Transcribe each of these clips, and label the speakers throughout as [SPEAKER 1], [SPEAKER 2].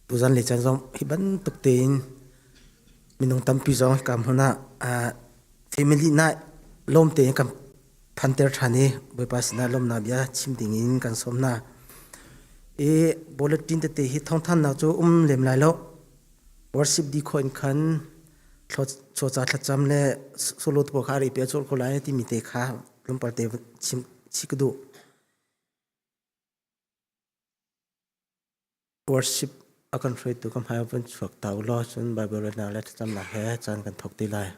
[SPEAKER 1] Tuzan le caan zong hi bantuk tein minung tampi zong hika hmun ah family night lawm tein kan phanter ṭhan i Bawipa sinah lawmnak bia chim dingin kan sawm hna. I bulletin tete hi thawngthannak cu um lem lai lo. Worship dih khawh in khan chawca thlacam le solo te pawl kha a ri pe a cawh ko lai timi te kha tlawmpal te chim chih ka duh. Worship a kan hruaitu ka hmai vun chuak ta u law cun Bible relnak le thlacamnak he caan kan thawk ti lai.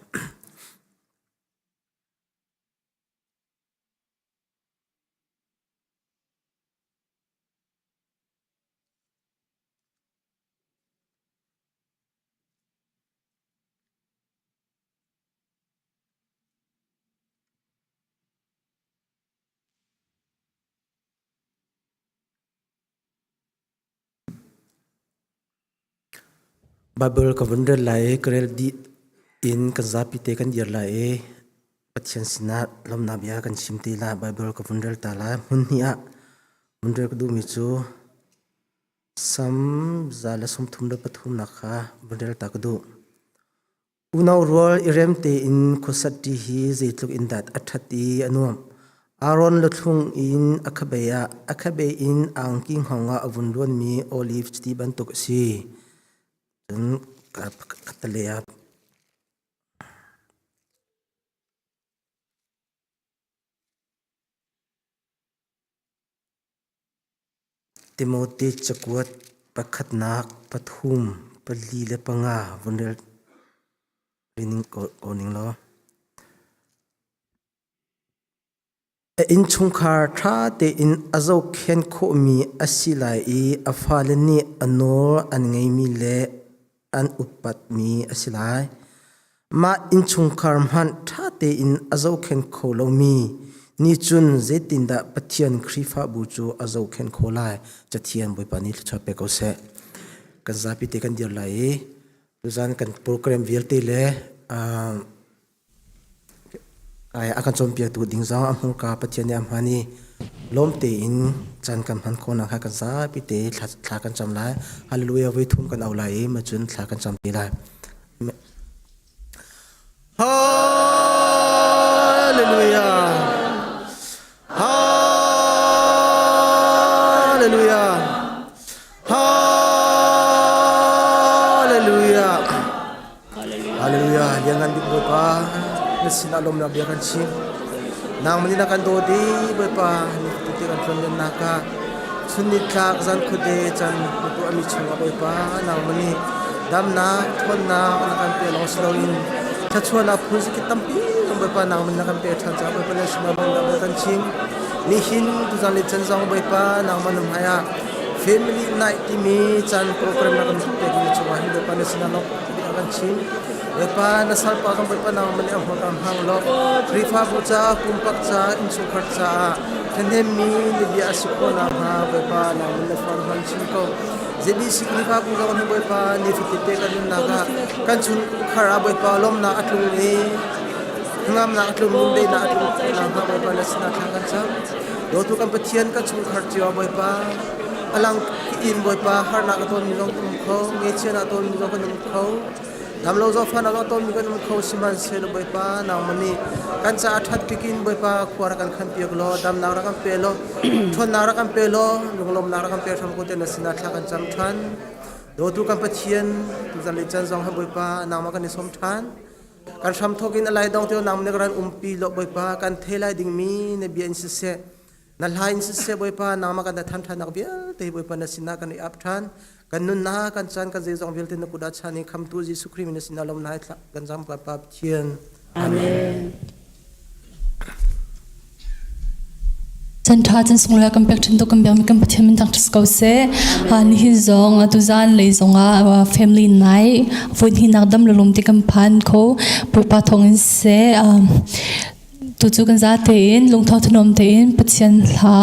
[SPEAKER 1] Baibal ka vun rel lai i ka rel dih in kan zapi te kan dir lai i Pathian sinah lawmhnak bia kan chim ti lai. Baibal ka vun rel ta lai. Hmun hnih ah vun rel ka duhmi cu Sam 133 kha vun rel ta ka duh. Unau rual i rem tein khuasat ṭi hi zeitluk in dah a ṭhat i a nuamh. Aaron luthlung in a khabe ah a khabe in angki hngawng ah a vun luanmi oliv chiti bantuk a si. Cun khattelei ah Timote cakuat pakhatnak pathum pali le panga vun rel ko ning law. A innchungkhar ṭha tein a zohkhenh khawhmi a si lai i a fale nih a nawl an ngeimi le an upatmi a si lai. Mah innchungkhar hmanh ṭha tein a zohkhenh kho lomi nih cun zeitindah Pathian Khrihfabu cu a zohkhenh khawh lai? Cathiang Bawipa nih thluachuah pe ko seh. Kan zapi te kan dir lai i tuzan kan program vialte le a kan cawnpiaktu ding zong a hmurka Pathian nih a hman i lawm tein caan kan hman khawhnak kha kan zapi te thla kan cam lai. Hallelujah voi thum kan au lai i macun thla kan cam te lai. Hallelujah! Hallelujah! Hallelujah! Hallelujah! Lianngan bik Bawipa, na sinah lawmnak bia kan chim. Nangmah nih na kan dawt i Bawipa, ni te kan tlonlennak ah chun nitlak zan khuade can na tuahmi chungah Bawipa, nangmah nih damnak, ṭhawnnak na kan pe lawng si loin thluachuahnak phun zakip tampi zong Bawipa nangmah nih na kan pek ṭhan caah Bawipa na sinah lawmnak bia kan chim. Nihin tuzan le can zong Bawipa nangmah na hmai ah Family Night timi caan program na kan pekmi cungah hin Bawipa na sinah lawmhnak kan chim. Bawipa na salpa zong Bawipa nangmah nih a hmurka hmang law Khrihfabu caah, pumpak caah, innchungkhar caah ṭhahnemmi na bia a si khawh nakhnga Bawipa nangmah na fa hman chin ko. ZBC Khrihfabu zong hi Bawipa nifatinte kan nunnak ah kan chungkhar ah Bawipa lawmhnak a tlung i hnangamnak a tlung, lungdaihnak a tlung khawh nakhnga Bawipa na sinah thla kan cam. Dawtu kan Pathian kan chungkhar cio ah Bawipa alang in Bawipa harnak a tonmi zong kan um kho, ngeichianak a tonmi zong kan um kho, damlo zawtfahnak a tonmi kan um kho sihmanhsehlaw Bawipa nangmah nih kan caah ṭhat pikin Bawipa khua rak kan khanpiak law damnak rak kan pe law ṭhawnnak rak kan pe law lunglawmnak rak kan pe hram ko te na sinah thla kan cam ṭhan. Dawtu kan Pathian tuzan le can zong ha Bawipa nangmah kan i sawm ṭhan. Kan hramthawk in a lai dong teo nang nih ran umpi lo Bawipa kan thei lai dingmi na bia in siseh na hla in siseh Bawipa nangmah kan than ṭhannak vialte Bawipa na sinah kan i ap ṭhan kan nunnak kan caan kan zeizong vialte na kut ah chan i khamtu Jesuh Khrih na sinah lawm na kan zam Pa Pathian
[SPEAKER 2] Amen Chan ṭha chan sunglawi kan pek ṭhan tu kan biakmi kan Pathian min thangṭhat ko seh. Nihin zong tuzan lei zongah family night voi hnihnak dam le lum ti kan phan kho. Bawipa thawngin seh. Tucu kan za tein lungtho thanuam tein Pathian hla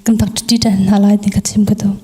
[SPEAKER 2] kan thangṭhat ṭi hna lai ti ka chim ka duh.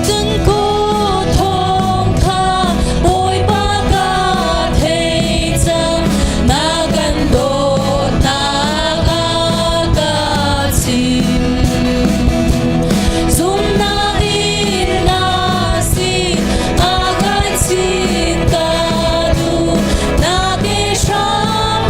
[SPEAKER 2] Kan ko thawng kha Bawipa ka thei cang na kan dawtnak a ka chim. Zumnak in na sin a kan chin ka duh na ke hram.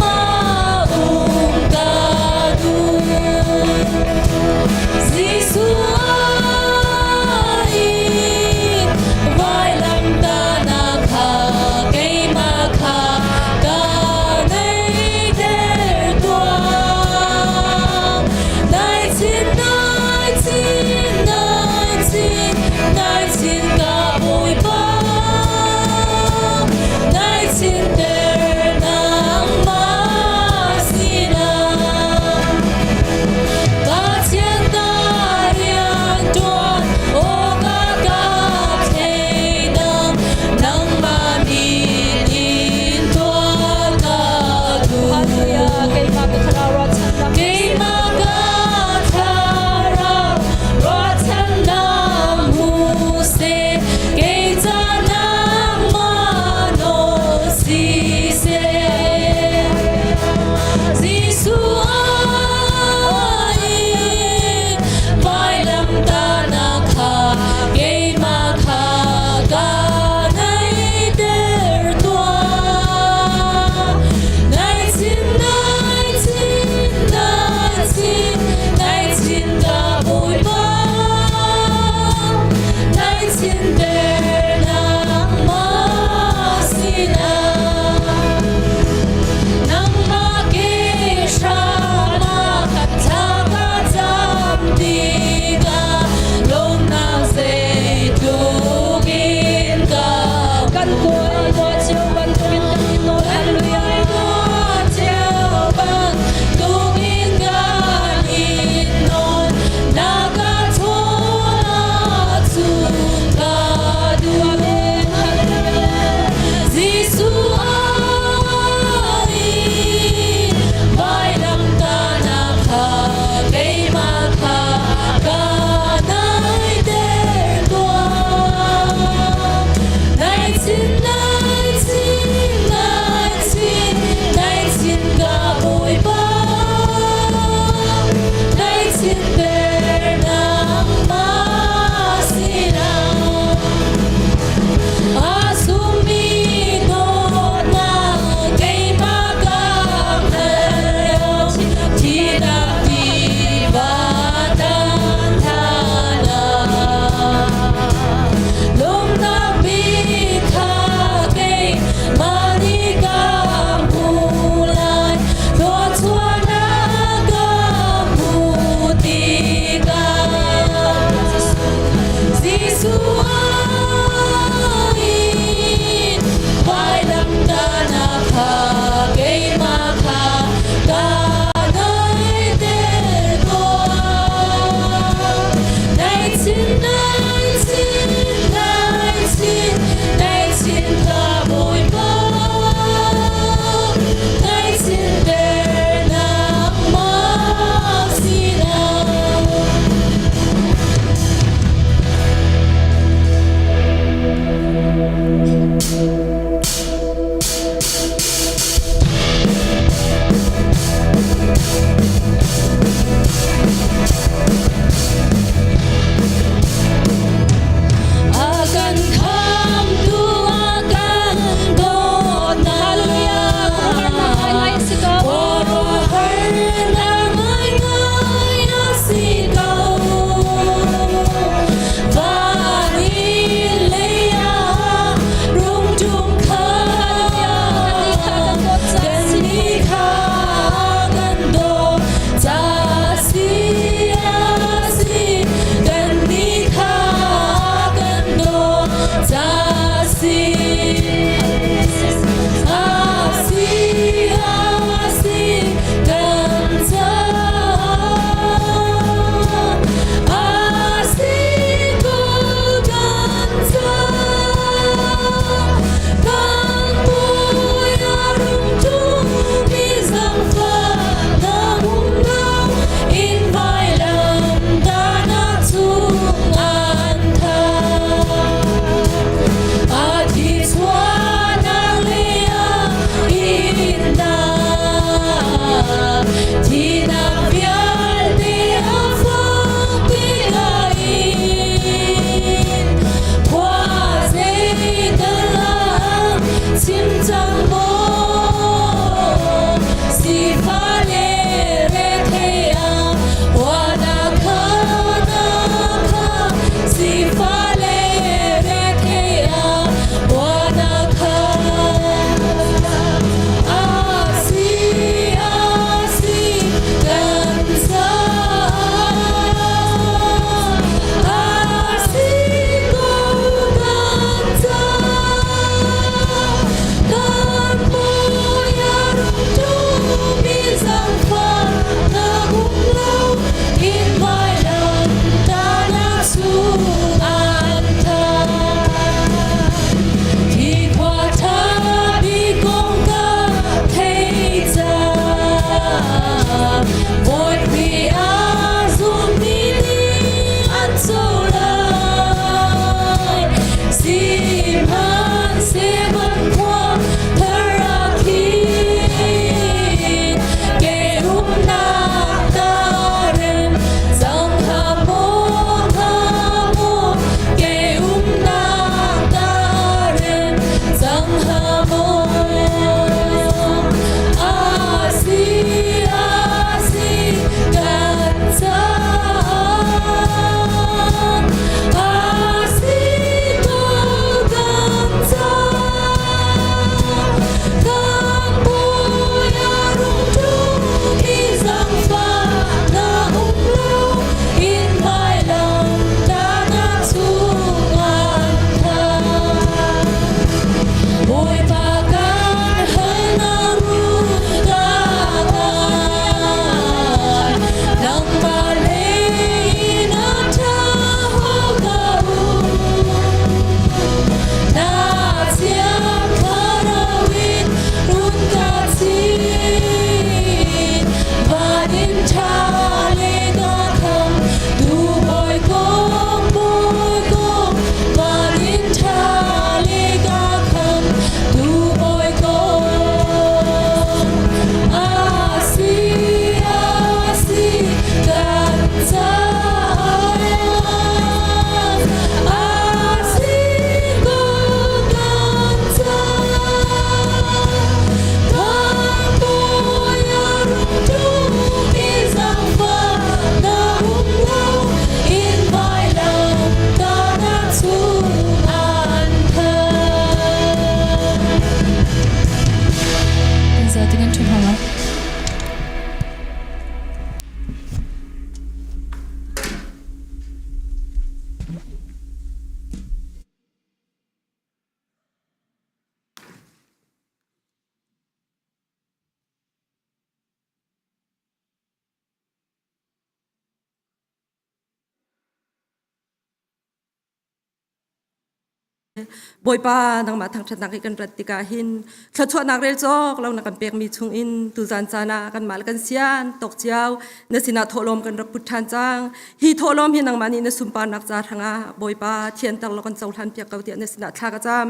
[SPEAKER 3] Bawipa nangmah thangṭhatnak i kan rat tikah hin thluachuahnak rel cawk lo na kan pekmi chungin tuzan caan ah kanmah le kan sian tawk cio na sinah thawhlawm kan rak put ṭhan cang. Hi thawhlawm hi nangmah nih na sunparnak ca hrangah Bawipa thianter law kan cohlan piak ko tiah na sinah thla ka cam.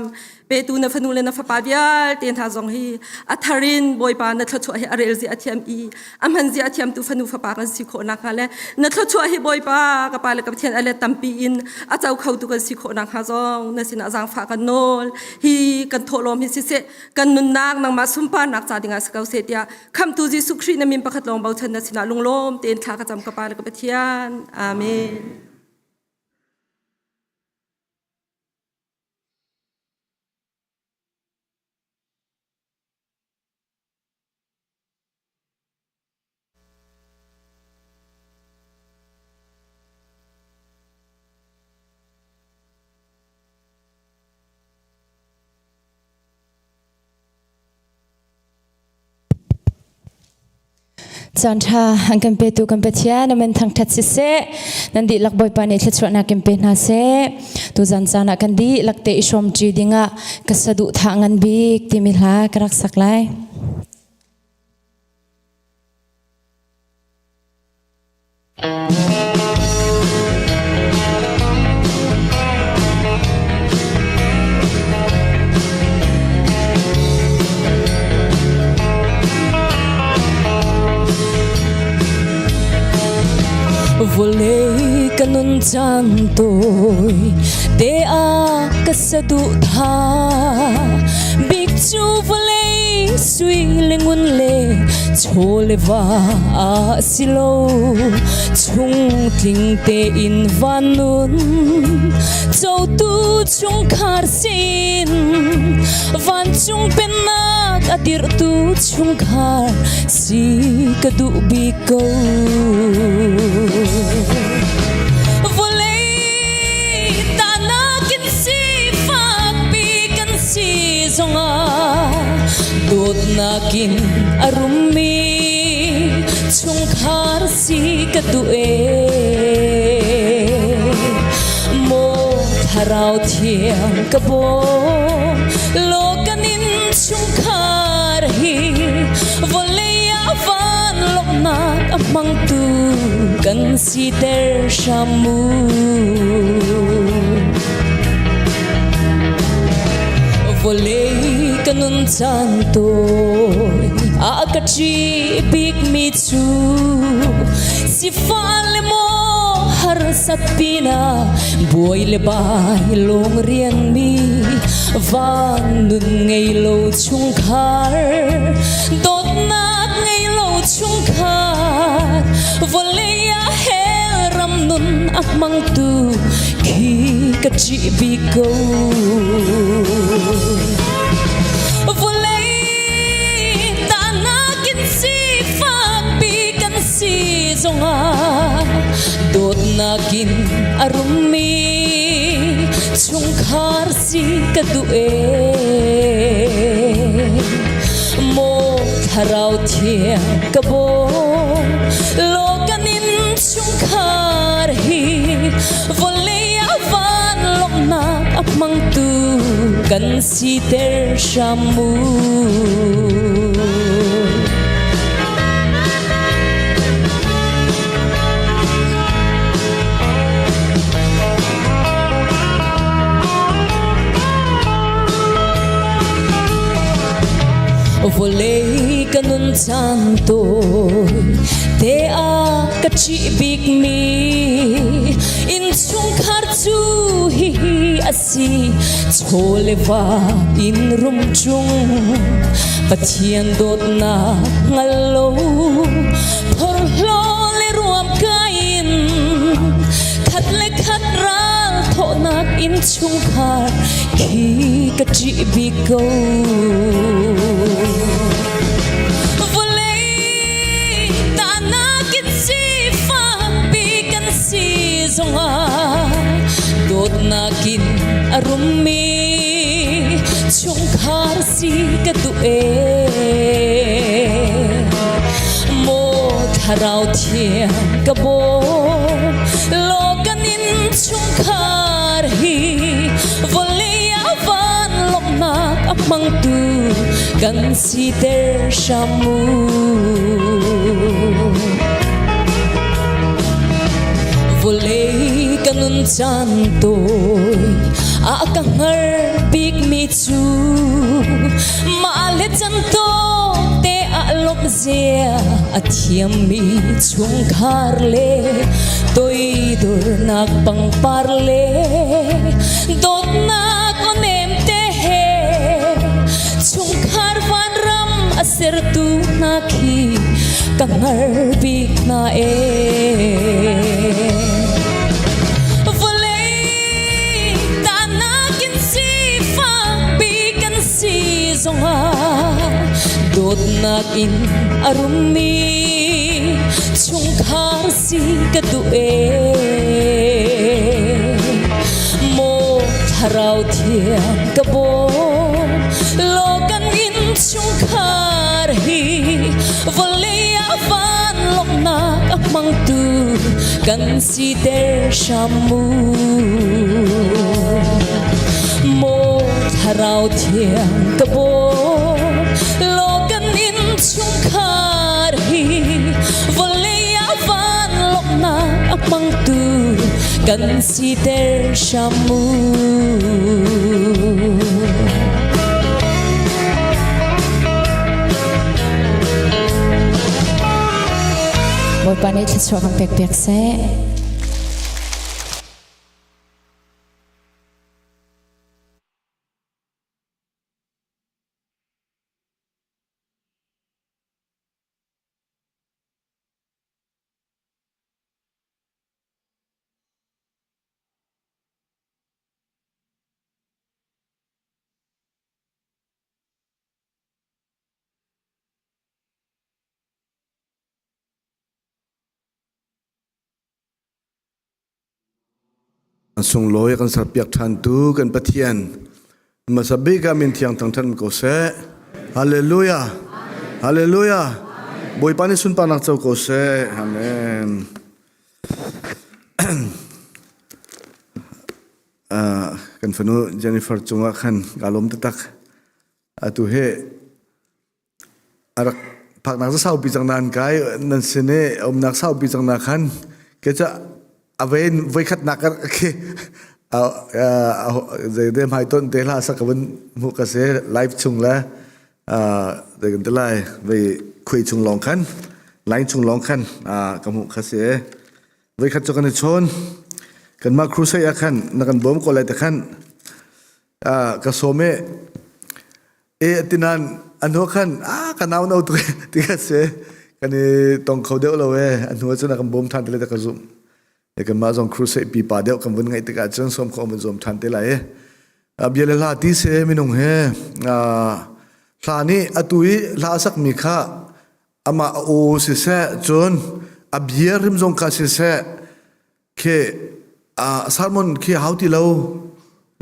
[SPEAKER 3] Petu na fanu le na fapa vialte hna zong hi a thar in Bawipa na thluachuah hi a rel zia a thiam i a hman zia a thiamtu fanu fapa kan si khawh nakhnga le na thluachuah hi Bawipa ka pa le ka Pathian a let tampi in a co khotu kan si khawh nakhnga zong na sinah zaangfah kan nawl. Hi kan thawhlawm hi siseh kan nunnak nangmah sunparnak ca dingah si ko seh tiah khamhtu Jesuh Khrih na min pakhat lawng bochan na sinah lunglawm tein thla ka cam ka pa le ka Pathian. Amen.
[SPEAKER 4] Caanṭha an kan petu kan Pathian amen thangṭhat siseh nan dihlak Bawipa nih thluachuahnak in pe hna seh tuzan caan ah kan dihlak te i hrawmṭi dingah ka saduhthah ngan bik timi hla ka rak sak lai. Vawlei ka nun caan tawi te ah ka saduhthah bik cu vawlei sui le ngun le chaw le va ah si lo chung tling tein van nun cotu chungkhar sin vancung pennak a dirhtu chungkhar si ka duh bik ko. Vawlei tahnak in sifak pi kan si zongah dawtnak in a rummi chungkhar si ka duh ee. Maw thlarau thiang ka bawm law kan in chungkhar hi vawlei ah van lawmhnak a hmangtu kan siter hram mu. Vawlei ka nun caan tawi a ka ṭi bikmi cu sifah le maw harsat pinah buai le bai lawng rianmi van nun ngei lo chungkhar dawtnak ngei lo chungkhar vawlei ah hell ram nun a hmangtu khi ka ṭih bik ko. Vawlei tahnak in sifak pi kan si zongah dawtnak in a rummi chungkhar si ka duh ee. Maw thlarau thiang ka bawm law kan in chungkhar hi vawlei ah van lawmhnak a hmangtu kan siter hram mu. Vawlei ka nun caan tawi te ah ka ṭih bikmi innchungkhar cu hihi a si chaw le va inn rum cung Pathian dawtnak hngal lo phorhlaw le ruam kai in khat le khat ral thawhnak innchungkhar khi ka ṭih bik ko. Vawlei tahnak in sifak pi kan si zongah dawtnak in a rummi chungkhar si ka duh ee. Maw. Thlarau thiang ka bawm law kan inn chungkhar hi vawlei ah van lawmhnak a hmangtu kan siter hram mu. Vawlei ka nun caan tawi a ka hngar bikmi cu mah le can tawk te ah lawmh zia a thiammi chungkhar le toidornak pangpar le dawtnak aw nem te he chungkhar vanram a sertu hna khi ka hngar bik hna ee. Vawlei tahnak in sifak bi kan si zongah dawtnak in a rummi chungkhar si ka duh ee. Maw thlarau thiang ka bawm law kan inn chungkhar hi vawlei ah van lawmhnak a hmangtu kan siter hram mu. Maw thlarau thiang ka bawm law kan inn chungkhar hi vawlei ah van lawmhnak a hmangtu kan siter hram mu.
[SPEAKER 5] Bawipa nih thluachuah kan pek piak seh.
[SPEAKER 6] Sunglawi kan serpiak ṭhantu kan Pathian hmasa bik ah min thiang thangṭhat ko seh. Hallelujah. Hallelujah. Bawipa nih sunparnak co ko seh. Amen. Kan fanu Jennifer cungah khan kaa lawm taktak. Atu hi a rak phaknak cu saupi cang nain kai nan sin i umnak saupi cang na khan ke ca a vein voikhatnak ka khi zei de hmai ton te hla sak ka vun hmuh ka si live chung le zei kan ti lai vei khui chung lawng khan line chung lawng khan ka hmuh kha si voikhat cu kan i chawn kanmah crusade ah khan na kan bawm ko lai te khan ka sawm i e tinan an hnu khan a ka nau no tu ti ka si kan i tong kho deuh lo e an hnu cun a kan bawm than te le ka zumh e kan mah zong crusade pipa deuh kan vun ngaih tikah cun sawm kho vun zuam than te lai e bia le hla ti se minung he hla nih atu i hla sak mi kha amah a aw siseh cun a bia rim zong kha siseh Khi sermon khi hau ti lo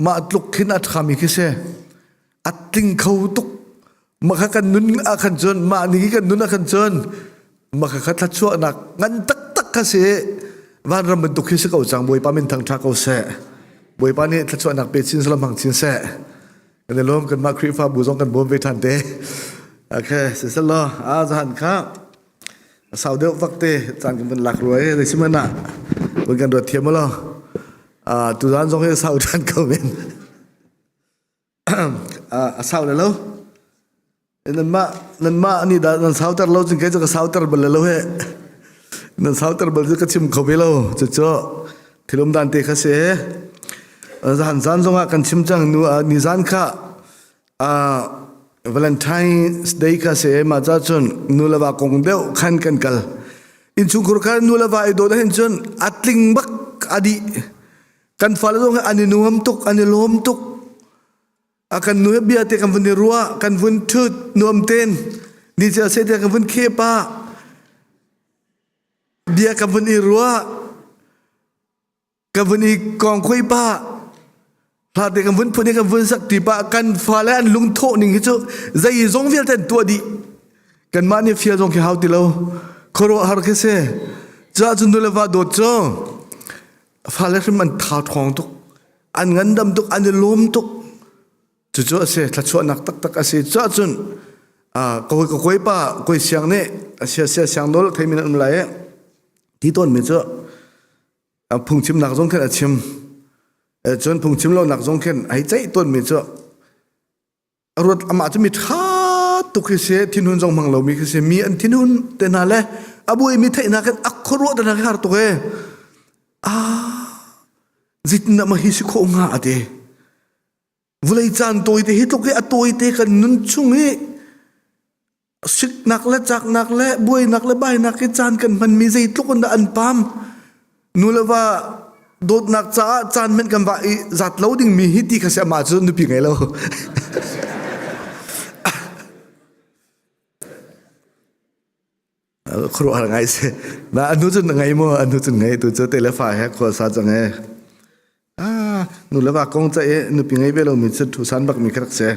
[SPEAKER 6] mah tluk khin a ṭhami khi si a tling kho tuk mah kha kan nun ah khan cun mah ni kan nun ah khan cun mah kha thluachuahnak ngan taktak kha si vanram bantuk khi si ko cang Bawipa min thangṭha ko seh Bawipa nih thluachuahnak pe chin salam hmang chin seh kan i lawm kanmah Khrihfabu zong kan bawm ve ṭhan te okay siselaw a zahan kha A sau deuh vak te caan kan vun lak rua i zei sihmanh ah vun kan ruat thiam lo. Tuzaan zong hi a sau ṭhan ko men. A sau le lo. Nanmah nanmah nih dah nan sauter lo cun kei cu ka sauter bal lo he. Nan sauter bal cu ka chim kho ve lo. Cucu thilum dan te kha si. Zan zan zong ah kan chim cang nu nizan kha Valentine's Day kha si mah ca cun nu le va kong deuh khan kan kal. Innchungkhur kha nu le va i dawt ahhin cun a tling bak a dih. Kan fale zong an i nuam tuk, an i lawm tuk. A kan nu he bia te kan vun i ruah, kan vun ṭhut nuam ten. Ni cia se te kan vun kheh pah. Bia kan vun i ruah. Ka vun i kong khoi pah hla te kan vun phun i kan vun sak ti pah kan fale an lungthawh ning hi cu zei zong vialte an tuah dih kanmah nih fial zong khi hau ti lo. Khuaruahhar khi si. Cuah cun nu le va dawt cu fale hrim an tha ṭhawng tuk. An ngandam tuk, an i lawm tuk. Cucu a si, thluachuahnak taktak a si. Cuah cun ka ka kawipa kawi siang nih a sia sia siang nawl theimi nan um lai i ti tawnmi cu phungchimnak zong khin a chim. Cun phungchim lonak zong khin hei ceih tawnmi cu a ruat amah cu mi ṭha tuk khi si thinhun zong hmang lomi khi si mi an thinhun te hna le a buaimi theihnak in a khuaruah te hna khi har tuk e ah zeitindah mah hi si khawh hnga a ti vulei caan tawi te hi tluk i a tawi te kan nun chung i Siknak le caknak le buainak le bainak i caan kan hmanmi zeitluk in dah an pam. Nu le va dawtnak caah caan hmanh kan va i zat lo dingmi hi ti kha si amah cu nupi ngei lo. Khuaruahhar ngai si. Na anu cun na ngei maw? Anu cun ngei tu cu telefa he khua sa cang e. Ah, nu le va kong ca i nupi ngei ve lomi cu ṭhusan bakmi kha rak si.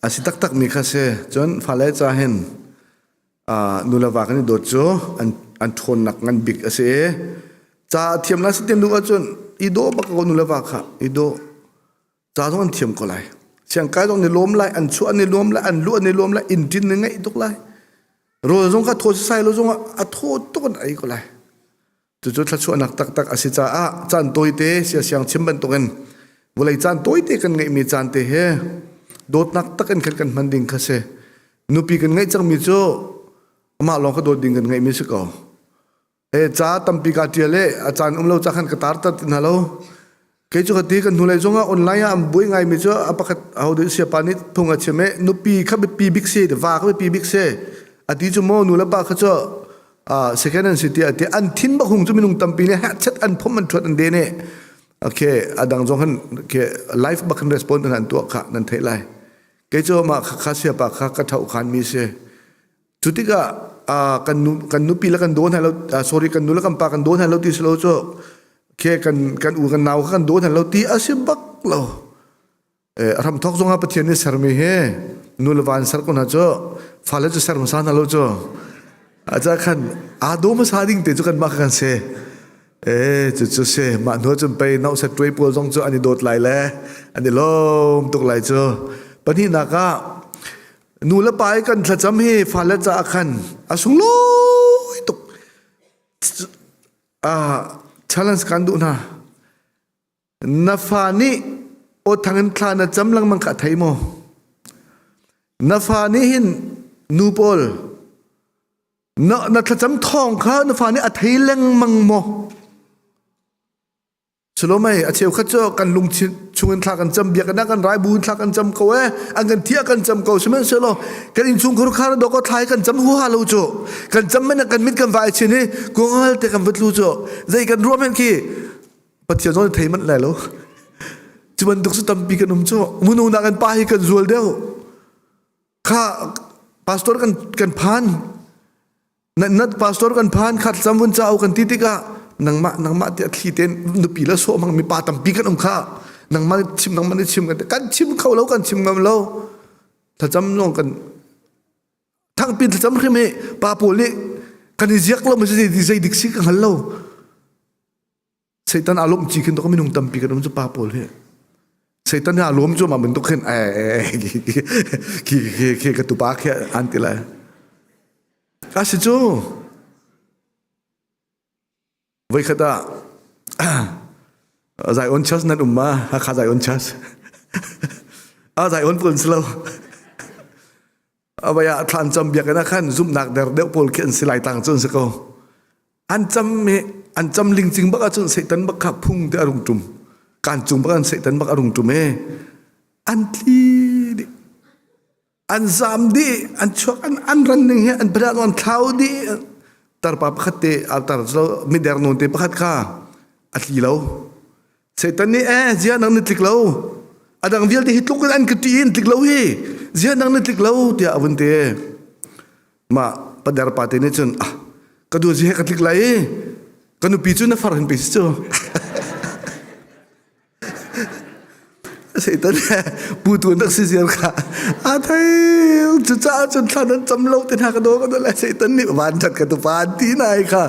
[SPEAKER 6] A si taktakmi kha si. Cun fale ca hin ah, nu le va kan i dawt cu an, an ṭhawnnak ngan bik a si i ca thiam la si tian duh ahcun i daw bak ko nu le va kha i daw. Ca zong an thiam ko lai. Siangkai zong ni lawm lai, an chuah ni lawm lai, an luh ni lawm lai, inn ṭin ni ngaih tuk lai. Rawl zong kha thaw sisai lo zong ah a thaw tuk in ei ko lai. Cucu thluachuahnak taktak a si caah caan tawite siasiang chim bantukin vawlei caan tawite kan ngeihmi caan te he dawtnak tak in khan kan hman ding kha si. Nupi kan ngeih cangmi cu amah lawng kha dawt ding kan ngeihmi si ko. E ca tampi ka ṭial e a caan um lo ca khan ka tar tar ti hna lo. Kei cu ka ti kan hnulei zongah online ah an buai ngaimi cu a pakhat aho dah siapa nih phung a chim i nupi kha biapi bik si va kha biapi bik si a ti cu maw nu le pa kha cu second an si ti a ti an thin bak hung cu minung tampi nih chet an phom an thuat an den i okay a dang zong han okay life bak kan respond an tuah kha nan theih lai kei cu mah kha siapa kha ka thau khan mi si Cu tikah kan nu kan nupi le kan daw hna lo sorry kan nu le kan pa kan daw hna lo ti si lo cu khe kan kan u kan nau kha kan daw hna lo ti a si bak lo. Ram thok zongah Pathian nih sermi hi nu le va an ser ko hna cu fale cu ser hmasa hna lo cu. Aca khan aa daw hmasa ding te cu kan mah kha kan si. E cu cu si mah hnu cun pei no set tuai pawl zong cu an i dawt lai le an i lawm tuk lai cu. Pahnihnak ah Nu le pa i kan thlacam hi fale caah khan a sunglawi tuk. Uh, challenge kan duh hna. Na fa nih aw thang in thla na cam lengmang kha thei maw? Na fa nih hin nu pawl na, na thlacam thawng kha na fa nih a thei lengmang maw? Salomei a cheukhat cu kan lungthin chungin thla kan cam biakinn ah kan rai bu in thla kan cam ko e an kan thiah kan cam ko sihmanhsehlaw kan innchungkhar khar dawk thlai kan cam huha lo cu kan cam men kan mit kan vai chin i kungal te kan va tlu cu zei kan ruah men khi Pathian zong thei manh lai lo cu bantuk cu tampi kan um cu munu nak kan pa hi kan zual deuh kha pastor kan kan phan Na, na pastor kan phan khat cam vun cau kan ti tikah nangmah nangmah tiah thli ten nupi le sawh mang mi pa tampi kan um kha nangmah nih chim nangmah nih chim kan kan chim kho lo kan chim ngam lo thlacam lawng kan thangpin thlacam hrim hi pa pawl nih kan i ziak lo ma si zei dik si ka hngal lo Satan aa lawmh ci khin to minung tampi kan um cu pa pawl hi Satan aa lawm cu ma bantuk khin eh khi khi khi ka tupa khi an ti lai a si cu voikhat ah Zion Church nan um ma Hakha Zion Church a Zion pawl si lo avai ah thlan cam biakinn ah khan zumhnak der deuh pawl khi an si lai tang cu an si ko an cam i an cam lingcing bak ahcun Satan bak kha phung te a rung ṭum kan cung bak an Satan bak a rung ṭum e an tli dih an zam dih an chuak an an ran ning hi an padah an thlau dih tarpa pakhat te tar mider nawn te pakhat kha a tli lo Satan nih eh zia nang na tlik lo a dang vialte hi tluk in an ka ṭih in tlik lo hi zia nang na tlik lo tiah a vun ti mah pader pa te nih cun ah ka du zi he ka tlik lai i ka nupi cu na far hin pe si cu. Satan pu tu nak si ziar kha a thei cu caah cun thla nan cam lo te hna ka do ka do le Satan nih van that ka tu pa ti nai kha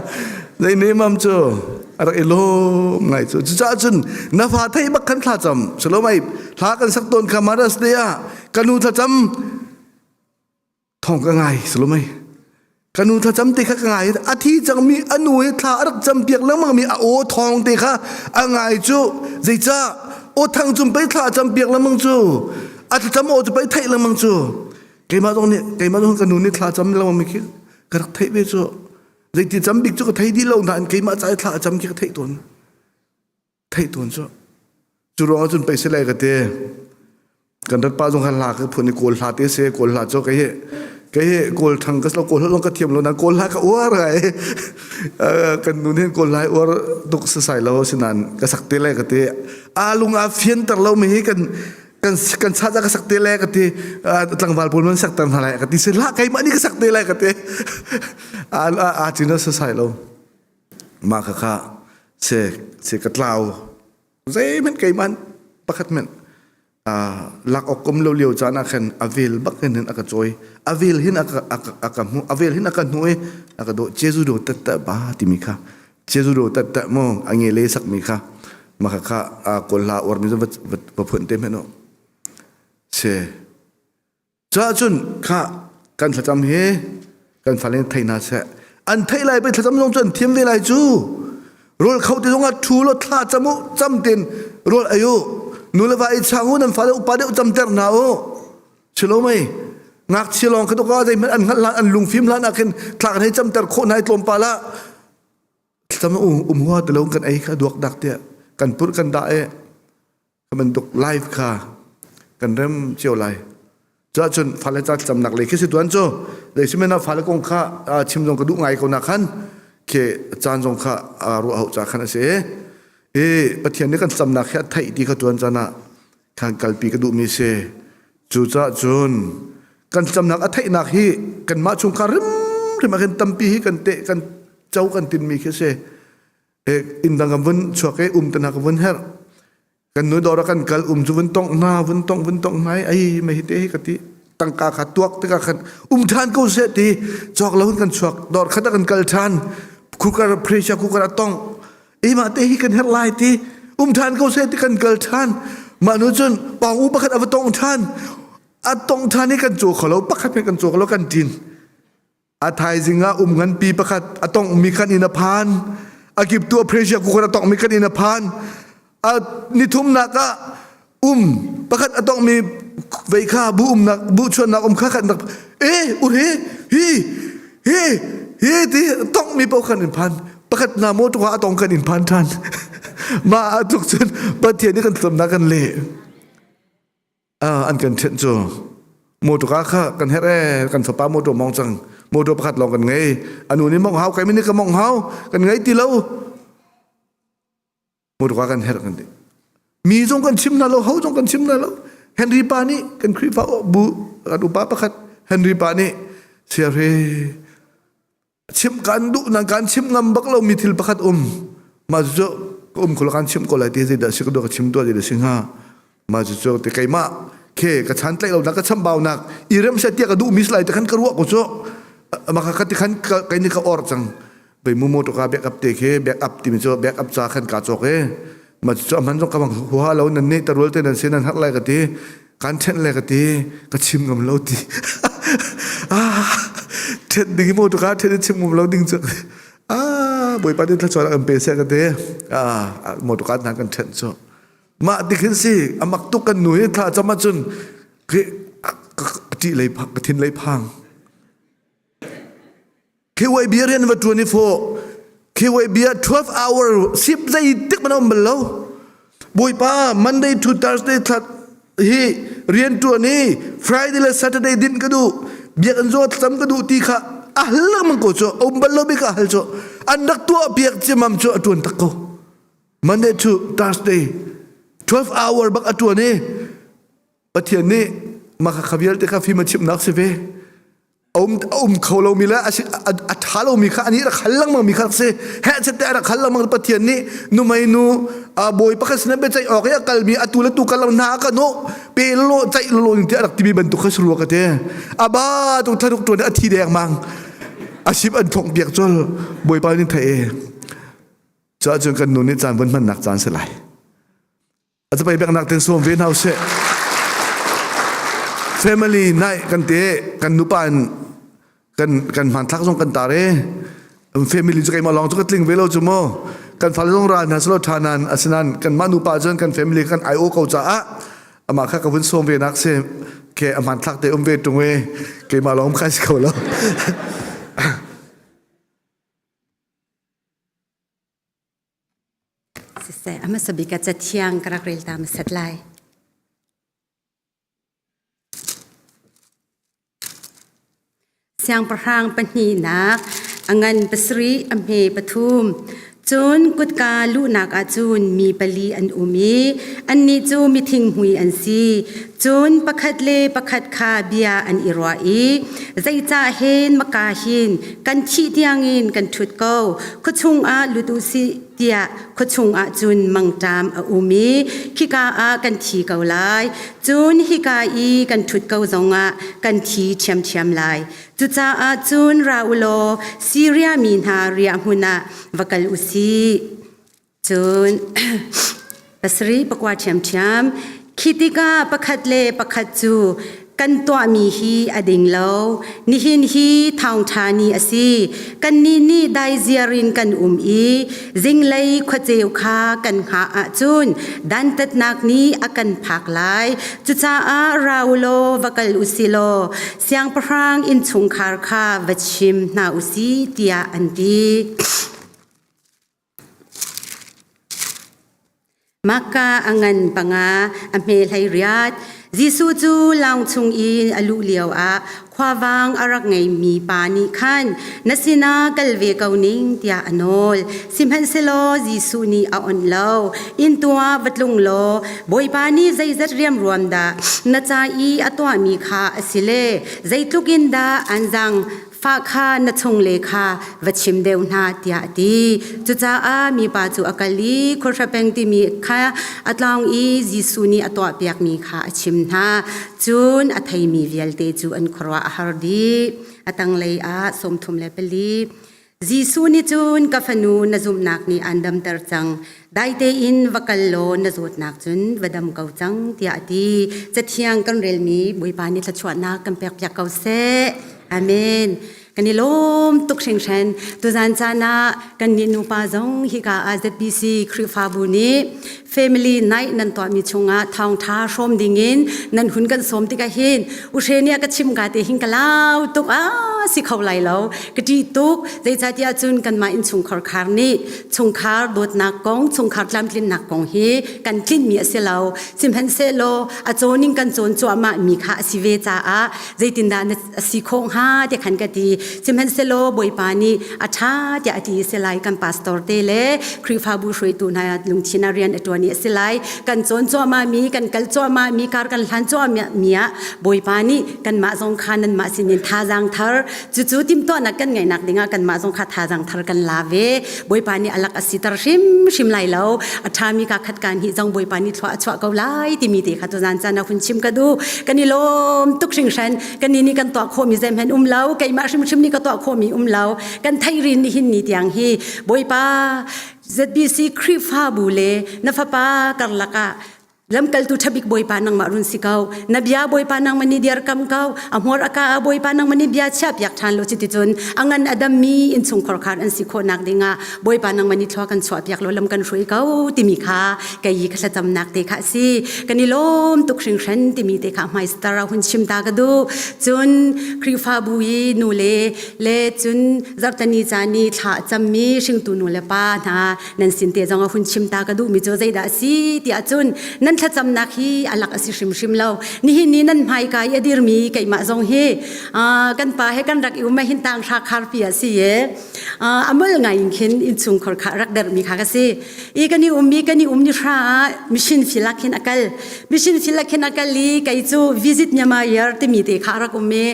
[SPEAKER 6] zei ne mam cu a rak i lawm ngai cu cucaah cun na fa thei bak khan thla cam silo mai thla kan sak tawn kha Mother's Day ah ka nu thla cam thong ka ngai salomai ka nu thlacam te kha ka ngai a thi cangmi a nu hi thla a rak cam piak lengmang mi a aw thawng te kha a ngai cu zeicah aw thang cum pei thla a cam piak lengmang cu a thlacam aw cu pei theih lengmang cu keimah zong nih keimah zong ka nu nih thla cam lengmang mi khi ka rak theih ve cu zeiti cam bik cu ka thei dih lo nain keimah ca i thla a cam khi ka theih tawn theih tawn cu cu ruangah cun pei sile ka ti kan rat pa zong khan hla ka phun i kawl hla te se kawl hla cu kei hi kei hi kawl thang ka kawl hla zong ka thiam lo na kawl hla ka uar ngai kan nun hin kawl hla uar tuk sasai lo sinan ka sak te le ka ti a lung a fianter lo mi hi kan kan kan cha ka sak te le ka ti tlangval pawl man sak ter hna lai ka ti se la keimah nih ka sak te lai ka ti a a chin sasai lo Mah khakha se se ka tlau zeihmanh keimah pakhat hmanh lak awk um lo lio caan ah khan a vel bak in a ka cawi a vel hin a ka a ka hmu a vel hin a ka hnu i a ka dawh Jesu do tatta ba timi kha Jesu do tatta mu a nge le sak mi kha mah khakha kawl hla uar mi va va phun te hmanh u se Cuahcun kha kan thlacam hi kan fale nih thei hna seh. An theih lai pei thlacam zong cu an thiam ve lai cu. Rawl kho te zongah ṭhu law thla cam u, cam tein rawl ei u. Nu le va i chang u, nan fale upa deuh camter hna u. Chilo mei. Ngakchia lawng kha tuk ah zeihmanh an hngalh hlan an lungfim hlan ah khin thla kan hei camter khawh hna i tlawmpal ah thlacam um hua ti lo kan ei kha duak dak tiah kan purh kan dah e Kha bantuk live kha kan rem cio lai. Cuahcun fale ca thlacamnak lei khi si tuan cu zeisihmanh ah fale kong kha chim zong ka duh ngai ko na khan khi caan zong kha ruah hau ca khan a si. I Pathian nih kan thlacamnak hi a theih ti kha tuan caan ah khan kalpi ka duhmi si. Cucaah cun kan thlacamnak a theihnak hi kanmah chungkhar rimrim ah khin tampi hi kan teh kan co kan tinmi khi si. Inn dang kan vun chuak i um te hna ka vun herh. Kan nu dawr ah kan kal um cu vun tongh hna vun tongh vun tongh hna i ai mei hi te hi ka ti tangka kha tuak tikah khan um ṭhan ko seh ti cawk lo in kan chuak dawr khat ah kan kal ṭhan cooker pressure cooker a tongh i mah te hi kan herh lai ti um ṭhan ko seh ti kan kal ṭhan mah nu cun pawng u pakhat a va tongh ṭhan a tongh ṭhan i kan caw kho lo pakhat hmanh kan caw kho lo kan ṭin A thaizing ah um nganpi pakhat a tonghmi khan inn a phan. A kiptu a pressure cooker a tonghmi khan inn a phan. A nithumnak ah um pakhat a tonghmi vei kha bu umnak bu chuannak um kha khan rak e ure hi hi hi ti tonghmi paoh khan in phan. Pakhat na motor a tong kan in phan ṭhan. Mah a tluk cun Pathian nih kan thlacamnak kan leh. An kan ṭhenh cu motor kha kan herh ee kan fapa motor mong cang motor pakhat lawng kan ngei anu nih mong hau kai nih ka mong hau kan ngei ti lo motor kan herh kan ti mi zong kan chim hna lo ho zong kan chim hna lo Henry pa nih kan Khrihfa bu kan upa pakhat Henry pa nih siare chim kan duh nan kan chim ngam bak lo mi thil pakhat um ma cu ka um kholo kan chim ko lai ti zeidah si ka ka chim tuah ti si hnga ma cu cu te keimah khe ka chan tlaih lo nak ka chambau nak i rem se tia ka duh mi lai te khan ka ruah ko cu ma kha ti khan kai ni ka or cang bei mu motor ka back up te khe back up ti mi cu back up cha khan ka chok e ma cu man zong ka bang huha lo nan ne tarul te nan se nan har lai ka ti kan ṭhenh le ka ti ka chim ngam lo ti ah ṭhenh ding hi maw tuka ṭhenh in chim ngam lo ding cu ah bawipa nih thluachuah kan pe seh ka ti ah motor car hna kan ṭhenh cu mah ti khin si amak tuk kan nu hi thla cam ahcun ka ṭih lei ka thin lei phang KYB rian va ṭuan i fawh KYB ah 12 hour sip zeitik man um bal lo Bawipa Monday to Thursday thla hi rian ṭuan i Friday le Saturday din ka duh biakinn zaw thlacam ka duh ti kha a hal lengmang ko cu um bal lo bik a hal cu an rak tuah piak ciamam cu a ṭuan tak ko Monday to Thursday 12 hour bak a ṭuan i Pathian nih mah kha vialte kha fim a chimhnak si ve. Um um kho lomi le a ṭha lomi kha ani rak hal lengmang mi kha si heh chet te a rak hal lengmang Pathian nih numei nu bawi pakhat sin biaceih awk i a kalmi atu le tu kal lo hna ka no pe lo ceih lo ning ti a rak timi bantuk kha si rua ka te aba tu thlaruk tuan a thi deng mang a sip an thong piak col bawipa nih thei e cu ahcun kan nu nih caan vun hmannak caan si lai Acapai biaknak ten sawm ve hna usih. Family night kan te kan nupa in kan kan hmanthlak zong kan tar e. Family cu keimah lawng cu ka tling ve lo cu mu. Kan fale zong ral hna selaw tha nan asinan kan mah nupa cun kan family kan ai o ko caah amah kha ka vun sawm ve nak si ke a hmanthlak te um ve tung e keimah lawng kha si kho lo.
[SPEAKER 7] Siseh, a hmasa bik ah cathiang ka rak rel ta hmasat lai. Siangpahrang pahnihnak a ngan pasarih a hme pathum. Cun kutka luhnak ah cun mi pali an um i annih cu mithinghmui an si. Cun pakhat le pakhat kha bia an i ruah i zeicah hen maka hin kan thih tiangin kan ṭhut ko khuachung ah lut u sih tiah khuachung ah cun mangṭam a um i khika ah kan thi ko lai. Cun hika i kan ṭhut ko zongah kan thi ṭhiamṭhiam lai. Cucaah cun ra u law Siria mi hna riahhmun ah va kal u sih. Cun pasarih pakua ṭhiamṭhiam khi tikah pakhat le pakhat cu kan tuahmi hi a ding lo. Nihin hi thawngṭha ni a si. Kannih nih daiziar in kan um i zinglei khuaceu kha kan hngah ahcun dantatnak nih a kan phak lai. Cucaah ra u law va kal u si law siangpahrang innchungkhar kha va chim hna u si tiah an ti. Mahka a ngan panga a hme hlei riat. Jesuh cu lawng chung i a luh lioah khuavang a rak ngeimi pa nih khan na sinah kal ve ko ning tiah a nawl. Sihmanhsehlaw Jesuh nih a onh lo. Inn tu ah va tlung law Bawipa nih zeizat riamruam dah na ca i a tuahmi kha a si le zeitluk in dah an zang fah kha na chungle kha va chim deuh hna tiah a ti. Cucaah mipa cu a kal i khuahra peng timi kha a tlawng i Jesuh nih a tuahpiakmi kha a chim hna. Cun a theimi vialte cu an khuaruah a har dih. A tanglei ah 34. Jesuh nih cun ka fanu na zumhnak nih aan damter cang. Dai tein va kal law na zawtnak cun va dam ko cang tiah a ti. Cathiang kan relmi Bawipa nih thluachuahnak kan pekpiak ko seh. Amen. Kan i lawm tuk hringhran. Tuzan caan ah kannih nupa zong hika ah ZBC Khrihfabu nih family night nan tuahmi chungah thawngṭha hrawm dingin nan hun kan sawm tikah hin uhre nih a ka chim ka te hin ka lau tuk a si kho lai lo ka ṭih tuk zeicahtiah cun kanmah innchungkhar khar nih chungkhar dawtnak kong chungkhar tlamtlinnak kong hi kan tlinmi a si lo sihmanhsehlaw a cawning kan cawn cuahmah mi kha a si ve caah zeitindah na a si khawh hnga ti khan ka ti sihmanhsehlaw bawipa nih a ṭha tiah a ti si lai kan pastor te le Khrihfabu hruaitu hna lungthin ah rian a ṭuan i a si lai kan cawn cuahmah mi kan kal cuahmah mi kar kan hlan cuahmah mi ah bawipa nih kanmah zong kha nanmah sinin thazaang thar cucu timhtuahnak kan ngeihnak dingah kanmah zong kha thazaang thar kan la ve bawipa nih a lak a siter hrimhrim lai lo a ṭhami ka khat kaan hi zong bawipa nih thlua a chuah ko lai timi te kha tuzan caan ah hun chim ka duh kan i lawm tuk hringhran kan ni nih kan tuah khawhmi zeihmanh um lo keimah hrimhrim nih ka tuah khawhmi um lo kan theih rin nihin ni tiang hi bawipa ZBC Khrihfabu le na fapa karlak ah Lamkaltu ṭhabik Bawipa nangmah run si ko. Na bia Bawipa nangmah nih dirkam ko. A hmur a ka ah Bawipa nangmah nih bia chiahpiak ṭhan lo cuticun a ngan a dammi innchungkhar khar an si khawhnak dingah Bawipa nangmah nih thlua kan chuahpiak law lam kan hruai ko timi kha kei i ka thlacamnak te kha a si. Kan i lawm tuk hringhran timi te kha hmaistar ah hun chim ta ka duh. Cun Khrihfabu i nu le le cun zarhteni caan i thla a cammi hringtu nu le pa hna nan sin te zong a hun chim ta ka duhmi cu zeidah a si tiah cun nan thlacamnak hi a lak a si hrimhrim lo nihin ni nan hmaika i a dirmi keimah zong hi kan pa he kan rak i um hin tang hra kharpi a si e amul ngai in khin innchungkhar kha rak dermi kha ka si i kan i ummi kan i um ni hra ah mission filak hin a kal mission filak hin a kal i kei cu visit Myanmar year timi te kha rak um i.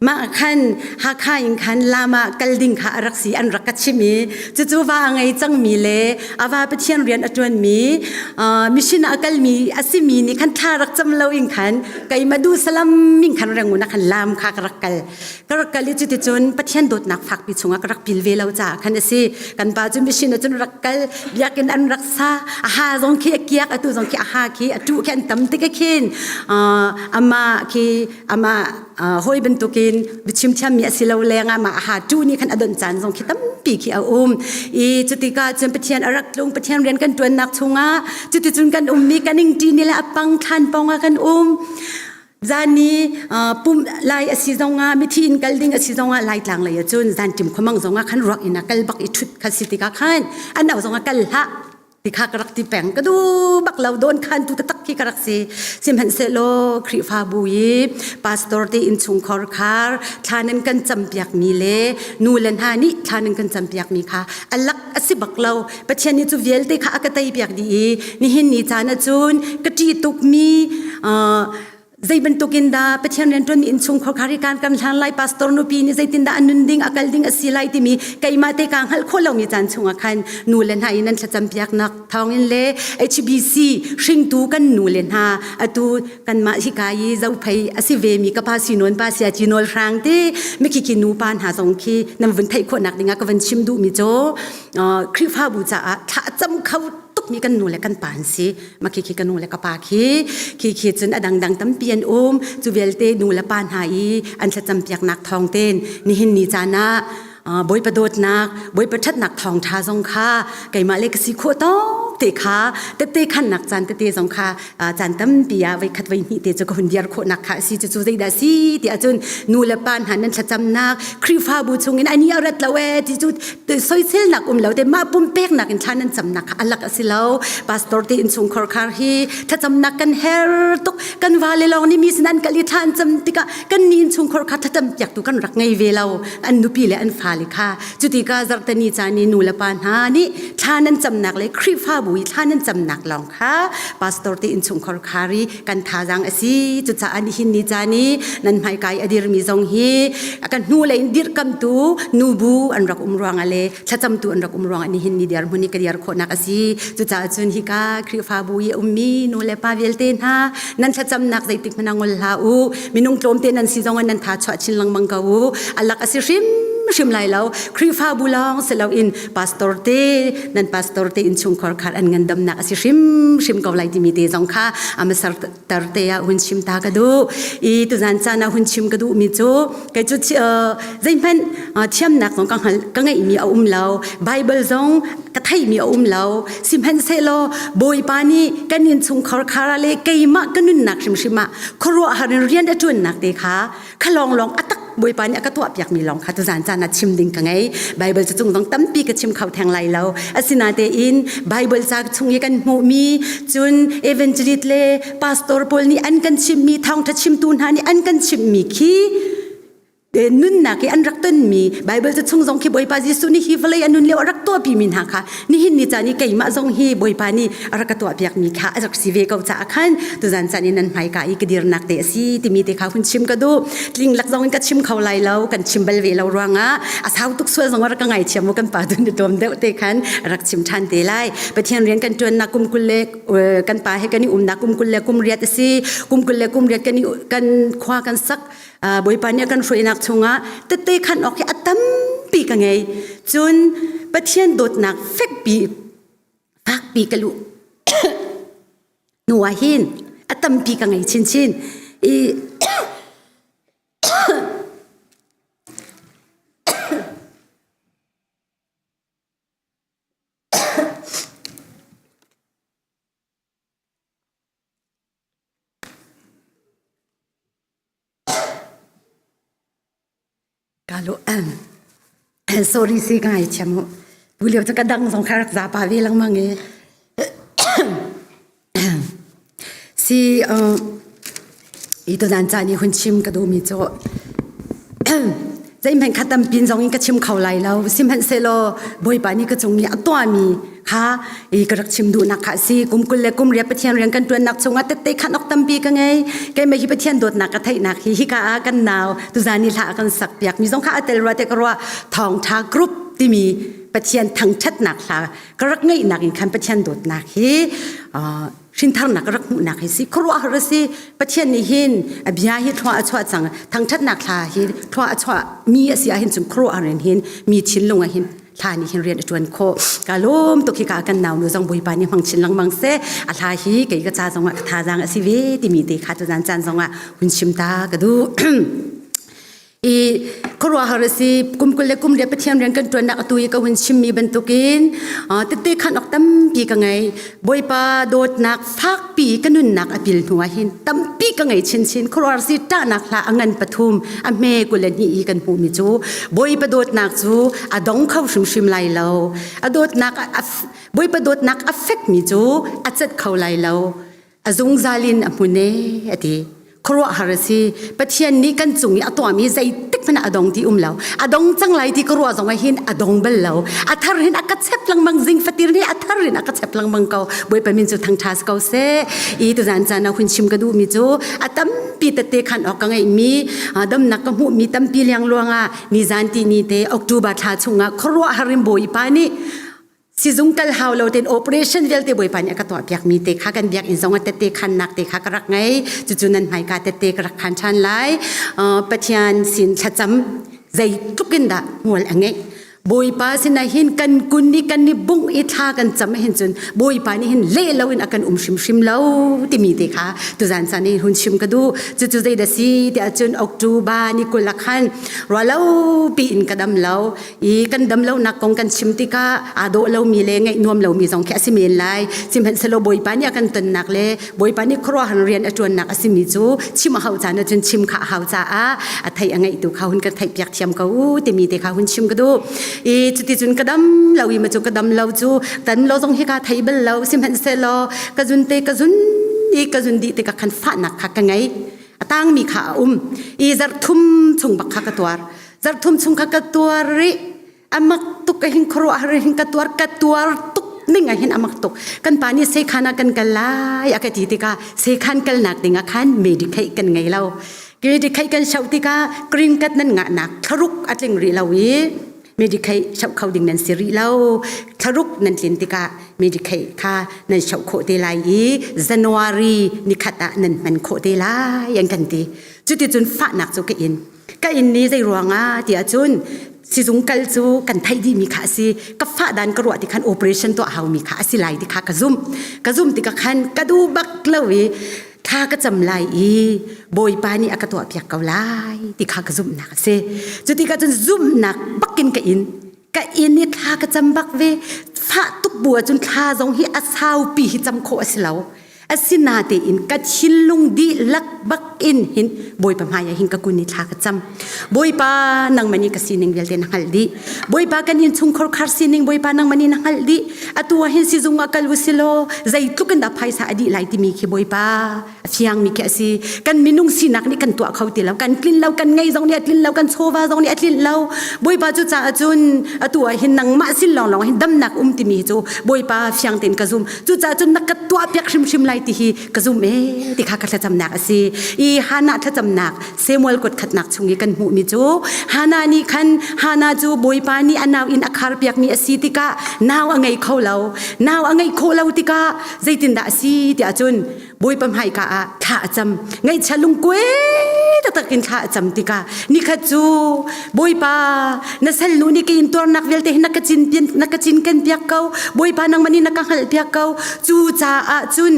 [SPEAKER 7] Mah khan Hakha in khan lam ah kal ding kha a rak si an rak ka chim i cucu va a ngei cangmi le a va Pathian rian a ṭuanmi mission ah a kalmi a simi nih khan thla rak cam lo in khan keimah duh salam in khan Rangoon ah khan lam kha ka rak kal. Ka rak kal i cuticun Pathian dawtnak fakpi chungah ka rak pil ve lo caah khan a si. Kan pa cu mission ah cun rak kal biakinn an rak sa a ha zong khi a kiak atu zong khi a ha khi a ṭuh khi an tam tik a khin amah khi amah hawi bantukin biachim thiammi a si lo lengah mah a ha tu nih khan a don caan zong khi tampi khi a um i cutikah cun Pathian a rak tlung Pathian rian kan ṭuannak chungah cuticun kan ummi kan ning ṭi ni le a pang thlan pawngah kan um zan i pum lai a si zongah mithi in kal ding a si zongah laitlang lei ah cun zan ṭim khuamang zongah khan ruak inn ah kal bak i ṭhut kha si tikah khan an au zongah kal hlah ti kha ka rak ti peng ka duh bak lo don khan tu taktak khi ka rak si sihmanhsehlaw Khrihfabu i pastor te inn chungkhar khar thla nan kan campiak mi le nu le hna nih thla nan kan campiak mi kha alak a si bak lo Pathian nih cu vialte kha a ka tei piak dih i nihin ni caan ahcun ka ṭih tuk mi zei bantukin dah Pathian rianṭuan mi innchung khorkhar hi kan kan hlan lai pastor nupi nih zeitindah a nun ding a kal ding a si lai timi keimah te kaa hngalh khawh lomi caan chungah khan nu le hna in nan thlacam piaknak thawngin le HBC hringtu kan nu le hna atu kanmah hika i zophei a si ve mi ka pa sinawn pa sia ci nawl hrang te mikhikhi nu pa hna zong khi nan vun theih khawhnak dingah ka van chim duh mi cu Khrihfabu caah thla cam kho tukmi kan nu le kan pa an si ma khi khi ka nu le ka pa khi khi khi cun a dangdang tampi an um cu vialte nu le pa hna i an thlacam piaknak thawng ten nihin ni caan ah Bawipa dawtnak Bawipa ṭhatnak thawngṭha zong kha keimah le ka si khawh tawk te kha tette khannak caan tete zong kha caan tampi ah voikhat voihnih te cu ka hun diar khawhnak kha a si cucu zeidah si ti ahcun nu le pa hna nan thlacamnak Khrihfabu chungin ani a rat lo ee ti cu soiselnak um lo te mah pumpeknak in thla nan camnak kha alak a si lo pastor te innchungkhar khar hi thlacamnak kan her tuk kan vale lawng nih mi sin an kal i thla an cam tikah kan ni innchungkhar kha thlacam piak tu kan rak ngei ve lo an nupi le an fale kha cutika zarhteni caan i nu le pa hna nih thla nan camnak le Khrihfabu i thla nan camnak lawng kha pastor te innchungkhar khar i kan thazaang a si cucaah nihin ni caan i nan hmaikai a dirmi zong hi kan hnu lei in dirhkamtu nubu an rak um ruangah le thlacamtu an rak um ruangah nihin ni dir hmun i ka dir khawhnak a si cucaah cun hika Khrihfabu i a ummi nu le pa vialte hna nan thlacamnak zeitik hmanh ah ngol hlah u minung tlawmte nan si zong ah nan tha chuah chin lengmang ko u alak a si hrim hrim lai lo Khrihfabu lawng si loin pastor te nan pastor te innchungkhar khar an ngandamnak a si hrimhrim ko lai timi te zong kha amasar tar te ah hun chim ta ka duh i tuzan caan ah hun chim ka duh mi cu kei cu zeihmanh thiamnak zong ka hngal ka ngeih mi a um lo bible zong ka theih mi a um lo sihmanhsehlaw bawipa nih kan innchungkhar khar le keimah ka nunnak hrimhrim ah khuaruahhar in rian a ṭuannak te kha kha lawng lawng a tak Bawipa nih a ka tuah piakmi lawng kha tuzan caan ah chim ding ka ngei Bible cu cung zong tampi ka chim kho theng lai lo asinatein Bible ca chung i kan hmuhmi cun evangelist le pastor pawl nih an kan chimmi thawngṭha chimtu hna nih an kan chimmi khi nunnak i an rak tonmi Bible cu chung zong khi Bawipa Jesuh nih hi vawlei a nun lio a rak tuahpi mi hna kha nihin ni caan i keimah zong hi Bawipa nih a rak ka tuahpiakmi kha a rak si ve ko caah khan tuzan caan in nan hmaika i ka dirnak te a si timi te kha hun chim ka duh tling lak zong in ka chim kho lai lo kan chim bal ve lo ruangah a sau tuk sual zong rak ka ngaithiam mu kan pa tu ni tlawm deuh te khan rak chim ṭhan te lai Pathian rian kan ṭuannak kum 20 le kan pa he kan i umnak kum 20 le kum riat a si kum 20 le kum riat kan i kan khua kan sak Bawipa nih a kan hruainak chungah tette khan awk hi a tampi ka ngei cun Pathian dawtnak fekpi fakpi ka luh hnu ah hin a tampi ka ngei chinchin i Sorry si ka ngaithiam u. Tu lio cu ka dang zong kha rak za pa ve lengmang i. Si i tuzan caan i hun chim ka duhmi cu. Zeihmanh kha tampin zong in ka chim kho lai lo. Sihmanhsehlaw Bawipa nih ka cung i a tuahmi kha i ka rak chim duhnak kha a si. Kum 20 le kum riat Pathian rian kan ṭuannak chungah tette khan awk tampi ka ngei. Keimah hi Pathian dawtnak ka theihnak hi hika ah kan nau tuzan i hla a kan sak piak mi zong kha a tel rua te ka ruah thawngṭha group timi Pathian thangṭhatnak hla ka rak ngeihnak in khan Pathian dawtnak hi hrintharnak ka rak hmuhnak hi si khuaruahhar a si Pathian nih hin a bia hi thlua a chuah cang thangṭhatnak thla hi thlua a chuah mi a si ah hin cun khuaruahhar in hin mi thinlung ah hin thla nih hin rian a ṭuan khawh ka lawm tuk hi ka kan nau nu zong Bawipa nih hmang chin lengmang seh a hla hi kei ka ca zong ah ka thazaang a si ve timi te kha tuzan caan zong ah hun chim ta ka duh I khuaruahhar a si kum 20 le kum riat Pathian rian kan ṭuannak atu i ka hun chimmi bantukin tette khan awk tampi ka ngei. Bawipa dawtnak fakpi ka nunnak a pil hnu ah hin tampi ka ngei chinchin. Khuaruahhar si ṭahnak hla a ngan pathum a hme 22 i kan hmuhmi cu Bawipa dawtnak cu a dong kho hrimhrim lai lo. A dawtnak Bawipa dawtnak a fekmi cu a cat kho lai lo. A zungzal in a hmun ee a ti. Khuaruahhar a si. Pathian nih kan cung i a tuahmi zeitik hmanh ah a dong ti um lo. A dong cang lai ti ka ruah zong ah hin a dong bal lo. A thar hin a ka chep lengmang zing fatir nih a thar in a ka chep lengmang ko. Bawipa min cu thangṭha si ko seh. I tuzan caan ah hun chim ka duhmi cu a tampi tette khan awk ka ngeihmi damnak ka hmuhmi tampi liangluang ah nizan ti ni te October thla chungah khuaruahhar in Bawipa nih Sizung kal hau lo tein operation vialte Bawipa nih a ka tuah piak mi te kha kan biakinn zong ah tette khannak te kha ka rak ngei. Cucu nan hmaika tette ka rak khan ṭhan lai. Pathian sin thlacam zeitluk in dah hmual a ngeih. Bawipa sinah hin kan kun i kan i bungh i thla kan cam hin cun Bawipa nih hin leh loin a kan um hrimhrim lo timi te kha tuzan caan i hun chim ka duh. Cucu zeidah si tiah cun October ni 20 ah khan ruahlo piin ka dam lo. I kan dam lonak kong kan chim tikah aa dawh lomi le ngaih nuam lomi zong khi a si men lai. Sihmanhsehlaw Bawipa nih a kan tonnak le Bawipa nih khuaruahhar rian a ṭuannak a simi cu chim a hauh caan ahcun chim kha a hau caah a theih a ngaihtu kha hun kan theihpiak thiam ko u timi te kha hun chim ka duh. I cuticun ka dam lo i ma cu ka dam lo cu tan lo zong hi ka thei bal lo sihmanhsehlaw ka zun te ka zun i ka zun dih tikah khan fahnak kha ka ngei. A tangmi kha a um. I zarh thum chung bak kha ka tuar. Zarhthum chung kha ka tuar rih. Amak tuk ka hin khuaruahhar hin ka tuar ka tuar tuk ning ah hin amak tuk. Kan pa nih sekhan ah kan kal lai a ka ti tikah sekhan kalnak ding ah khan medicaid kan ngei lo. Medicaid kan shoh tikah green card nan ngahnak thlaruk a tling rih lo i medicaid shoh kho ding nan si rih lo. Thlaruk nan tlin tikah medicaid kha nan shoh khawh te lai i January nikhat ah nan hman khawh te lai an kan ti. Cuticun fahnak cu ka in. Ka inn nih zei ruangah ti ahcun sizung kal cu kan theih dihmi kha a si. Ka fah dan ka ruah ti khan operation tuah haumi kha a si lai ti kha ka zumh. Ka zumh tikah khan ka duh bak lo i thla ka cam lai i Bawipa nih a ka tuahpiak ko lai ti kha ka zumhnak a si. Cu tikah cun zumhnak bakin ka in. Ka inn i thla ka cam bak ve. Fah tuk bu ahcun thla zong hi a saupi hi cam khawh a si lo. Asinatein ka thinlung dihlak bak in hin Bawipa hmai ah hin ka kun i thla ka cam. Bawipa nangmah nih ka sining vialte na hngalh dih. Bawipa kan innchungkhar khar sining Bawipa nangmah nih na hngalh dih. Atu ah hin sizung ah kal u si law zeitluk in dah phaisa a dih lai timi khi Bawipa a fiangmi khi a si. Kan minung sinak nih kan tuah kho ti lo. Kan tlin lo, kan ngei zong nih a tlin lo, kan chawva zong nih a tlinh lo. Bawipa cu caah cun atu ah hin nangmah sin lawnglawng hin damnak um timi hi cu Bawipa fiang tein ka zum. Cucaah cun na ka tuahpiak hrimhrim lai ti hi ka zum ee ti kha ka thlacamnak a si. I Hannah thlacamnak Samuel kut khatnak chung i kan hmuhmi cu Hannah nih khan Hannah cu Bawipa nih a nau in a kharpiakmi a si tikah nau a ngei kho lo. Nau a ngeih khawh lo tikah zeitindah a si tiah cun Bawipa hmaika ah thla a cam. Ngaihchia lungkuai taktak in thla a cam tikah nikhat cu Bawipa na salnu nih ka intuarnak vialte hi na ka cin na ka cinken piak ko. Bawipa nangmah nih na ka hngalh piak ko. Cu caah cun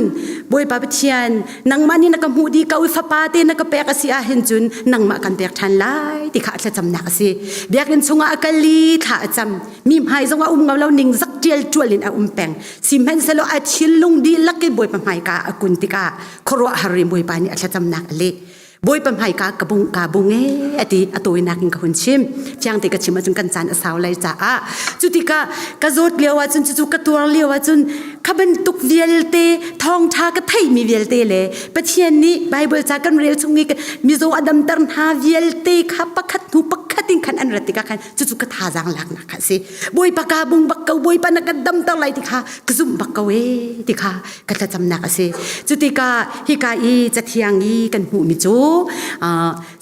[SPEAKER 7] Bawipa Pathian nangmah nih na ka hmuh dih ko i fapa te na ka pek a si ahhin cun nangmah kan pek ṭhan lai ti kha a thlacamnak a si. Biakinn chungah a kal i thla a cam. Mi hmai zong a um ngau lo ning zak ṭial ṭual in a um peng. Sihmanhsehlaw a thinlung dihlak in Bawipa hmaika a kun tikah khuaruahhar in Bawipa nih a thlacamnak a leh. Bawipa hmaika ka bung ka bung e a ti a tawinak in ka hun chim. Fiang te ka chim ahcun kan caan a sau lai caah cu tikah ka zawt lio ahcun cucu ka tuar lio ahcun kha bantuk vialte thawngṭha ka theihmi vialte le Pathian nih Bible ca kan rel chung i mizaw a damter hna vialte kha pakhat hnu pakhat i. tin khan an rat tikah khan cucu ka thazaang laknak kha a si. Bawipa ka bung bak ko, Bawipa na kan damter lai ti kha ka zumh bak ko ee ti kha ka thlacamnak a si. Cu tikah hika i cathiang i kan hmuhmi cu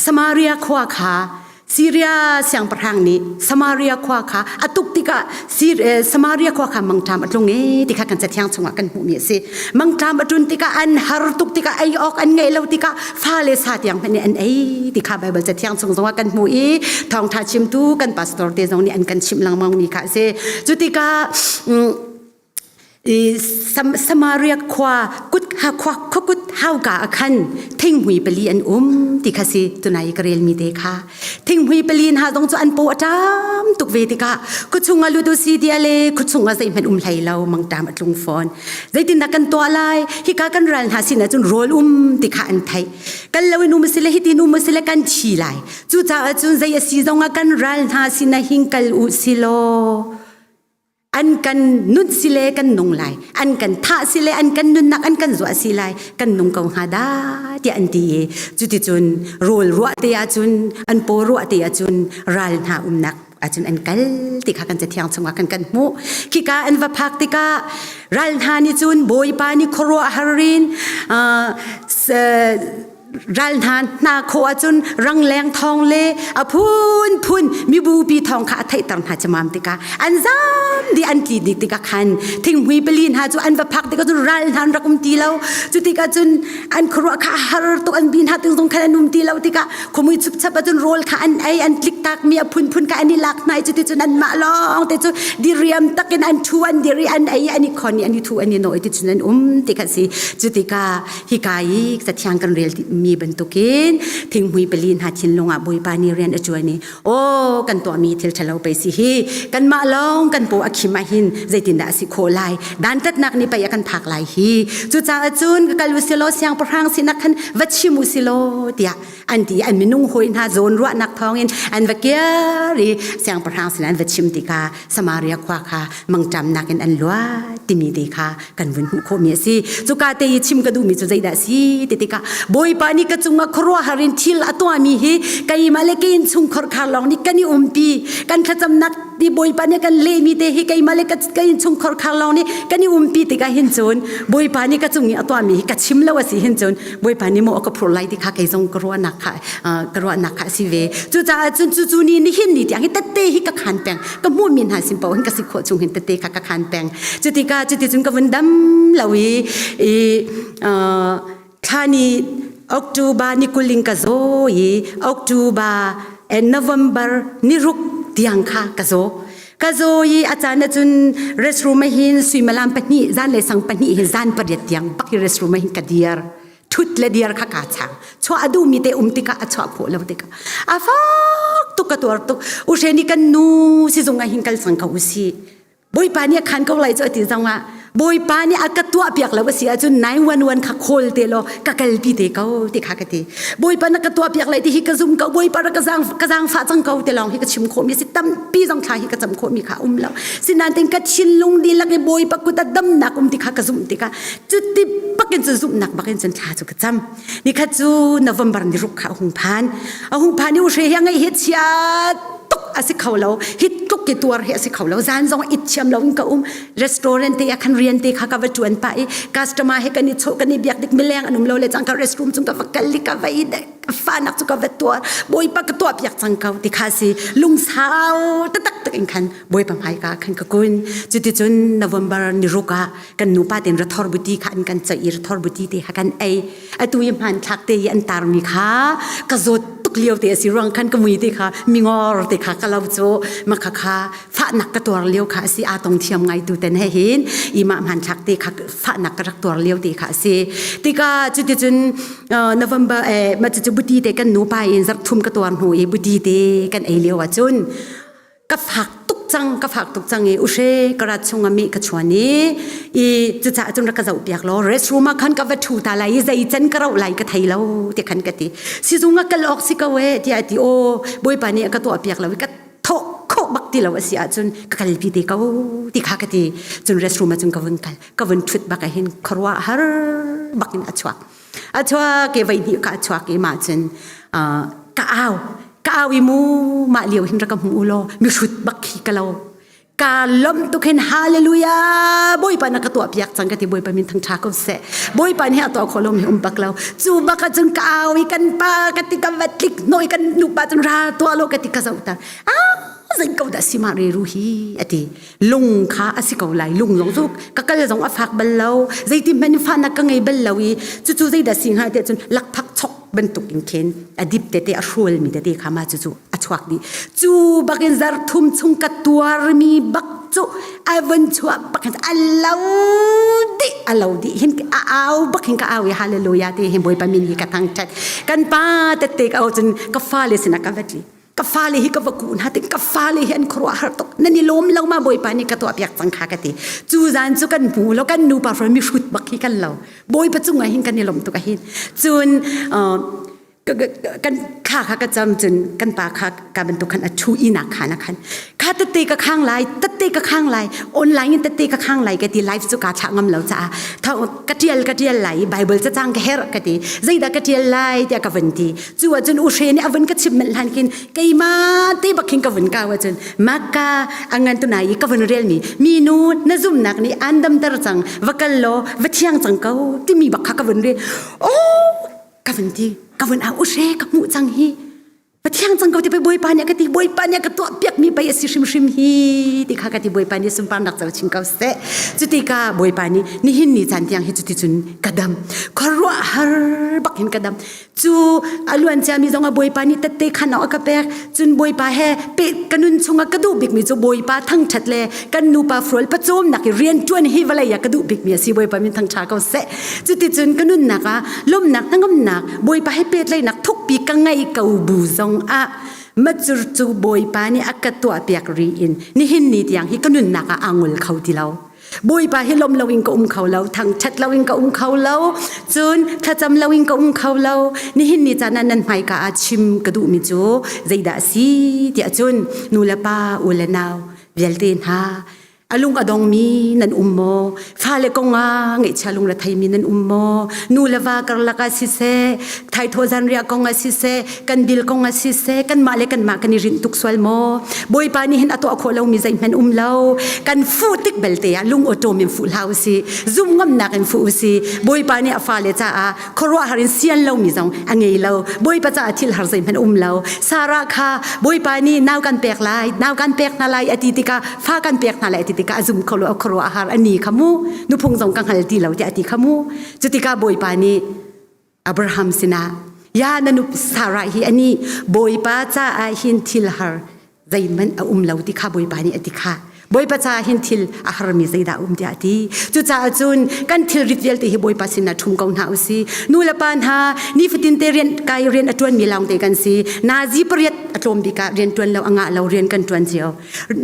[SPEAKER 7] Samaria khua kha Siria siangpahrang nih Samaria khua kha a tuk tikah Samaria khua kha mangṭam a tlung e ti kha kan cathiang chungah kan hmuhmi a si. Mangṭam a tlun tikah an har tuk tikah ei awk an ngeih lo tikah fale sa tiang hmanh nih an ei ti kha Baibal cathiang chung zongah kan hmuh i thawngṭha chimtu kan pastor te zong nih an kan chimh lengmang mi kha a si. Cu tikah Samaria khua kut khua khuakut hauka ah khan thinghmui pali an um ti kha si tunai ka relmi te kha thinghmui pali hna zong cu an paw a ṭam tuk ve tikah khuachung ah lut u si tia le khuachung ah zeihmanh um hlei lo mangṭam a tlung fawn zeitindah kan tuah lai hika kan ral hna sin ah cun rawl um ti kha an theih kal loin um sile hitin um sile kan thi lai cucaah cun zei a si zong ah kan ral hna sin ah hing kal u si law an kan nun sile kan nung lai an kan thah sile an kan nunnak an kan zuah si lai kan nung ko hnga da tiah an ti i cuticun rawl ruah te ahcun an paw ruah te ahcun ral hna umnak ahcun an kal ti kha kan cathiang chungah kan kan hmuh khika an va phak tikah ral hna nih cun bawipa nih khuaruah harin ral hna hna khawh ahcun rangleng thawng le a phunphun mibupi thawng kha a theihter hna camam tikah an zam dih an tli dih tikah khan thinghmui pali hna cu an va phak tikah cun ral hna an rak um ti lo cu tikah cun an khuaruah kha a har tuk an bi hna ting zong khan an um ti lo tikah khumui chupchap ahcun rawl kha an ei an tlik tak mi a phunphun kha an i lak hna i cuticun an mah lawng te cu diriam takin an thu an dir i an ei an i khon i an i thu an i nawi ti cun an um ti kha si cu tikah hika i cathiang kan rel mi bantukin thinghmui pali hna thinlung ah Bawipa nih rian a ṭuan i aw kan tuahmi thil ṭhalo pei si hi kanmah lawng kan paw a khim ahhin zeitindah a si khawh lai dantatnak nih pei a kan phak lai hi cucaah cun ka kal u silaw siangpahrang sinak khan va chim u silaw tiah an ti an minung hawi hna zawn ruahnak thawngin an va kir i siangpahrang sin an va chim tikah Samaria khua kha mangṭamnak in an luat timi te kha kan vun hmuh khawhmi a si. Cuka te i chim ka duhmi cu zeidah a si ti tikah Bawipa nih ka cungah khuaruahhar in thil a tuahmi hi keimah le ke innchungkhar khar lawng nih kan i umpi kan thlacamnak ti Bawipa nih kan lehmi te hi keimah le ka innchungkhar khar lawng nih kan i umpi tikah hin cun Bawipa nih ka cung i a tuahmi hi ka chim lo a si hin cun Bawipa nih maw a ka phurh lai ti kha kei zong ka ruahnak kha ka ruahnak kha a si ve. Cucaah cun cucu ni nihin ni tiang hi tette hi ka khan peng ka hmuhmi hna sin paoh hin ka si khawh chung hin tette kha ka khan peng. Cutikah cuticun ka vun dam lo i i thla ni October ni kuling ka zaw i October and November ni ruk tiang kha ka zaw. Ka zaw i a caan ahcun restroom ah hin suimilam pahnih zan le sang pahnih hin zan pariat tiang bak hi restroom ah hin ka dir. Thut le dir kha kaa chang. Chuah a duhmi te um tikah a chuah khawh lo tikah a fak tuk ka tuar tuk. U hre ni kan nu sizung ah hin kal cang ko u si. Bawipa nih a khan ko lai cu a ti zong ah Bawipa nih a ka tuah piak lo a si ahcun 911 kha call te law ka kalpi te ko ti kha ka ti. Bawipa na ka tuah piak lai ti hi ka zum ko Bawipa ra ka zaang ka zaangfah cang ko te lawng hi ka chim khawhmi si tampi zong thla hi ka cam khawhmi kha um lo. Sinain ka thinlung dihlak i Bawipa kut a damnak um ti kha ka zumh tikah cuti bakin cu zumhnak bakin cun thla cu ka cam. Nikhat cu November ni ruk kha a hung phan. A hung phan i u hre hi a ngaih hi chia tuk a si kho lo. Hi tluk ki tuar hi a si kho lo. Zan zong it thiam lo in ka um. Restaurant te ah khan rian te kha ka va tuan pah i customer he kan i chawh kan i biak dik mileng an um lo le cang ka restroom cung ka va kal i ka va i fanak cu ka va tuar. Bawipa ka tuah piak cang ko ti kha si lungsau taktak tak in khan Bawipa hmai ka khan ka kun. Cuticun November ni ruk ah kan nupa ten rathor buti kha an kan ceih i rathor buti te kha kan ei atu i hmanthlak te i an tarmi kha ka zawt tuk lio te a si ruang khan ka mui te kha mingor te kha ka lo cu maka kha fahnak ka tuar lio kha a si aa tong thiam ngai tu ten he hin i mah hmanthlak te kha fahnak ka rak tuar lio te kha a si tika cuticun November eh ma cucu buti te kan nupa in zarh thum ka tuar hnu i buti te kan ei lio ahcun ka fak tuk cang ka fak tuk cang i uhre ka rat chung ah mi ka chuan i i cucaah cun rak ka zoh piak law restroom ah khan ka va ṭhu ta lai i zei can ka rauh lai ka thei lo ti khan ka ti sizung ah kal awk si ko e tiah a ti aw bawipa nih a ka tuah piak lo i ka thawh khawh bak ti lo a si ahcun ka kalpi te ko ti kha ka ti cun restroom ah cun ka vun kal ka vun ṭhut bak ah hin khuaruah har bak in a chuak a chuak i voi hnih ka a chuak i mah cun ka au ka. Ka au i mu mah lio hin rak ka hmu u law mihrut bak khi ka lo. Ka lawmh tuk hin hallelujah Bawipa na ka tuah piak cang ka ti Bawipa min thangtha ko seh. Bawipa nih a tuah khawh lomi um bak lo. Cu bak ah cun ka au i kan pa ka ti ka va tlik hnawh i kan nupa cun ra tuah lo ka ti ka zoh ta. Ah zei ko dah si ma re ru hi ati. Lung kha a si ko lai lung zong cu ka kal zong a fak bal lo zeiti hmanh fahnak ka ngei bal lo i cucu zeidah si hnga tiah cun lakphak chok bantuk in khin a dip tete a hrual mi tete kha ma cucu a chuak dih cu bakin zar thum chung ka tuarmi bak cu a vun chuah bak hin a lo dih a lo dih hin a au bak hin ka au i hallelujah ti hin bawipa min hi ka thangthat kan pa tete ka au cun ka fale sinah ka vat li ka fale hi ka va kuh hna tik ka fale hi an khuaruah har tuk nan i lawm lo ma bawipa nih ka tuah piak cang kha ka ti cu zan cu kan hmu lo kan nupa hruai mi hrut bak hi kan lo bawipa cungah hin kan i lawm tuk ahin cun kan kha kha ka cam cun kan pa kha ka bantuk khan a thu inak khan a khan kha tette ka khang lai tette ka khang lai online in tette ka khang lai ka ti live cu ka thlah ngam lo caah ka tial ka tial lai bible cacang ka herh ka ti zeidah ka tial lai tiah ka vun ti Cu ahcun u hre nih a vun ka chim manh hlan khin keimah te bak khin ka vun kau ahcun maka a ngan tu nai i ka vun relmi minu na zumnak nih aan damter cang va kal law va thiang cang ko timi bak kha ka vun rel oh ka vun ti ka vun au u hre ka hmuh cang hi va thiang cang ko ti pei bawipa nih a ka ti bawipa nih a ka tuah piak mi pei a si hrimhrim hi ti kha ka ti bawipa nih sunparnak co chin ko seh cutika bawipa nih nihin ni caan tiang hi cuti cun ka dam khuaruahhar bak hin ka dam Cu a luan ciami zong a Bawipa nih tette khan a ka pek. Cun Bawipa he pe ka nun chungah ka duh bikmi cu Bawipa thangṭhat le kan nupa frual pacawmnak i rianṭuan hi vawlei ah ka duh bikmi a si. Bawipa min thangṭha ko seh. Cuticun ka nunnak ah lawmhnak hnangamnak Bawipa he pehtlaihnak thukpi ka ngei ko bu zong ah macur cu Bawipa nih a ka tuahpiak ri in nihin ni tiang hi ka nunnak ah aa ngol kho ti lo. Bawipa hi lawm loin ka um kho lo, thangṭhat loin ka um kho lo, cun thlacam loin ka um kho lo. Nihin ni caan ah nan hmaika ah chim ka duhmi cu zeidah a si tiah cun nu le pa, u le nau vialte hna a lung a dongmi nan um maw? Fale kong ah ngaihchia lungretheimi nan um maw? Nu le va karlak ah siseh, thaithawh zanriah kong ah siseh, kan bil kong ah siseh, kanmah le kanmah kan i rinh tuk sual maw? Bawipa nih hin a tuah khawh lomi zeihmanh um lo. Kan fuh tik belte ah lung awṭawm in fuh hlah usih. Zumh ngamnak in fuh usih. Bawipa nih a fale caah khuaruahhar in sian lomi zong a ngei lo. Bawipa caah thil har zeihmanh um lo. Sarah kha Bawipa nih nau kan pek lai, nau kan pek hna lai a ti tikah fa kan pek hna lai a ti tikah a zum kho lo, a khuaruahhar a ni kha mu. Nuphung zong ka hngal ti lo tiah a ti kha mu. Cutikah Bawipa nih Abraham sinah ya na nupi Sarah hi ani Bawipa caah hin thil har zeihmanh a um lo ti kha Bawipa nih a ti kha Bawipa caah hin thil a harmi zeidah a um tiah a ti cucaah cun kan thilrit vialte hi Bawipa sinah ṭhum ko hna usih nu le pa hna nifatin te rian kai rian a ṭuanmi lawngte kan si nazi pariat a tlawm bik ah rian ṭuan lo a ngah lo rian kan ṭuan cio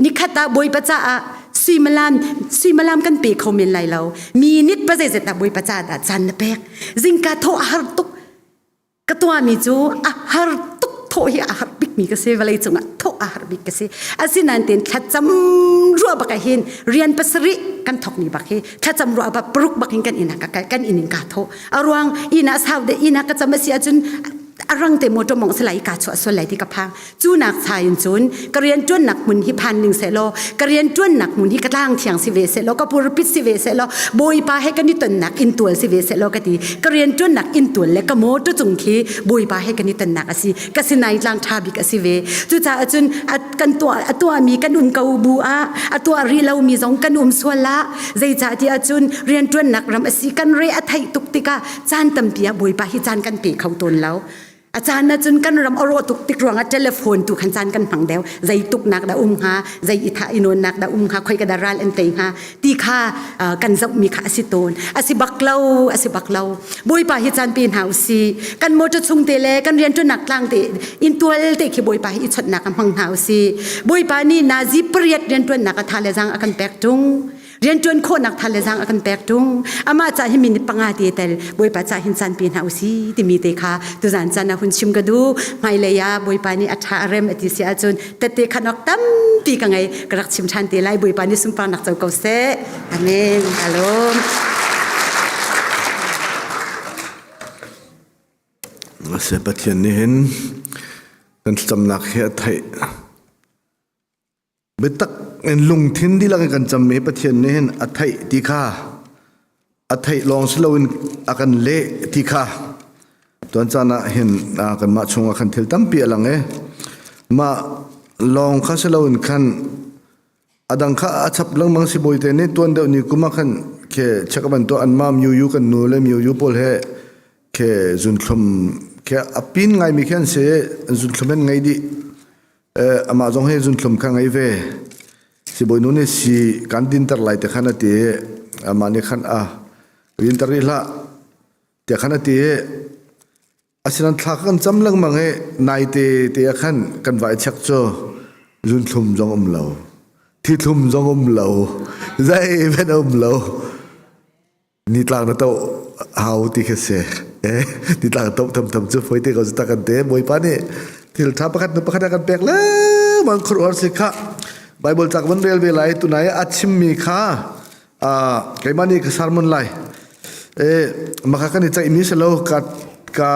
[SPEAKER 7] nikhat ah Bawipa caah suimilam suimilam kan pe kho men lai lo minute pa zeizat dah Bawipa caah dah caan na pek Zingka thawh a har tuk. Ka tuahmi cu a har tuk thawh hi a har bikmi ka si vawlei cungah thawh a har bik ka si. Asinain tein thlacam ruah bak ah hin rian pasarih kan thawkmi bak hi thlacam ruah bak paruk bak in kan inn ah ka kal kan inn in kaa thawh. A ruang inn ah sau deuh inn ah ka cam a si ahcun a rang te motor mong salai ka chuah sual lai ti ka phang cu nak cha in cun ka rian tuannak hmun hi phan ning seh law ka rian tuannak hmun hi ka tlang thiang si ve seh law ka purpit si ve seh law bawipa he kan i tonnak inn tual si ve seh law ka ti ka rian tuannak inn tual le ka motor cung khi bawipa he kan i tonnak a si ka sinai tlang tha bik a si ve cucaah cun kan tuah a tuahmi kan um ko bu ah a tuah rih lomi zong kan um sual ah zeicah ti ahcun rian tuannak ram a si kan re a theih tuk tikah caan tampi ah bawipa hi caan kan pe kho tawn lo a caan ah cun kan ram a rawh tuk tik ruangah telephone tu khan caan kan hmang deuh zei tuknak dah um hnga zei i thah i nawnnak dah um hnga khoi ka dah ral an tei hnga ti kha kan zohmi kha a si tawn a si bak lo a si bak lo bawipa hi caan pe hna usih kan motor chung te le kan rianṭuannak tlang te intual te khi bawipa hi i chawnhnak a hmang hna usih bawipa nih nazi pariat rianṭuannak a tha le zaang a kan pek ṭung rianṭuan khawhnak tha le zaang a kan pek ṭung amah ca hi minute panga te tel bawipa ca hin caan pe hna usih timi te kha tuzan caan ah hun chim ka duh hmailei ah bawipa nih a ṭha a rem a ti si ahcun tette khan awk tampi ka ngei ka rak chim ṭhan te lai bawipa nih sunparnak co ko seh amen alom
[SPEAKER 6] Se Pathian nih hin. Kan thlacamnak hi a theih. Biatak in lungthin dihlak in kan cammi Pathian nih hin a theih ti kha a theih lawng si loin a kan leh ti kha tuan caan ah hin kanmah chungah khan thil tampi a lang i mah lawng kha si loin khan a dang kha a chap lengmang si bawite nih tuan deuh ni kum ah khan khe check bantuk anmah myu kan nu le myu pawl he khe zunthlum khe a pin ngaimi khi an si zunthlum an ngei dih amah zong hi zunthlum kha ngei ve sibawi nu nih si kan dinter lai te khan a ti amah nih khan a dinter rih hlah tiah khan a ti Asinain thla kan cam lengmang i naite te ah khan kan va i check cu zunthlum zong um lo, thithlum zong um lo, zeihmanh a um lo. Nitlak na toh hau ti khi si. Eh, nitlak toh thamtham cu foi te ko cu tak kan te. Bawipa nih thil tha pakhat nu pakhat a kan pek lengmang khuaruahhar si kha. Bible ca ka van rel ve lai tunai a chimmi kha keimah nih ka sermon lai e maka kan i ceihmi si lo ka ka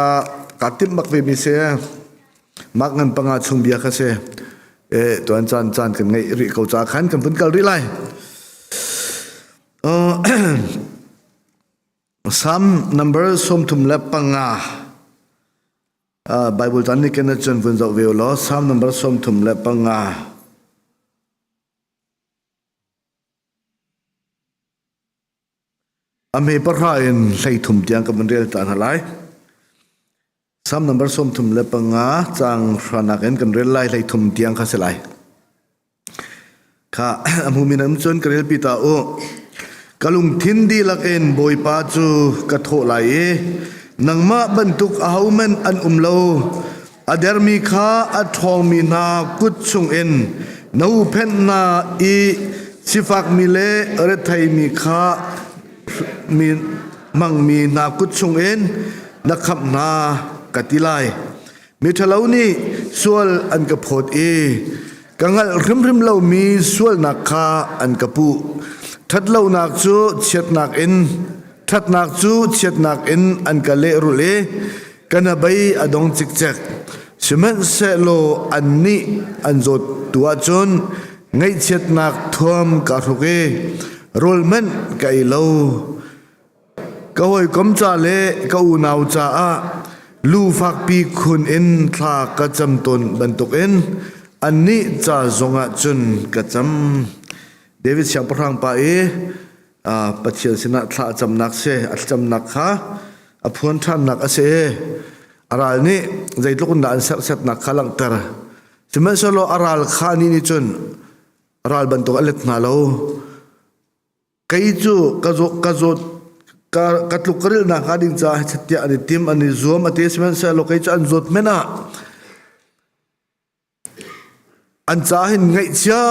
[SPEAKER 6] ka timh bak ve mi si mak ngan panga chung bia kha si e tuan caan caan kan ngeih rih ko ca khan kan vun kal rih lai Psalm number 35 Bible caan nih ken cun vun zoh ve law Psalm number 35 A hme pahra in 13 tiang ka van rel ta hna lai. Psalm number 35 caang hranak in kan rel lai 13 tiang kha si lai. Kha a hmumi nan cun ka relpi ta u. Ka lungthin dihlak in Bawipa cu ka thawh lai i nangmah bantuk ahohmanh an um lo. A dermi kha a ṭhawngmi hna kut chungin na huhphenh hna i sifakmi le retheimi kha mi hmangmi hna kut chungin na khamh hna ka ti lai. Miṭhalo nih sual an ka phawt i ka hngalh hrimhrim lomi sualnak kha an ka puh. Ṭhatlonak cu chiatnak in ṭhatnak cu chiatnak in an ka lehrulh i Ka hnabei a dong cikcek. Sihmanhsehlaw annih an zawt tu ahcun ngaihchiatnak thuam kaa hruk i rawl hmanh ka ei lo. Ka hawikom ca le ka unau caah lu fakpi khun in thla ka cam tawn bantukin annih ca zongah cun ka cam. David siangpahrang pa i Pathian sinah thla a camnak si a thlacamnak kha a phuan ṭhannak a si a ral nih zeitluk in dah an serhsetnak kha langhter sihmanhsehlaw a ral kha nih nih cun ral bantuk a let hna lo kei cu ka zawt ka zawt ka ka tluk ka rilhnak hnga ding caah tiah an i tim an i zuam a ti sihmanhsehlaw kei cu an zawt men ah An ca hin ngaihchia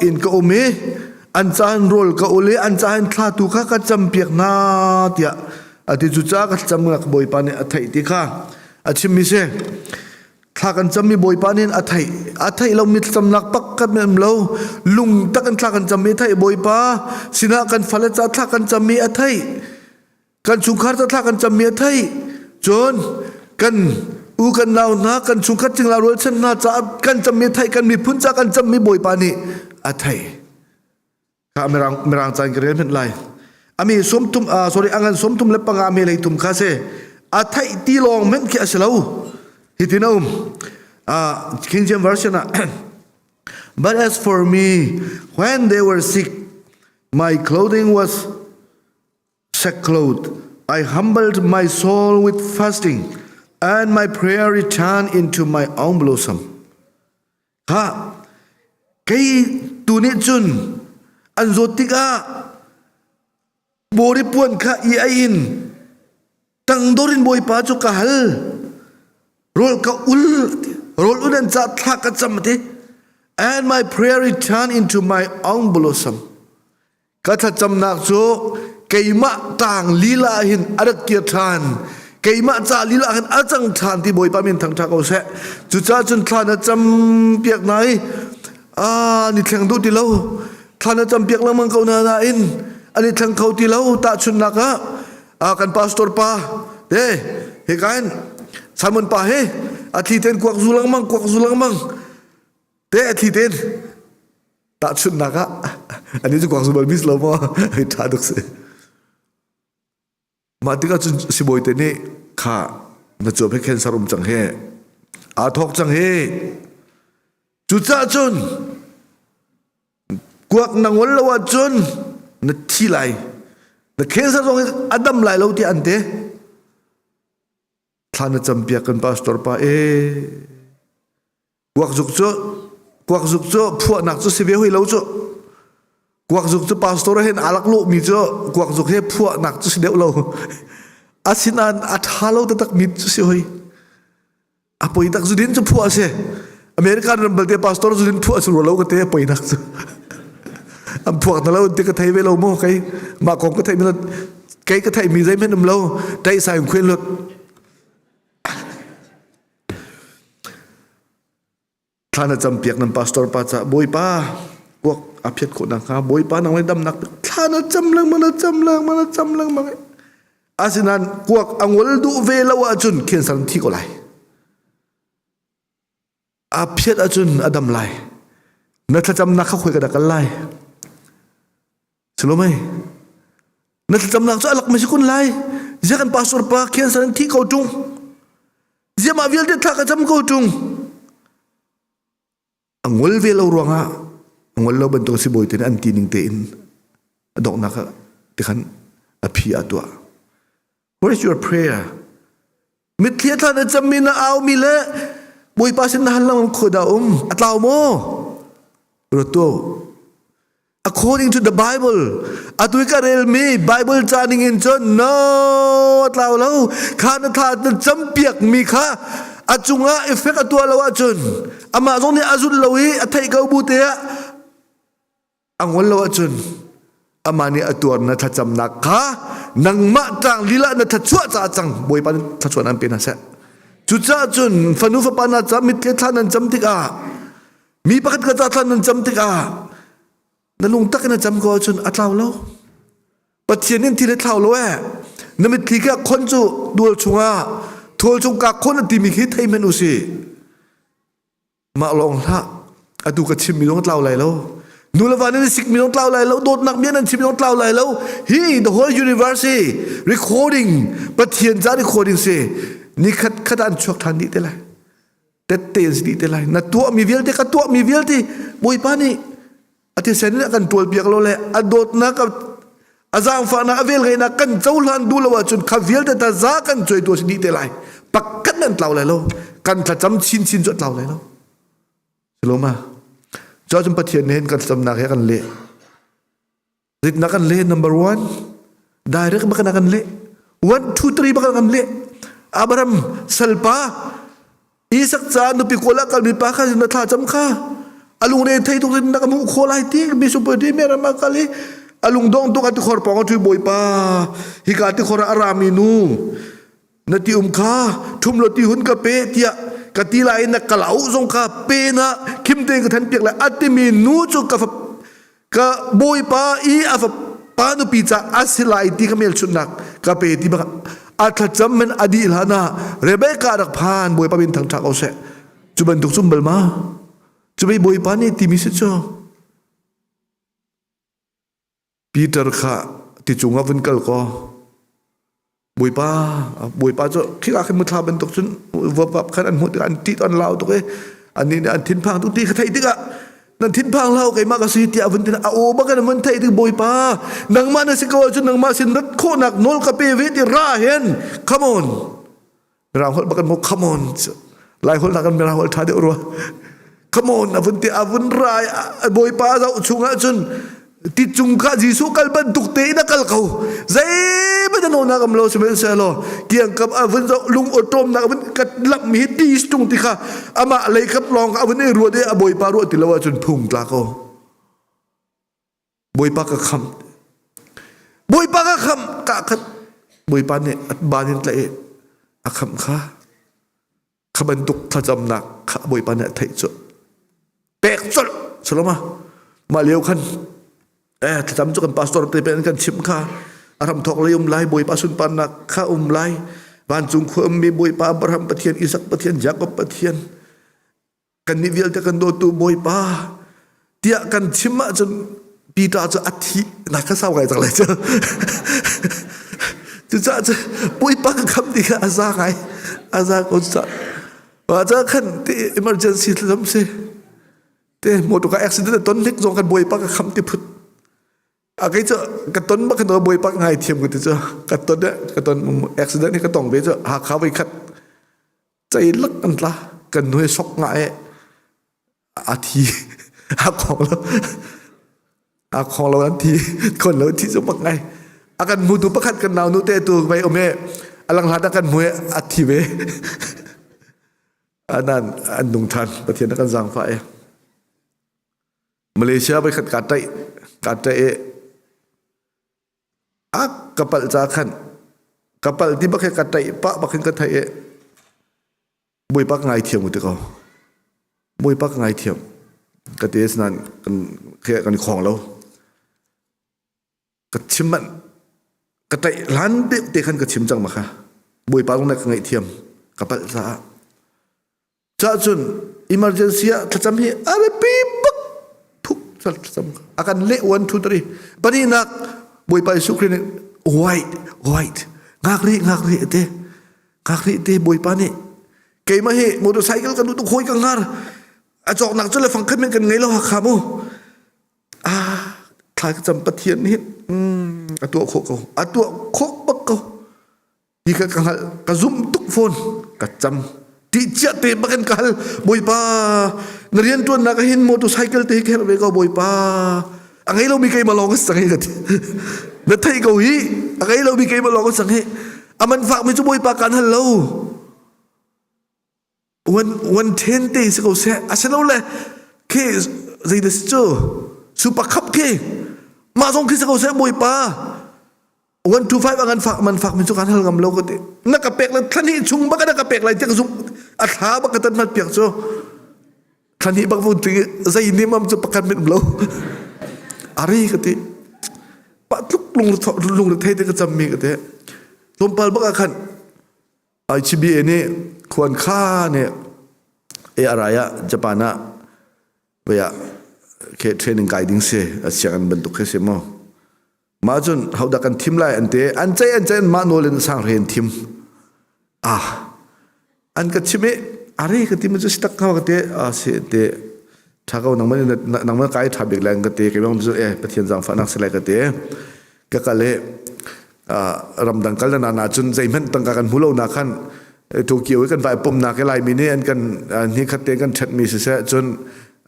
[SPEAKER 6] in ka um i an ca hin rawl ka ul i an ca hin thla tu kha ka campiak hna tiah a ti cucaah ka thlacamnak Bawipa nih a theih ti kha a chimmi si. Thla kan cammi Bawipa nih a theih. A theih lomi thlacamnak pakhat men um lo. Lungtak in thla kan cammi a theih Bawipa sinah kan fale ca thla kan cammi a theih. Kan chungkhar ca thla kan cammi a theih. Cun kan u kan nau hna kan chungkhat cingla rualchan hna caah kan cammi a theih kan miphun ca kan cammi Bawipa nih a theih. Kha mirang mirang caan ka rel hmenh lai. Ami sawmthum uh, sorry angan 35 me lei thum kha se a theih ti lawng men khi a si lo. Hitin a um. Uh, King James Version ah But as for me, when they were sick, my clothing was sackcloth. I humbled my soul with fasting, and my prayer returned into my own blossom. Kha, kei tu nih cun an zawt tikah bawri puan kha i ai in tangdor in bawipa cu ka hal rawl ka ul rawl ul an ca thla ka cam ti and my prayer returned into my own blossom Ka thlacamnak cu keimah tang lila hin a rak kir ṭhan. Keimah ca lila hin a cang ṭhan ti Bawipa min thangṭha ko seh. Cucaah cun thla na cam piak hna i aa ni thleng duh ti lo. Thla na cam piak lengmang ko hna nain an i thleng kho ti lo. Tahchunhnak ah kan pastor pa te hika hin Simon pa hi. A thli ten kuak zu lengmang kuak zu lengmang. Te a thli ten tahchunhnak ah ani cu kuak zu bal mis lo maw hei ṭha tuk si. Mah tikah cun sibawi te nih kha na cuap he cancer um cang he aa thawk cang he cucaah cun kuak na ngol lo ahcun na thi lai na cancer zong hi a dam lai lo tiah an ti thla na campiak kan pastor pa e Kuakzuk cu kuakzuk cu phuahnak cu si ve hoi lo cu. Kuakzuk cu pastor hen aa lak mi cu kuakzuk he phuahnak cu si deuh lo. Asinain a ṭha lo taktak mi cu si hoi. A poi tak zudin cu phuah si. American ram balte pastor zudin phuah cu lo ka te a poi nak cu. An phuak na lo ti ka thei ve lo mu kei mah kong ka thei mi kei ka thei mi zeihmanh um lo tai sai khuen lut Thla na campiak nan pastor pa ca Bawipa kuak a phiat khawh nakhnga Bawipa nang le damnak thla na cam lengmang na cam lengmang na cam lengmang asinain kuak a ngol duh ve lo ahcun cancer thi ko lai a phiat ahcun a dam lai na thlacamnak kha khoi ka dah kal lai Salomei na thlacamnak cu alak masi kun lai zia kan pastor pa cancer in thi ko tung zia mah vialte thla ka cam ko tung a ngol ve lo ruangah a ngol lo bantuk si bawi te an ti ning tein a donghnak ah tikhan a phi a tuah Where is your prayer? Mitthli a thla na cammi na aumi le Bawipa sin na hal lang khua dah um a tlau maw? Ruat According to the Bible, atu ka relmi Bible ca ning in cun no a tlau lo. Kha na thla na campiak mi kha a cungah effect a tuah lo ahcun amah zong nih a zulh lo i a theih ko bu te ah a ngol lo ahcun amah nih a tuar na thlacamnak kha nangmah ṭang lila na thluachuah caah cang Bawipa nih thluachuah nan pe hna seh cucaah cun fanu fapa na ca mitthli thla nan cam tikah mi pakhat ka ca thla nan cam tikah na lungtak in na cam ko ahcun a tlau lo Pathian in thil a thlau lo eh na mitthli kha khon cu dual chungah thawl chung ka khon a timi khi thei men u si Mah lawng hlah. Atu ka chimmi zong tlau lai lo. Nu le va nan i sikmi zong tlau lai lo. Dawtnak bia nan chimmi zong tlau lai lo. Hi the whole universe hi recording Pathian ca recording si. Nikhat khat an chuak ṭhan dih te lai. Tette an si dih te lai. Na tuahmi vialte ka tuahmi vialte Bawipa nih a thisen in a kan ṭual piak lo le a dawtnak a zaangfahnak a velngeihnak kan cohlan duh lo ahcun kha vialte ta za kan cuai tu a si dih te lai pakhat nan tlau lai lo kan thlacam chinchin cu a tlau lai lo siloma cu ahcun Pathian nih hin kan thlacamnak he kan leh Ritnak kan leh number one direct bak kan leh one two three bak kan leh Abraham salpa Isak ca nupi kawl ah kalmi pa kha na thla cam kha alung re thei tuk na ka mu kho lai ti mi super ti me ram kal i alung dong tuk ati khor pong a thui bawipa hika ti khor a rami nu na ti um kha thum lo ti hun ka pe tiah ka ti lai na kalau zong kha pe na khim te ka than piak lai atimi nu cu ka ka bawipa i a pa nupi ca a si lai ti ka melchunnak ka pe ti bak a thlacam men a dih hlan ah Rebecca rak phan bawipa min thangṭha ko seh cu bantuk cum bal ma cu bei bawipa nih timi si cu Peter kha ti cungah vun kal kaw Bawipa Bawipa cu khika khin muthla bantuk cun vuapvap khan an hmuh tikah an ṭih an lau tuk i annih nih an thinphang tuk ti kha theih tikah nan thinphang hlah u keimah ka si tiah vun tin a aw bak in vun theih tik Bawipa nangmah na si ko ahcun nangmah sin rat khawhnak nawl ka pe ve ti ra hen come on Mirang holh bak in mu come on Lai holh nakin Mirang holh ṭha deuh rua come on a vun ti a vun ra Bawipa a zoh chung ahcun ti cung kha Jesuh kal bantuk te in a kal ko zeihmanh a nawnak am lo sihmanhsehlaw kiangkap a vun zoh lung awṭawmnak a vun kat lamh mi hi ti tung ti kha amah lei kap lawng a vun i ruat i a Bawipa ruah ti lo ahcun phung tla ko Bawipa ka khamh. Bawipa ka khamh ka khat Bawipa nih a ban in tlaih i a khamh kha kha bantuk thlacamnak kha Bawipa nih a theih cu pek colh saloma mah lio khan eh thlacam cu kan pastor te pen kan chimh kha a ram thok lei um lai Bawipa sunparnak kha um lai. Vancung khua ummi Bawipa Abraham Pathian, Isak Pathian, Jakob Pathian, kannih vialte kan dawtu Bawipa tiah kan chim ahcun Peter cu a thi na ka sau ngai cang lai cu. Cucaah cu Bawipa ka kham ti kha a za ngai a za ko cucaah Wa ca khan ti emergency thlacam si te motor ka accident ton hlik zong kan Bawipa ka kham ti phut a kei cu ka ton bak kan Bawipa ka ngai thiam ka ti cu ka ton ka ton accident hi ka tong ve cu Hakha voi khat cei lak an tla kan nu he sok nga e a thi a khong lo a khong lo an thi khon lo thi cu bak ngai a kan hmutu pakhat kan nau nu te tu vai um e alang hlat a kan hmu e a thi ve anan an nung than pathian a kan zangfa e Malaysia voi khat ka taih ka taih e a ka palh ca khan ka palh ti bak he ka taih pah bak hin ka theih e Bawipa ka ngaithiam ti ko. Bawipa ka ngaithiam. Ka te sinan kan kan khong lo. Ka chim manh. Ka taih hlan deuh te khan ka chim cang ma kha. Bawipa zong nih ka ngaihthiam. Ka palh caah. Cah cun emergency ah thlacam hi a biapi bak thuk thlacam a kan leh 1 2 3 pahnihnak Bawipa Jesuh Khrih nih wait wait ngak rih ngak rih te ngak rih te Bawipa nih keimah hi motorcycle kan duh khoi ka ngar a cawknak cu le fangkhat men kan ngei lo hakha mu ah thla ka cam Pathian nih a tuah khawh ko a tuah khawh bak ko Hi ka ka hngalh ka zum tuk fawn ka cam ti cia te bakin ka hal bawipa na rian tuannak ah hin motorcycle te hi ka herh ve ko bawipa a ngei lomi keimah lawng ka si cang hi ka ti na theih ko hi a ngei lomi keimah lawng ka si cang hi a man fakmi cu bawipa kaan hal lo one one ten te si ko seh asilole khi zei dah si cu super cup khi mah zong khi si ko seh bawipa 125 a ngan fak man fak mi cu kan hal ngam lo ka ti na ka pek le thlani chung bak na ka pek lai tiah ka zumh a thla bak ka tan mat piak cu thlani bak vun ti zei ni mam cu pakhat mit lo ari ka ti pa tluk lung lung thei te ka cam mi ka ti tlawmpal bak ah khan ICBA nih khuan kha nih ARI ah Japan ah vei ah ke training kai ding si a sianginn bantuk khi si mu mah cun hodah kan thim lai an ti an cei an cei an mah nawl in sang hre an thim ah an ka chim i are ka ti ma cu si tak ka ka ti a si te tha ko nangman nangman kai tha bik lai ka ti ke bang cu e pathian zangfahnak si lai ka ti ka kal i ramdang kal na na cun zeihmanh tangka kan hmu lo na khan Tokyo i kan vai pumnak i Laimi nih an kan ni khat te kan ṭhenmi siseh cun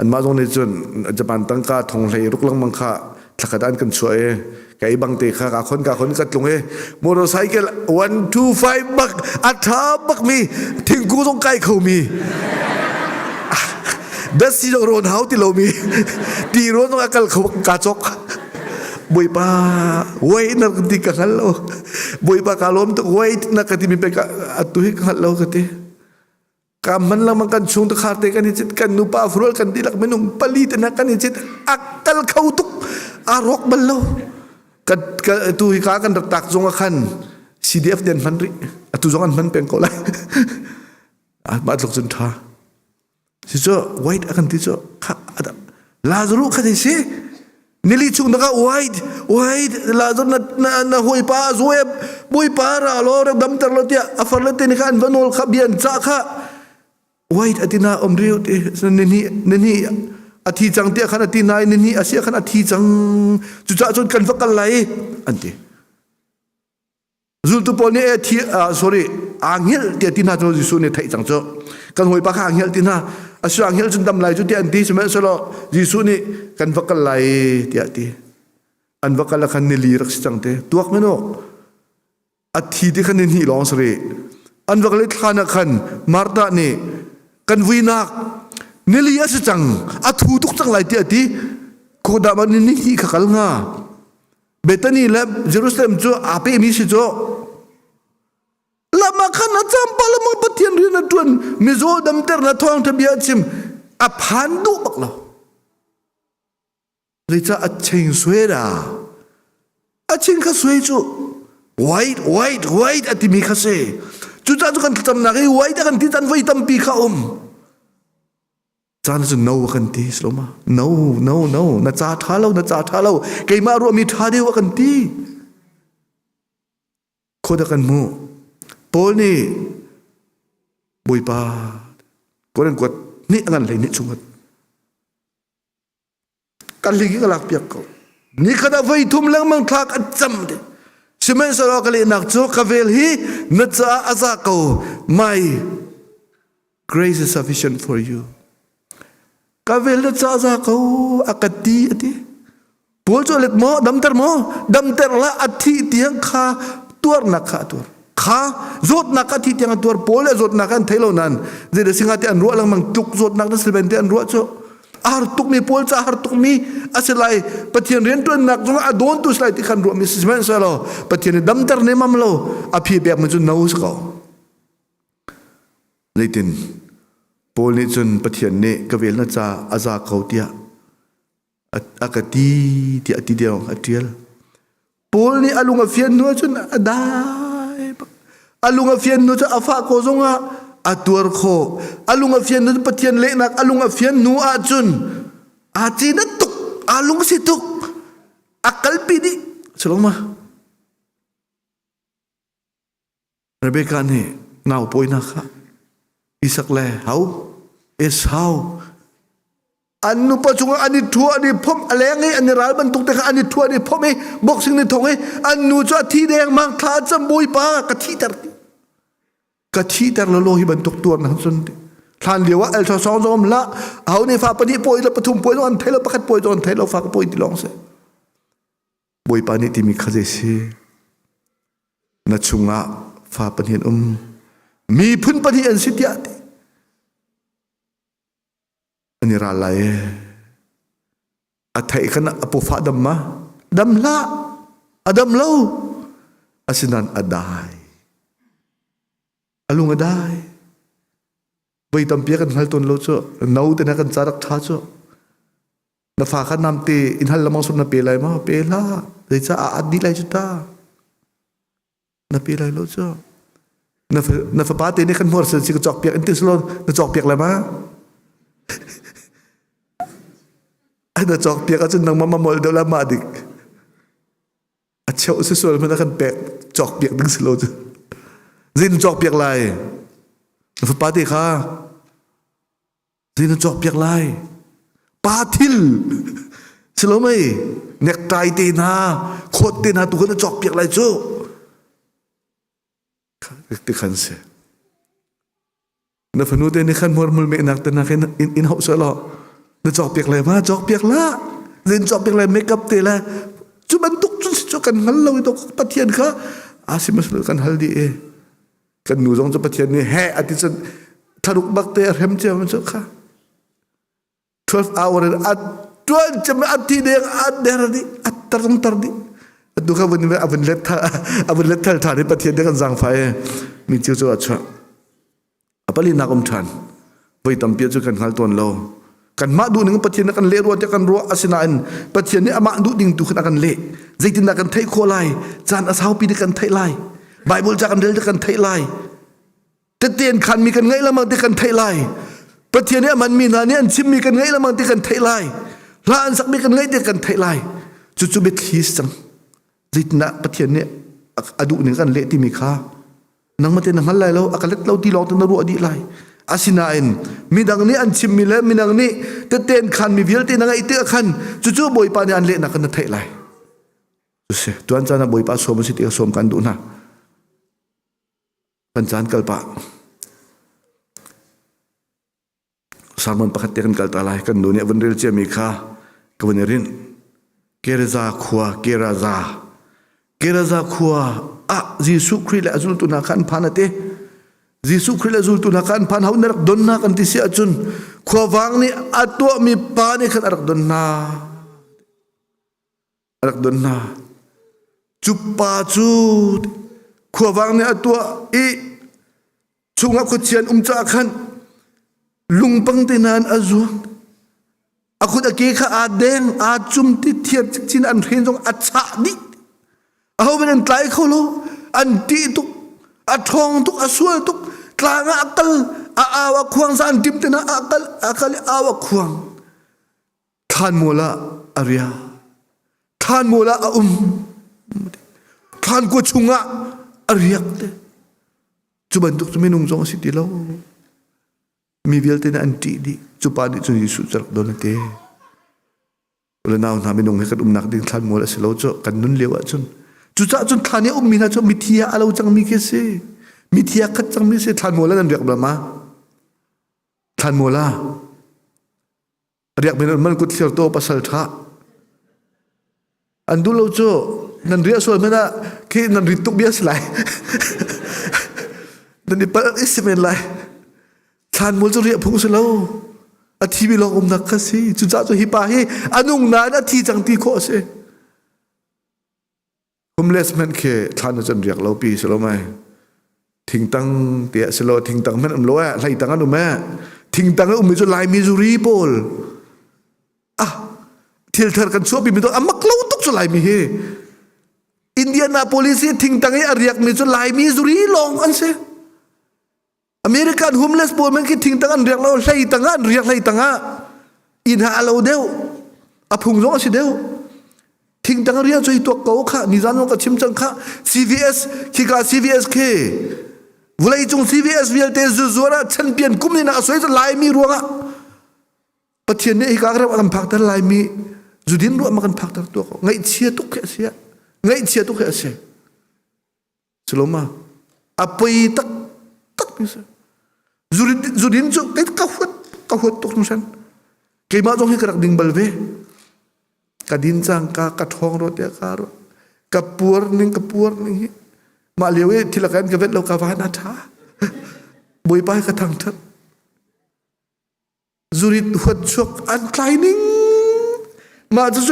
[SPEAKER 6] anmah zong nih cun Japan tangka thong hlei ruk lengmang kha thlakhat an kan chuah i kei bang te kha ka khon ka khon ka tlung i motorcycle 1 2 5 bak a ṭha bak mi thingkung zong kai kho mi dasi zong rawn hau ti lo mi ti rawn zong a kal kho ka chok Bawipa wait na ti ka hngal lo Bawipa ka lawm tuk wait na ka ti mi pe ka atu hi ka hngal lo ka ti ka man lengmang kan chung te khar te kan i cit kan nupa furual kan dihlak minung pali te na kan i cit a kal kho tuk a rawk bal lo ka ka tu hi ka kan rak tak zong ah khan CDF den hman rih atu zong an hman peng ko lai mah tluk cun tha Si cu white a kan ti cu kha Lazarus kha si nili chung na ka white white Lazarus na na na hawipa zoe bawipa ra lo rak damter lo tiah a far le te ni kha an va nawl kha bia an cah kha white atina om riu ti ni ni ni ni a thi cang tiah khan a ti nai ni ni a sia khan a thi cang cucaah cun kan va kal lai an ti Zultu pawl nih thi sorry aa hngilh tiah ti hna cu Jesuh nih theih cang cu kan hawipa kha aa hngilh ti hna asu aa hngilh cun dam lai cu tiah an ti sihmanhsehlaw Jesuh nih kan va kal lai tiah ti an va kal ah khan nili rak si cang te tuak men u a thi ti khan ni hnih lawng si rih an va kal i thlan ah khan Martha nih kan vuinak nili a si cang a thu tuk cang lai tiah ti khuadah ma ni hnih kha kal hnga Bethany le Jerusalem cu aa pehmi si cu lam ah khan a cam palamang Pathian rian a ṭuan mizaw damter na thawngṭha bia a chim a phan duh bak lo zeicah a cheng sui da a ching kha sui cu white white white a timi kha si. Cucaah cu kan thlacamnak hi wai dah kan ti caan voi tampi kha um. Caan cu no a kan ti siloma. No, no, no. Na ca ṭha lo, na ca ṭha lo. Keimah ruahmi ṭha deuh a kan ti. Khuada kan hmuh. Paul nih Bawipa Korin kuat nih a ngan hlei nih chungat kan hling hi ka lak piak ko ni khat ah voi thum lengmang thlak a cam de sihmanhsehlaw ka lehnak cu ka vel hi na caah a za ko my grace is sufficient for you ka vel na caah za ko a ka ti a ti Paul cu a let maw damter maw damter la a thih tiang kha tuarnak kha a tuar kha zawtnak a thih tiang a tuar Paul le zawtnak an thei lo nan zei da singa te an ruah lengmang tluk zawtnak na silben te an ruah cu a har tukmi Paul ca har tukmi a si lai Pathian riantuannak zong a dawn tu si lai ti khan ruahmi si sihmanhsehlaw Pathian nih damter ne mam lo a phi pek mi cu no si ko zeitin Paul nih cun Pathian nih ka vel na ca a za ko tiah a ka ti tiah ti deuh a ṭial. Paul nih a lung a fian hnu ahcun a dai bak. A lung a fian hnu cu a fah ko zongah a tuar khawh. A lung a fian hnu Pathian lehnak a lung a fian hnu ahcun aa cinat tuk, aa lungsi tuk, a kalpi dih. Silong ma? Rebekah nih nau pawinak kha Isak le hau Esau an nupa cungah an i ṭhua an i phomh a leng i an i ral bantuk te kha an i ṭhua an i phomh i boxing ni thong i an nu cu a thi dengmang thla a cam bawipa ka thihter ti ka thihter lo lo hi bantuk tuar na cun ti thlan lio ah el song zong um hlah aho nih fa pahnih pawi le pathum pawi zong an thei lo pakhat pawi zong an thei lo fa ka pawi ti lawng si Bawipa nih timi kha zei si? Na chungah fa pahnih an um. Miphun pahnih an si tiah ti. An i ral lai ee. A theih khan a pawfah dam ma? Dam hlah. A dam lo. Asinain a dai. A lung a dai. Voi tampi kan hngal tawn lo cu. No te na kan ca rak ṭha cu. Na fa kha namte in hal lamang sum na pe lai maw? Pe hlah. Zeicah a at dih lai cu ta. Na pe lai lo cu. Na, na fapa te nih kan hmuar si ka cawk piak in ti silo na cawk piak lai ma? Na cawk piak ahcun nangmah ma mol deuh la mah dik. A cheuh si sual hmanh a kan pek cawk piak ding si lo cu. Zei na cawk piak lai? Na fapa te kha Zei na cawkpiak lai? Pa thil si lo mei necktie te hna khawt te hna tu kha na cawkpiak lai cu ti khan si na fanu te nih khan hmurhmul mehnak te hna khin in, in hauh seh law na cawkpiak lai ma cawkpiak la zein cawkpiak lai makeup te la cu bantuk cun si cu kan hngal lo i Pathian kha a si mas kan hal dih e Kan nu zong cu Pathian nih he a ti cun thlaruk bak te a hrem cia cu kha 12 hour in a tuan cem a thi deng a der dih a tar tar dih atu kha vun a vun let thal a vun let thal than i Pathian nih kan zaangfah e mi cu cu a chuah a pali nak um than voi tampi cu kan hngal tawn lo kanmah duh ning Pathian nih kan leh rua tiah kan ruah asinain Pathian nih amah duh ding tu khan a kan leh zeitindah kan theih khawh lai caan a saupi nih kan theih lai Bible ca kan rel ti kan theih lai tete an khanmi kan ngaih lengmang ti kan theih lai Pathian nih a manmi hna nih an chimmi kan ngaih lengmang ti kan theih lai hla an sakmi kan ngaih ti kan theih lai cucu biathli si cang zeitindah Pathian nih a duh ning kan leh timi kha nangmah te na hngal lai lo a ka let lo ti lawng te na ruah dih lai asinain midang nih an chimmi le midang nih tette an khanmi vialte na ngaih tikah khan cucu bawipa nih an lehnak kan na theih lai si tuan caan ah bawipa sawm a si ti sawm kan duh hna kan caan kal pah Sermon pakhat te kan kal ta lai. Kan nu nih a vun rel ciami kha ka vun i rinh. Keraza khua, Keraza. Keraza khua ah Jesuh Khrih le a zultu hna kha an phan a ti. Jesuh Khrih le a zultu hna kha an phan ho na rak don hna kan ti si ahcun khuavang nih a tuahmi pa nih khan a rak don hna. A rak don hna. Cu pa cu khuavang nih a tuah i chungah khuachia an um caah khan lungpang te hna in a zuang a kut a ke kha aa deng aa cum ti thiar cikcin an hren zong a chah dih aho hmanh an tlai kho lo an ṭih tuk. A ṭhawng tuk, a sual tuk, tlang ah a kal, a au a khuang zan tim te a kal, a kal i au a khuang. Thlanmual ah a ria. Thlanmual ah a um. Thlankua chungah a riak te. Cu bantuk cu minung zong a si ti lo. Mi vialte nih an ṭih dih. Cu pa nih cun Jesuh cu rak don a ti. Ule nau hna minung he kan umnak ding thlanmual a si lo cu kan nun lio ahcun. Cucaah cun thlan i a ummi hna cu mithi ah a lo cangmi khi a si. Mithi ah khat cangmi si thlanmual ah nan riak bal ma? Thlanmual ah riak men man kut thlir to pasal ṭha. An duh lo cu nan riah sual men ah khi nan rit tuk bia si lai. Nan i palh i si men lai. Thlanmual cu riah phung si lo. A thi mi lawng umnak kha si. Cucaah cu hi pa hi a nung nain a thi cang ti khawh a si. Homeless hmanh khi thlan ah cun riak lo pi si lo mai. Thingtang tiah si lo thingtang hmanh um lo eh hleitang an um eh. Thingtang a ummi cu Laimi zuri pawl. Ah thil thar kan chuahpi mi to a mak lo tuk cu Laimi hi. Indianapolis hi thingtang i a riakmi cu Laimi zuri lawng an si. American homeless pawl man khi thingtang an riak lo hlei tang ah an riak hlei tang ah inn ha a lo deuh a phung zong a si deuh thingtang riak cu hi tuak ko kha nizan zong ka chim cang kha CVS khika CVS khi vulei cung CVS vialte zuzuar ah champion kum ni na a soi Laimi ruangah Pathian nih hika ram kan phakter Laimi zudin ruah ma kan phakter tuak ko ngaihchia tuk khi a si ngaihchia tuk khi a si Siloma a poi tak tak mi si. Zudin cu kei ka huat ka huat tuk hringhran. Keimah zong hi ka rak ding bal ve. Ka din cang ka ka ṭhawng ro tiah ka ro. Ka puar ning ka puar ning hi. Mah lio i thil a kan ka vet lo ka van a ṭha. Bawipa hi ka thangṭhat. Zurit huat chuak an tlai ning mah cu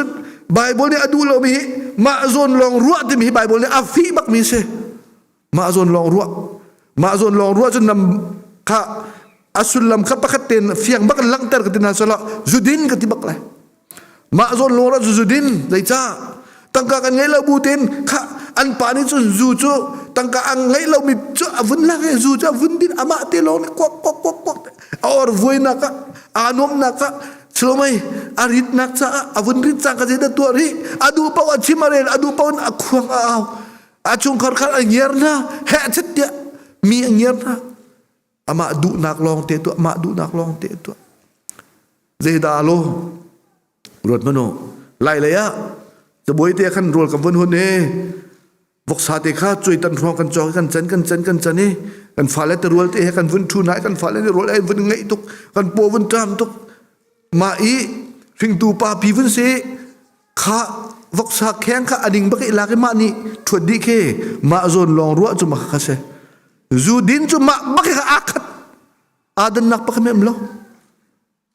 [SPEAKER 6] Bible nih a duh lomi hi mah zawn lawng ruah timi hi Bible nih a fih bakmi si mah zawn lawng ruah mah zawn lawng ruah cu nam kha a sullam kha pakhat ten fiang bak in langhter ka ti hna sala zudin ka ti bak lai mah zawn lawng ruah cu zudin zeicah tangka kan ngei lo bu tein kha an pa nih cun zu cu tangka an ngeih lomi cu a vun lak i zu cu a vun din amah te lawng nih kuak kuak kuak kuak a or vuainak ah aa nuamnak ah silomai a ritnak caah a vun rit cang ka zeidah tuah rih a duh paoh a chim a rel a duh paoh in a khuang a au a chungkhar kha a ngiar hna heh chet tiah mi a ngiar hna amah duhnak lawng te tuah amah duhnak lawng te tuah zeidah lo Ruat hmanh u. Lai lei ah cabuai te khan rawl kan vun hun i voksa te kha cuaitan hrawng kan cawk i kan can kan can kan can i kan fale te rual te he kan vun ṭhu hna i kan fale nih rawl ei vun ngeih tuk kan paw vun ṭam tuk mah i hringtu pa pi vun si kha voksa kheng kha a ding bak i lak i mah nih ṭhuat dih khi mah zawn lawng ruah cu mah kha si zu din cu mah bak kha aa khat aa dannak pakhat mem lo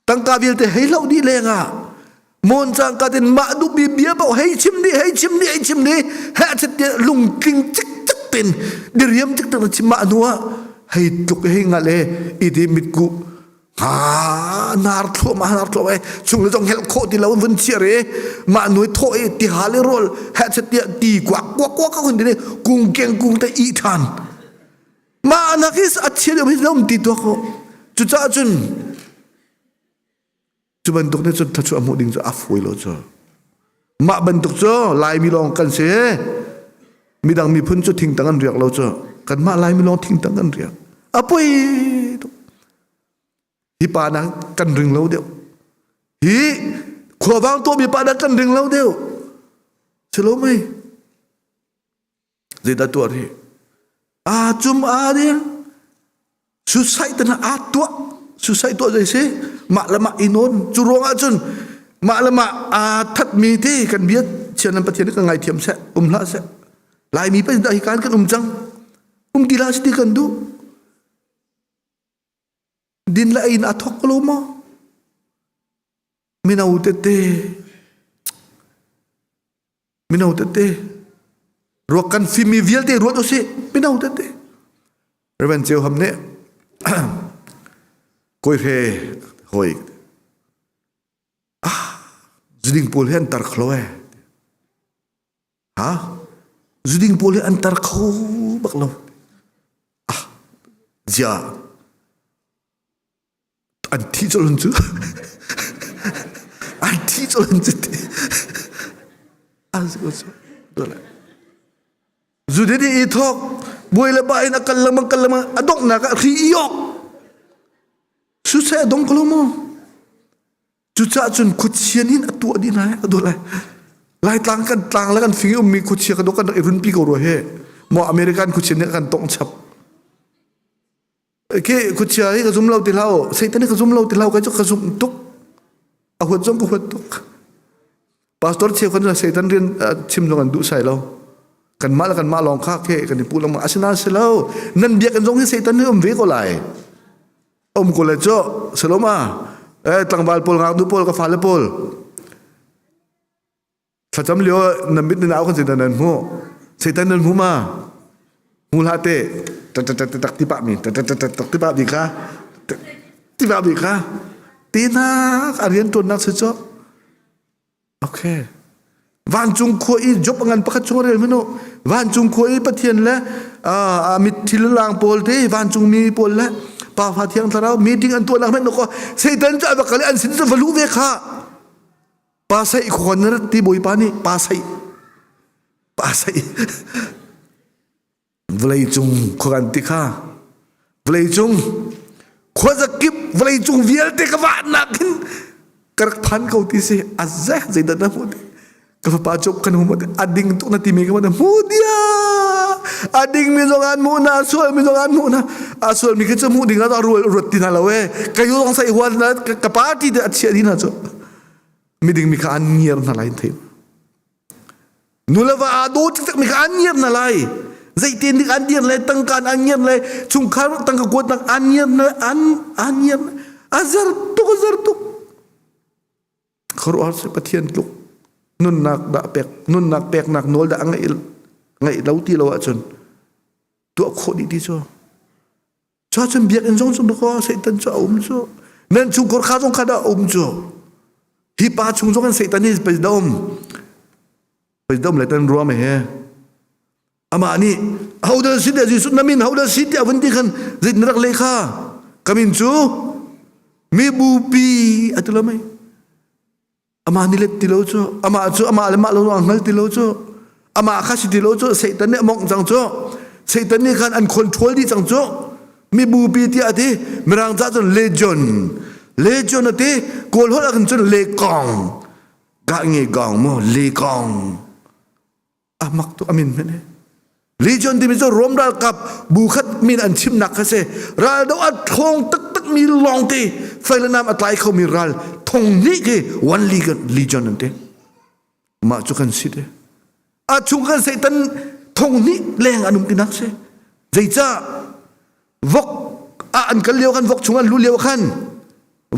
[SPEAKER 6] Tangka vialte hei hloh dih lengah mon cangka tin mah duhmi bia paoh hei chim dih hei chim dih hei chim dih heh chet tiah lungtling cikcek ten diriam cikcek na chim mah hnu ah hei tluk hei ngal e i ti mitku ha nar thluahmah nar thluahmah e chung le zong helh khawh ti lo vun chiar e mah nuai thawh e ti hal i rawl heh chet tiah ti kuak kuak kuak ka hun ti kung keng kung te i than mah nak hi a chia deuh hi um ti tuak ko cucaah cun cu bantuk nih cun thluachuah hmuh ding cu a fawi lo cu mah bantuk cu laimi lawng kan si midang miphun cu thingtang an riak lo cu kanmah laimi lawng thingtang kan riak a poi tuk hi pa nak kan ring lo deuh hi khuavang tuahmi pa nak kan ring lo deuh si lo mei Zeidah tuah rih? Aa cum aa ding. Suicide te hna aa tuah. Suicide tuah zei si? Mah le mah i nawn. Cu ruang ahcun mah le mah aa thatmi te kan bia chian nan Pathian nih kan ngaithiam seh, um hlah seh. Laimi pa dah hi kan kan um cang. Um ti hlah seh ti kan duh. Din le ei in aa thawk ko lo maw? Mino tete Mino tete ruak kan fimmi vialte ruat usih mino tete Reverend Ceu Ham nih kawi hre hoi ah zuding pawl hi an tar kho eh ha zuding pawl hi an tar kho bak lo. Zia an thi colh cu an thi colh cu ti Zudin i thawk buai le ba in a kal lengmang kal lengmang a donghnak ah hri i yok siseh a dong ko lo maw Cucaah cun khuachia nih a tuah dih lai a duh lai. Laitlang kan tlang le kan fing i ummi khuachia ka dawh kan rak i runpi ko rua he. Maw American khuachia nih kan tongh chap. Khi khuachia hi ka zum lo ti hlah Satan hi ka zum lo ti hlah kai cu ka zumh tuk. A huat zong ka huat tuk. Pastor cheu kan Satan rian chim zong an duh sai lo. Kanmah le kanmah lawng kha khi kan i puh lengmang. Asinain si lo. Nan biakinn zong hi Satan hi um ve ko lai. Um ko le cu saloma eh tlangval pawl ngaknu pawl ka fale pawl thlacam lio nan mit nan au kan satan nan hmu satan nan hmu ma hmu hlah te tak tak tak tak ti pah mi tak tak tak tak ti pah mi kha ti pah mi kha tinak a rian tuannak si cu Okay. Vancung khua i Job ngan pakhat chung rel minu vancung khua i Pathian le uh, mit thil lang pawl te vancung mi pawl le pa fa thiang thlarau meeting an tuah nak men ko Satan cu ava kal an sin cu valu ve kha pa sai khon ti bawipa nih pa sai pa sai Vawleicung khuakan ti kha vawleicung khuazakip vawleicung vialte ka vahnak hin ka rak phan ko ti si a ze zeidah na hmuh ti ka fapa cu kan hmu a ding tuk na timi ka hmu dia a ding mi zong an hmuh na a sual mi zong an hmuh na a sual mi khi cu hmuh ding ah rual ruat ti hna lo e ka yu zong sai huan na ka party te a chia di na cu miding mi kha an ngiar hna lai thei Nuleva aa daw taktak mi kha an ngiar na lai. Zeitin dik an dir le tangka an ngiar le chungkhar tangka kuatnak an ngiar na an an ngiar a zer tuk a zer tuk. Khuaruahhar si Pathian tluk nunnak dah pek nunnak peknak nawl dah a ngeih ngeih lo ti lo ahcun tuah khawh dih ti cu. Cuacun biakinn zong cu kaw Satan cu a um cu. Nan chungkhar kha zong kha dah a um cu. Hi pa chung zong in Satan hi pei dah um. Pei dah um le tan ruam he. Amah nih hodah si tiah Jesuh na min hodah si tiah vun ti khan zit na rak le kha. Ka min cu mibupi a ti lo mei. Amah nih let ti lo cu amah cu amah le mah lo a hngal ti lo cu amah kha si ti lo cu Satan nih a mawngh cang cu Satan nih khan an control dih cang cu mibupi tiah a ti mirang ca cun legion legion a ti kawl holh ah khan cun lekong gah nge gong mu lekong a mak tuk amin hmanh he Legion timi cu Rom ralkap bu khat min an chimnak kha si ral do a ṭhawng taktak mi lawngte fei le nam a tlai khomi ral thong hnih khi one legion legion an ti mah cu kan si te a chung kan Satan thong hnih leng an um tinak si zeicah vok a an kal lio kan vok chung an lu lio khan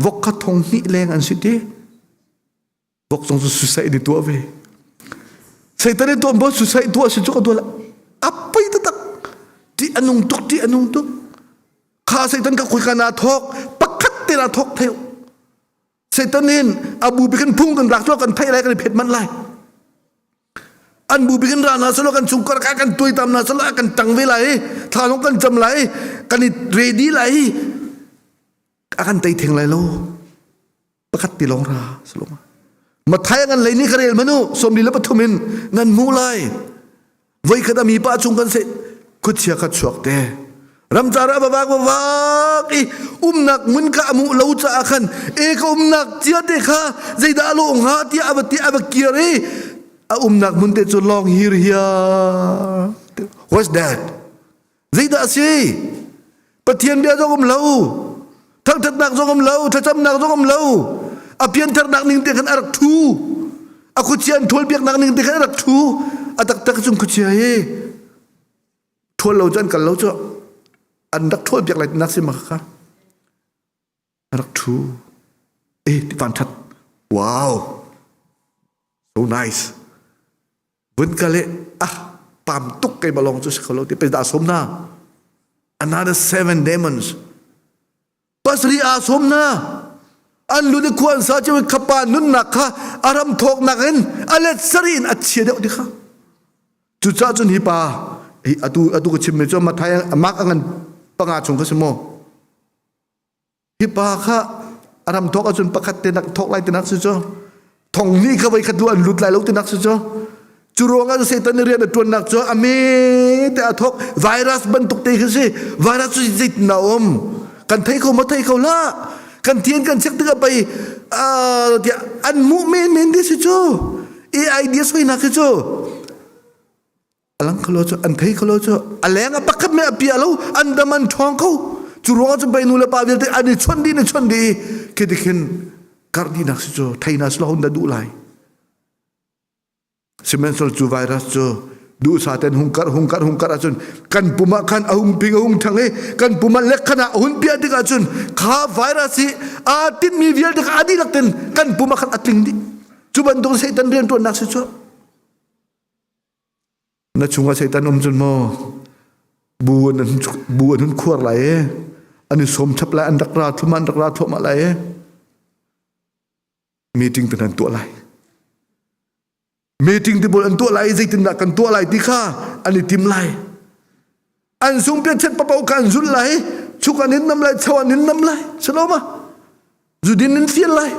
[SPEAKER 6] vok kha thong hnih leng an si ti Vok zong cu suicide i tuah ve. Satan i tuah bo suicide tuah si cu ka tuah a poi taktak. Ti a nung tuk ti a nung tuk. Kha Satan ka khoi ka na thok pakhat te na thok theu. Satan hin abu bikin phung kan rak kan thei lai kan phet man lai. An bu bikin ra na salo kan chung kar ka kan tuai tam na salo kan tang ve lai thla long kan cham lai kan i ready lai a kan tei theng lai lo. Pakhat ti lawng ra saloma Mathai ngan lei ni ka rel manu somli le pathum in nan mu lai voi khat ami pa chung kan se khuachia kha chuak te ramcar a vak vak i umnak mun ka amu lo caah khan e ka umnak cia te kha zeidah a lawh hnga tiah a va ti a va kir i a umnak mun te cu long hir hia what's that Zeidah a si? Pathian bia zong um lo. Thangthatnak zong um lo, thlacamnak zong um lo. A piantharnak ning te khan a rak thu. A khuachia an ṭhawl piaknak ning te khan a rak thu. A taktak cung khuachia hi ṭhawl lo cu an kal lo cu an rak ṭhawl piak lai tinak si ma kha. A rak ṭhu. Eh, ti van ṭhat. Wow. So nice. Vun kal i ah pam tuk keimah lawng cu si kho lo ti pei dah sawm na another seven demons pasarih aa sawm na an lu ni khua an sa cio khapa nunnak kha a ram thawknak in a let sarih in a chia deuh ti kha cucaah cun hi pa hi atu atu ka chimmi cu Mathai Mark a ngan. Panga chung kha si maw? Hi pa kha a ram thawk ahcun pakhat te nak thawk lai tinak si cu. Thong ni kha voi khat lu an lut lai lo tinak si cu. Cu ruangah Satan nih rian a ṭuannak cu a me te a thawk virus bantuk te khi si. Virus cu zeitin a um? Kan thei kho ma thei kho hlah. Kan thian kan check tikah pei tiah an hmuh men men ti si cu. AI soinak khi cu. Alang khalo cu an thei khalo cu a leng a pakhat me a pia lo an dam an ṭhawng ko cu ruangah cu bei nu le pa vialte an i chawnh dih an i chawnh dih i khi ti khin karh dihnak si cu theina si lo hun dah duh lai sihmanhsehlaw cu virus cu duhsa ten hung karh hung karh hung karh ahcun kan pum ah khan a hung ping a hung ṭhang i kan pum ah lekkhan ah a hun piah tik ahcun kha virus hi aa tinhmi vialte kha a dihlak ten kan pum ah khan a tling dih cu bantuk Satan rianṭuannak si cu Na chungah Satan um cun maw bu an bu an hun khuar lai i an i sawm chap lai an rak ra thluahmah an rak ra thluahmah lai i meeting te an tuah lai meeting te pawl an tuah lai i zeitindah kan tuah lai ti kha an i tim lai an sung pian chet papo kha an zulh lai chuk an in nam lai chau an in nam lai saloma zudin in fial lai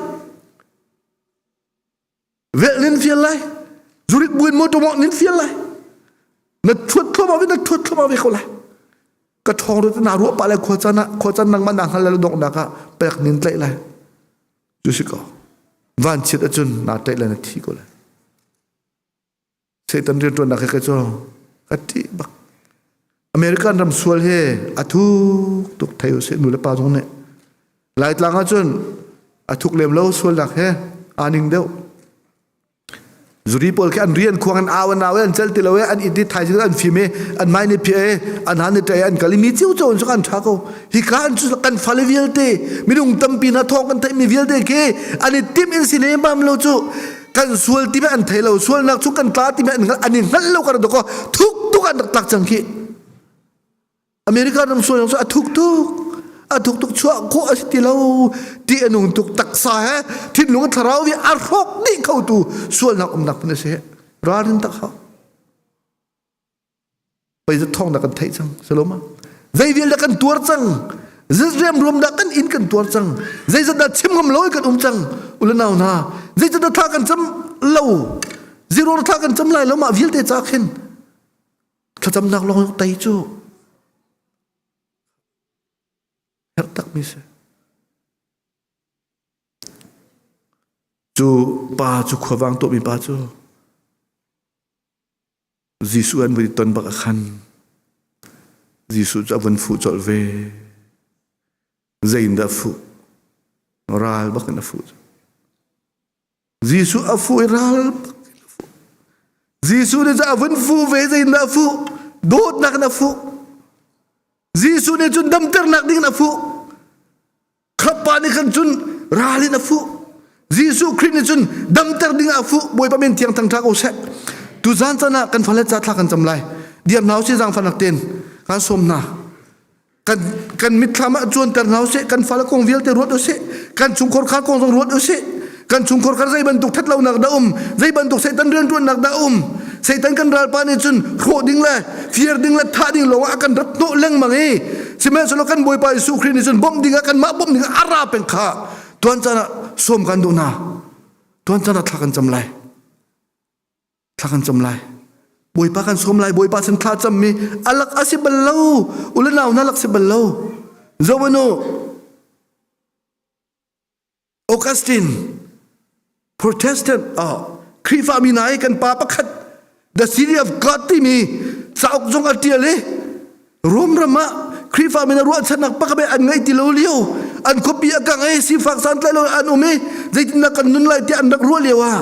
[SPEAKER 6] Velh nin fial lai. Zurit buin motor mawngh nin fial lai. Na thuat thluahmah ve na thuat thluahmah ve ko lai. Ka ṭhawng ru na ruah pah lai khua caan ah khua caan nangmah na hngal lo donghnak ah pek nin tlaih lai. Cu si ko. Vanchiat ahcun naa tlaih lai na thi ko lai. Satan rianṭuannak he ka cu ka ṭih bak. American ram sual he a thuk tuk thei usih nu le pa zong nih. Laitlang ahcun a thuk lem lo sualnak he aa ning deuh. Zuri pawl khi an rian khuang an au an au an cel ti lo i an it i thaizing an fim i an mai ni phia i an han i ṭai an kal i mi cio cio in cu an ṭha ko. Hika an cu kan fale vialte minung tampi hna thawng kan theihmi vialte khi an i timh in si lembam lo cu kan sual ti an thei lo sualnak cu kan tla ti an an i hngalh lo kar doko thuk tuk an rak tlak cang khi America ram sual cu a thuk tuk a thuk tuk chuah khawh a si ti lo ti a nung tuk taksa he thinlung thlarau hi a hrawk dih kho tu sualnak umnak hmun a si ralrin tak hau Pei thawng dah kan theih cang saloma zei vial dah kan tuar cang zeizat ruam dah kan inn kan tuar cang zeizat dah chim ngam lo kan um cang ulanau hna zeizat dah thla kan cam lo zero thla kan cam lai lo mah vialte ca khin thlacamnak lawng tei cu herh tak mi si cu pa cu khuavang tuahmi pa cu Jesuh an vun i ton bak ah khan Jesuh cu a vun fuh colh ve. Zei in dah a fuh? Ral bak in a fuh. Jesuh a fuh i ral bak in a fuh. Jesuh nih cun a vun fuh ve zei in dah a fuh? Dawtnak in a fuh. Jesuh nih cun damternak ding in a fuh. Khrapa nih khan cun ral in a fuh. Jesuh Khrih nih cun damter ding ah a fuh. Bawipa min thiang thangṭha ko seh. Tuzan caan ah kan fale ca thla kan cam lai. Diam hna usih zaangfahnak tein kan sawm hna. Kan kan mitthlam ah cuanter hna usih. Kan fale kong vialte ruat usih. Kan chungkhar kha kong zong ruat usih. Kan chungkhar kha zei bantuk ṭhatlonak dah um, zei bantuk Satan rianṭuannak dah um. Satan kan ralpa nih cun hrawh ding le fir ding le thah ding lawng ah a kan rat hnawh lengmang i sihmanhsehlaw kan Bawipa Jesuh Khrih nih cun bawmh ding ah kanmah bawmh ding ah a ra peng kha tuan caan ah sawm kan duh hna. Tuan caan ah thla kan cam lai. Thla kan cam lai. Bawipa kan sawm lai. Bawipa sin thla cammi alak a si bal lo. Ulanau na lak si bal lo. Zovanu Augustine Protestant ah Khrihfa mi hna i kan pa pakhat The City of God timi cauk zong a ṭial i Rom ram ah Khrihfa mi hna ruahchannak pakhat an ngeih ti lo lio an khuapi a kang i sifak santlai lo an um i zeitindah kan nun lai tiah an rak ruah lio ah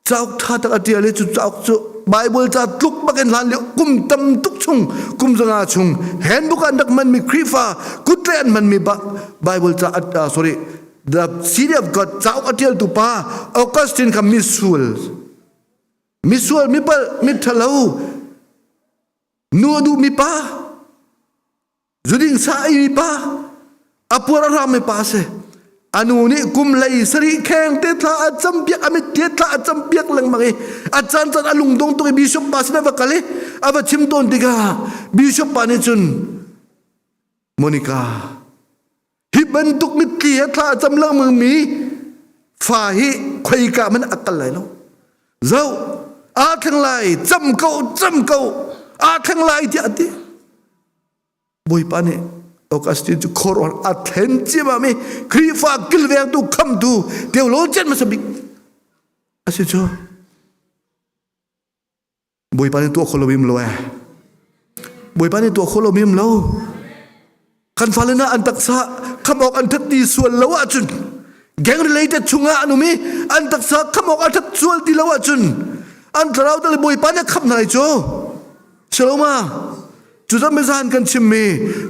[SPEAKER 6] Cauk ṭha tak a ṭial i cu cauk cu Baibal ca tluk bakin hlan lio kum tam tuk chung kum zanga chung handbook an rak hmanmi Khrihfa kutle an hmanmi Bible ca uh, sorry the City of God cauk a ṭialtu pa Augustine kha misual misual mipal miṭhalo nu a duhmi pa Zuding sa ei mi pa a puar a ram mi pa si. A nu nih kum lei sarih kheng te thla a cam piak a mit te thla a cam piak lengmang i a caan caan a lungdong tuk i bishop pa sin a va kal i a va chim tawn tikah bishop pa nih cun. Monica hi bantuk mitthli he thla a cam lengmang mi fa hi khoika man a kal lai lo zoh aa thleng lai cam ko cam ko aa thleng lai tiah a ti Bawipa nih Augustine cu khuaruahhar a thlen ciammam i Khrihfa kilvengtu khamtu theologian hmasa bik a si cu. Bawipa nih tuah kho lo im lo eh. Bawipa nih tuah kho lo im lo. Kan fale na an taksa kham awk an that ti sual lo ahcun gang related chungah an um i an taksa kham awk a that sual ti lo ahcun an thlarau tal Bawipa nih a khamh hna lai cu. Shaloma cu zan kan chimmi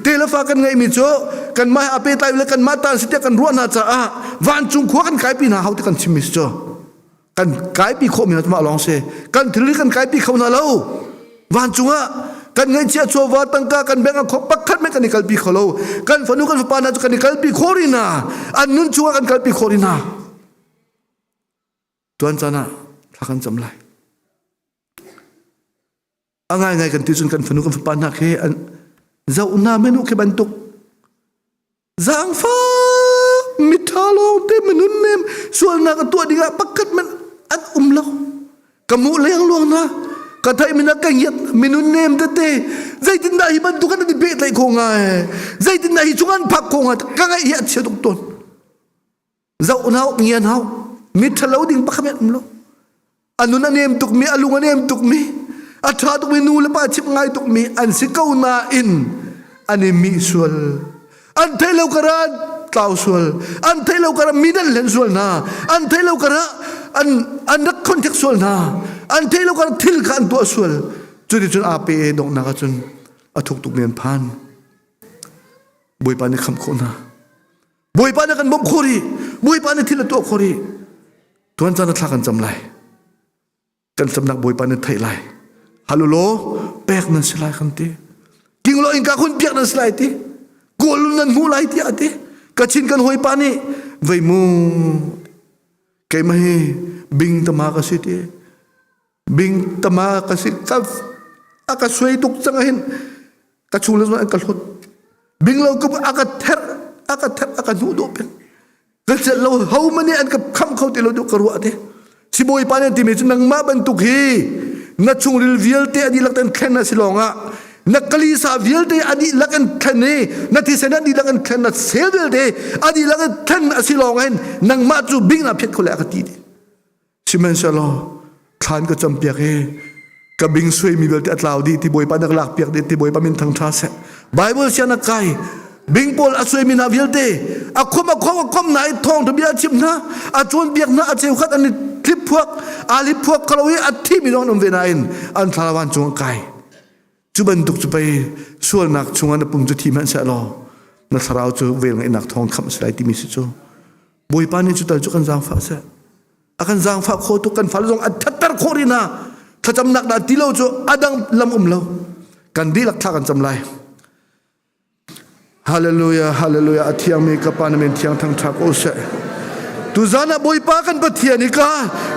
[SPEAKER 6] te le fa kan ngeihmi cu kanmah he a pehtlai le kanmah ta si tiah kan ruah hna caah vancung khua kan kaipi hna hau ti kan chimmi si cu kan kaipi khawhmi hna cu mah lawng si kan thilri kan kaipi kho hna lo vancung ah kan ngeihchiah chawva tangka kan bank ah pakhat men kan i kalpi kho lo kan fanu kan fapa hna cu kan i kalpi khawh rih hna an nun chungah kan kalpi khawh rih hna tuan caan ah thla kan cam lai A ngaingai kan ti cun kan fanu kan fapa hna khi an zoh hna menu khi bantuk zaangfak mitha lawng te minun nem sualnak a tuah dingah pakhat man an um lo ka mu leng luang na ka thai mina ka ngiat minun nem tete zeitindah hi bantuk an i pehtlaih kho ngai zeitindah hi chung an phak kho ngai ka ngaih hi a chia tuk tawn Zoh na hau, ngian hau. Mi ṭhalo ding pakhat hmanh um lo. A nun a nem tukmi, a lung a nem tukmi, a ṭha tukmi nu le pa chimh ngai tukmi an si ko nain an i mih sual. An theih lo karah tlau sual. An theih lo karah mi an hlen sual hna. An theih lo karah an an rak contact sual hna. An theih lo karah thil kha an tuah sual. Cuticun aa pe donghnak ahcun a thuk tukmi an phan. Bawipa nih khamh khawh hna. Bawipa nih kan bawmh khawh rih. Bawipa nih thil a tuah khawh rih. Tuan caan a thla kan cam lai. Kan camnak Bawipa nih theih lai. Halulaw pek nan si lai kan ti. King lo innka khun piak nan si lai ti. Kawl nan hmuh lai tiah a ti. Kachin kan hawipa nih vei mu keimah hi bing tama ka si ti. Bing tama ka si ka a ka suai tuk cang hin ka chung le an ka hlot bing lo ka a ka ther a ka ther a ka hnu dawh peng ka celh lo ho mani an ka kham kho ti lo deuh ka ruah te sibawi pa nih timi cu nangmah bantuk hi na chungril vialte a dihlak ten thlen a si lawngah na kalisa vialte a dihlak in thlen i na thisen a dihlak in thlen na sel vialte a dihlak in thlen a si lawngah hin nangmah cu bing na phiat kho le a ka ti Sihmanhsehlaw thlan ka campiak i ka bing suaimi vialte a tlau dih ti Bawipa na ka lakpiak dih ti Bawipa min thangṭha seh. Bible sian a kai bing pawl a suaimi hna vialte a khom a khom a khom na i thawngṭha bia a chim hna a cawnpiak hna a cheukhat an i tlip phuak aa lip phuak kho lo i a thimi zong an um ve nain an thlarawan cung a kai cu bantuk cu pei sualnak chungah na pum cu thi hmanh seh law na thlarau cu vel ngeihnak thawng khamh a si lai timi si cu Bawipa nih cu tal cu kan zaangfah seh a kan zaangfah kho tuk kan fale zong a thatter khawh rih hna thlacamnak dah ti lo cu a dang lam um lo kan dihlak thla kan cam lai Hallelujah hallelujah a thiangmi ka pa na min thiang thangṭha ko seh tuzan ah Bawipa kan Pathian i ka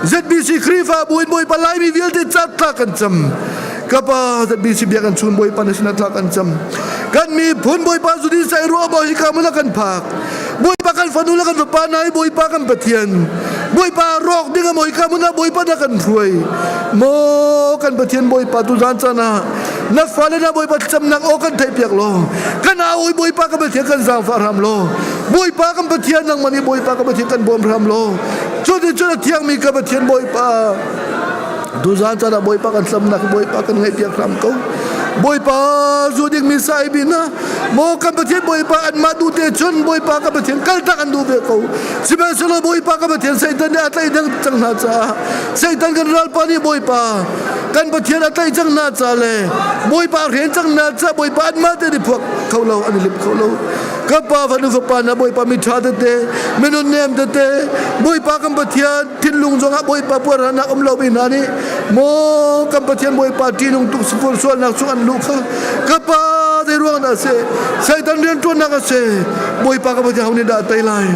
[SPEAKER 6] ZBC Khrihfabu in Bawipa Laimi vialte cat thla kan cam ka pa ZBC bia kan chun Bawipa na sinah thla kan cam kan miphun Bawipa zudi sai ruah bo hi ka mun kan phak Bawipa kan fanu le kan fapa hna hi Bawipa kan Pathian Bawipa rawk ding a moi ka mun ah Bawipa na kan hruai maw kan Pathian Bawipa tu zan caan ah na fale na Bawipa thlacamnak aw kan theih piak law kan au Bawipa kan Pathian kan zaangfah hram law Bawipa kan Pathian nangmah nih Bawipa kan Pathian kan bawm hram law cuti cun a thiangmi ka Pathian Bawipa Tuzaan caan ah Bawipa kan tlamnak Bawipa kan ngaihpiak hram ko. Bawipa zu dingmi sai bi na maw kan Pathian Bawipa anmah duh te cun Bawipa kan Pathian kaltak an duh ve ko. Sihmanhsehlaw Bawipa kan Pathian Satan nih a tlaih deng cang hna caah Satan kan ralpa nih Bawipa kan Pathian a tlaih cang hna ca le Bawipa a hren cang hna caah Bawipa anmah te nih phuak kho lo an i lim kho lo. Ka pa fanu fapa na Bawipa mi ṭha tete minun nem tete Bawipa kan Pathian thinlung zongah Bawipa puarhranak um lomi hna nih maw kan Pathian Bawipa ṭihnung tuk sifur sualnak chung an luh kha ka pa zei ruang dah a si Satan rianṭuannak a si Bawipa ka Pathian ho nih dah a tei lai?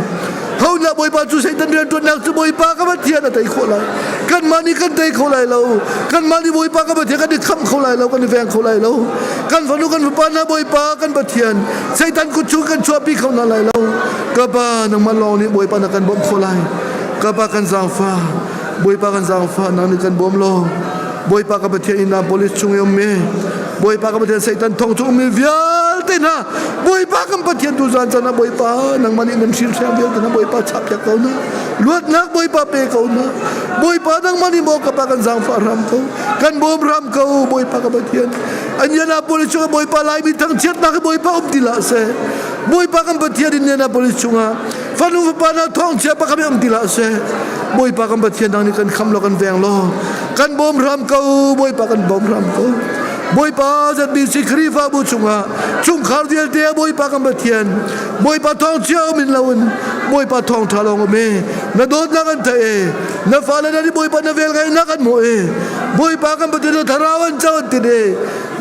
[SPEAKER 6] Ho na Bawipa cu Satan rianṭuannak cu Bawipa ka Pathian a tei khawh lai. Kanmah nih kan tei kho lai lo. Kanmah nih Bawipa ka Pathian kan i khamh kho lai lo, kan i veng kho lai lo. Kan fanu kan fapa hna Bawipa kan Pathian Satan kut chung kan chuahpi kho hna lai lo. Ka Pa nangmah lawng nih Bawipa na kan bawmh khawh lai. Ka Pa kan zaangfah. Bawipa kan zaangfah nang nih kan bawm law. Bawipa ka Pathian Indianapolis chung i ummi Bawipa ka Pathian Satan thong chung ummi vialte hna Bawipa kan Pathian tu zan chan ah Bawipa nangmah nih nan hrilhriang vialte hna Bawipa chahpiak ko na luatnak Bawipa pe ko na Bawipa nangmah nih maw ka pa kan zaangfah hram ko kan bawm hram ko Bawipa ka Pathian Indianapolis chungah Bawipa Laimi thangchiatnak hi Bawipa um ti hlah seh Bawipa kan Pathian Indianapolis chungah fanu fapa hna thawngchia pakhat um ti hlah seh Bawipa kan Pathian nang nih kan kham law kan veng law kan bawm hram ko Bawipa kan bawm hram ko Bawipa ZBC Khrihfabu chungah chungkhar vialte Bawipa kan Pathian Bawipa thawngchia um in loin Bawipa thawngtha lawng um e na dawtnak an theih e na fale na Bawipa na vel ngaihnak an hmuh e Bawipa kan Pathian na thlarau an co an tin e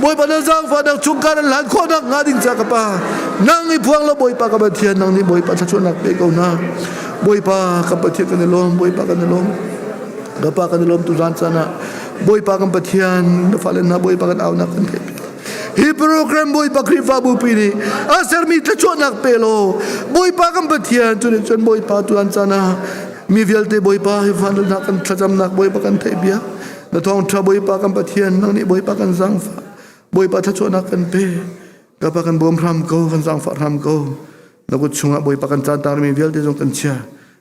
[SPEAKER 6] Bawipa na zaangfahnak chungkhar an hlan khawhnak hnga ding ca ka pa nang i phuang lo Bawipa ka Pathian nang nih Bawipa thluachuahnak pe ko hna Bawipa kan Pathian kan i lawm Bawipa kan i lawm ka pa kan i lawm tu zan caan ah Bawipa kan Pathian na fale hna Bawipa kan aunak kan theih hi program Bawipa Khrihfabu pi nih a sermi thluachuahnak pe law Bawipa kan Pathian cu nih cun Bawipa tu an caan ah mi vialte Bawipa hi van hna kan thlacamnak Bawipa kan theih bia na thawngṭha Bawipa kan Pathian nang nih Bawipa kan zaangfah Bawipa thluachuahnak kan pe ka pa kan bawm hram ko kan zaangfah hram ko na kut chungah Bawipa kan caan mi vialte zong kan chia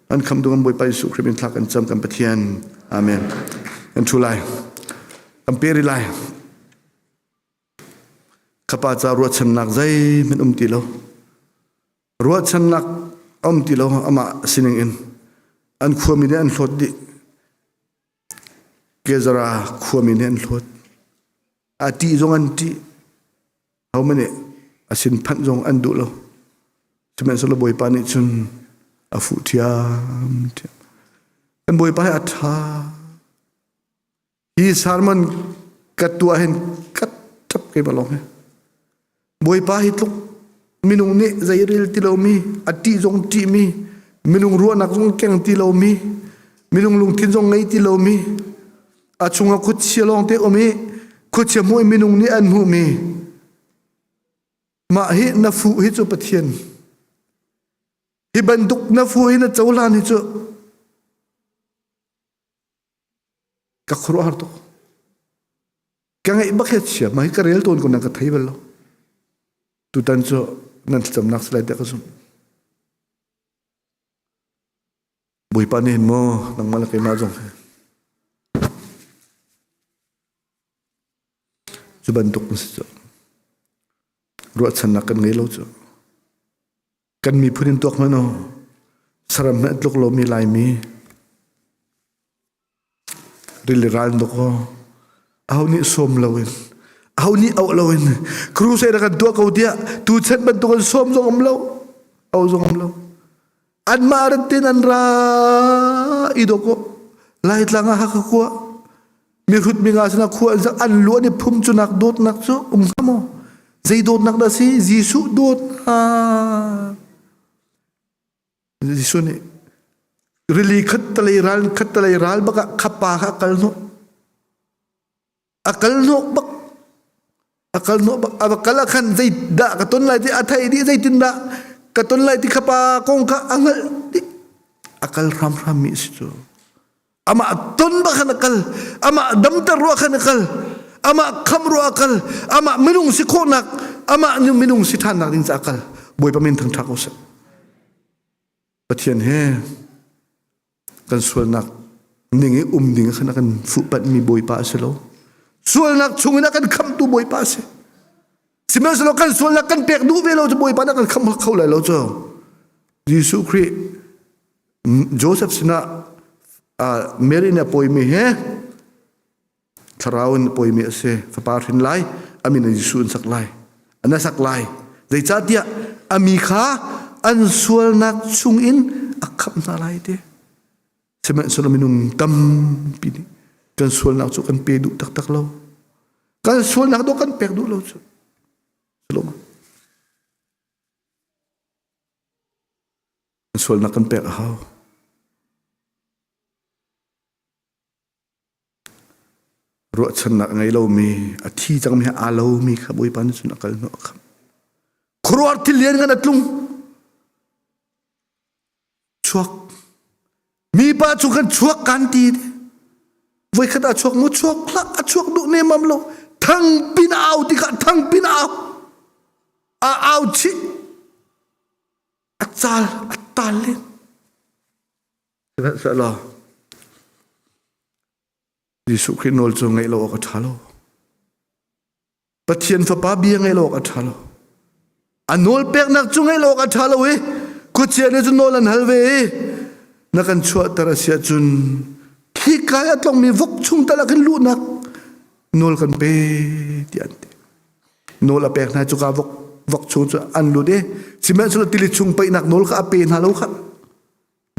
[SPEAKER 6] kan khamtu kan Bawipa Jesuh Khrih min thla kan cam kan Pathian amen kan thu lai kan peri lai khapa ca ruahchannak zeihmanh um ti lo ruahchannak um ti lo amah sining in an khuami nih an hlawt dih Kezara khuami nih an hlawt a ṭih zong an ṭih Hohmanh nih a sin phanh zong an duh lo. Sihmanhsehlaw Bawipa nih cun a fuh ṭhiamṭhiam. Kan Bawipa hi a ṭha. Hi sermon ka tuah hin ka ṭap keimah lawng hi. Bawipa hi tluk minung nih zeirel ti lomi, a ṭih zong ṭihmi, minung ruahnak zong keng ti lomi, minung lungthin zong ngei ti lomi, a chungah khuachia lawngte um i khuachia hmuh i minung nih an hmuhmi mah hi na fuh hi cu Pathian hi bantuk na fuh hi na cohlan hi cu ka khuaruahhar tuk ka ngaih bak hi chia mah hi ka rel tawn ko nan ka thei bal lo tutan cu nan thlacamnak si lai tiah ka zumh Bawipa nih hin maw nangmah le keimah zong hi cu bantuk na si cu ruahchannak kan ngei lo cu kan miphun in tuak hmanh u saram hmanh tluk lomi Laimi rili ral dok aw aho nih sawm loin aho nih auh loin crusade kan tuah ko tiah tu chan bantuk an sawm zong um lo au zong um lo anmah rat tin an ra i dok laitlang ah hakha khua mihrut mi nga sinah khua an sak an lu an i phum cu nak dawtnak cu um hnga maw zei dawtnak dah si Jesuh dawtnak Jesuh nih rili khattalei ral khattalei ral bak ah khapa kha a kal hnawh a kal hnawh bak a kal hnawh bak a va kal ah khan zeidah ka ton lai ti a theih dih zeitindah ka ton lai ti khapa kong kha a hngalh dih a kal hramhram mi a si cu amah ton bak khan a kal amah damter ruah khan a kal amah kham ruah a kal amah minung si khawhnak amah minung si ṭhannak ding ca a kal Bawipa min thangṭhat ko seh Pathian he kan sualnak ning i um ding khan a kan fuhpanh mi Bawipa a si lo sualnak chungin a kan khamhtu Bawipa a si sihmanhsehlaw kan sualnak kan pek duh ve lo cu Bawipa nih a kan khamh kho lai lo cu Jesuh Khrih Joseph sinah Mary nih a pawimi he thlarau in pawimi a si fapa hrin lai a min in Jesuh an sak lai an sak lai zeicahtiah a mi kha an sualnak chungin a khamh hna lai ti sihmanhsehlaw minung tampi nih kan sualnak cu kan pe duh taktak lo kan sualnak dawh kan pek duh lo cu Sualnak kan pek a hau. Ruahchannak a ngei lomi, a thi cangmi he aa lomi kha Bawipa nih cun a kal hnawh a khamh. Khuaruahhar thil lian ngan a tlung. Chuak. Mipa cu kan chuak kan ti. Voikhat a chuak mu chuak hlah a chuak duh nemam lo. Thang pin au tikah thang pin au. A au chih. A cal a tal len. Sihmanhsehlaw Jesuh Khrih nawl cu ngaih lo awk a ṭha lo. Pathian Fapa bia ngaih lo awk a ṭha lo. A nawl peknak cu ngaih lo awk a ṭha lo i khuachia nih cun nawl an hal ve i na kan chuahter a si ahcun khi kai a tlongmi vok chung tal ah khin luhnak nawl kan pe tiah an ti. Nawl a pek hna cuka vok vok chung cu an lut i sihmanhsehlaw tili chung paihnak nawl kha a pe hna lo kha.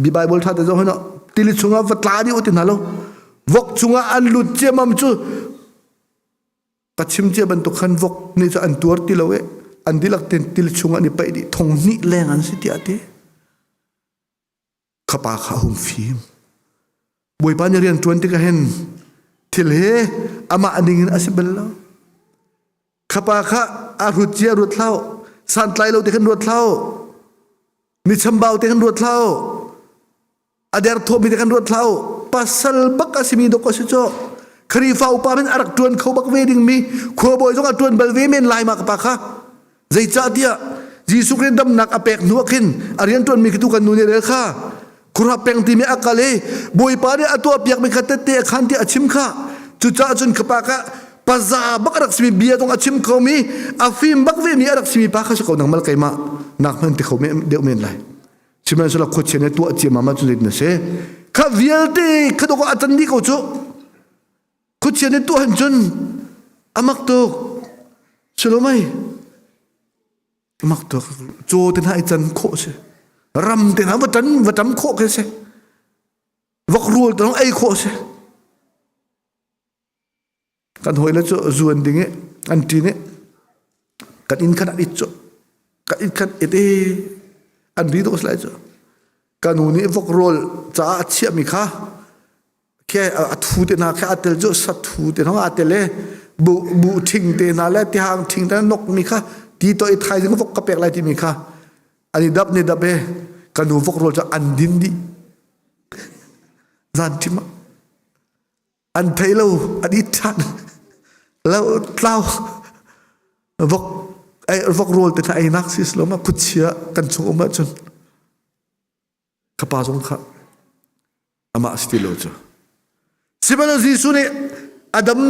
[SPEAKER 6] Bi Bible ṭha te zoh hoi tili chungah va tla dih u ti hna lo. Vok chungah an lut ciamam cu ka chim cia bantuk khan vok nih cu an tuar ti lo i an dihlak ten tili chungah an i paih dih thong hnih leng an si tiah ti. Khapa kha a hung fim. Bawipa nih rian ṭuan tikah hin thil hi amah ning in a si bal lo. Khapa kha a hrut cia ruat hlah santlai lo te khan ruat hlah mi chambau te khan ruat hlah a derthawmi te khan ruat hlah pasal bak a simi dok a si cu Khrihfa upa min a rak ṭuan kho bak ve dingmi khuabawi zong a ṭuan bal ve men lai ma ka pa kha Zeicahtiah Jesuh Khrih damnak a pek hnu ah khin a rianṭuanmi khi tu kan nu nih rel kha khuaruah peng timi a kal i Bawipa nih a tuahpiakmi kha tette a khan tiah a chim kha. Cucaah cun ka pa kha paza bak a rak simi bia zong a chim khomi a fim bak vemi a rak simi pa kha si ko nangmal keimah nak hman ti kho deuh men lai. Sihmanhsehlaw khuachia nih tuah ciammam ahcun zeitin a si? Kha vialte kha dawk a can dih ko cu. Khuachia nih tuah hin cun a mak tuk. Silomai a mak tuk. Caw te hna i can khawh si. Ram te hna va tan va tam khawh khi si. Vok rual te ei khawh si. Kan hawi le cu zuan ding i an ṭin i kan inn khan an it cu. Kan inn khan it i an ri dawh si lai cu. Ka nu nih vok rawl caah a chiahmi kha Khi a thu te hna khi a tel cu sathu te hna a tel i bu bu ṭhing te hna le tihang ṭhing te nok mi kha ti to i thaizing vok ka pek lai timi kha an i dap ni dap i ka nu vok rawl cu an din dih zan ṭhim ah an thei lo an i ṭhan lo tlau vok ai vok rawl te hna ei nak si lo ma khuachia kan chung um ahcun ka pa zong kha amah si ti lo cu sihmanhsehlaw Jesuh nih a dam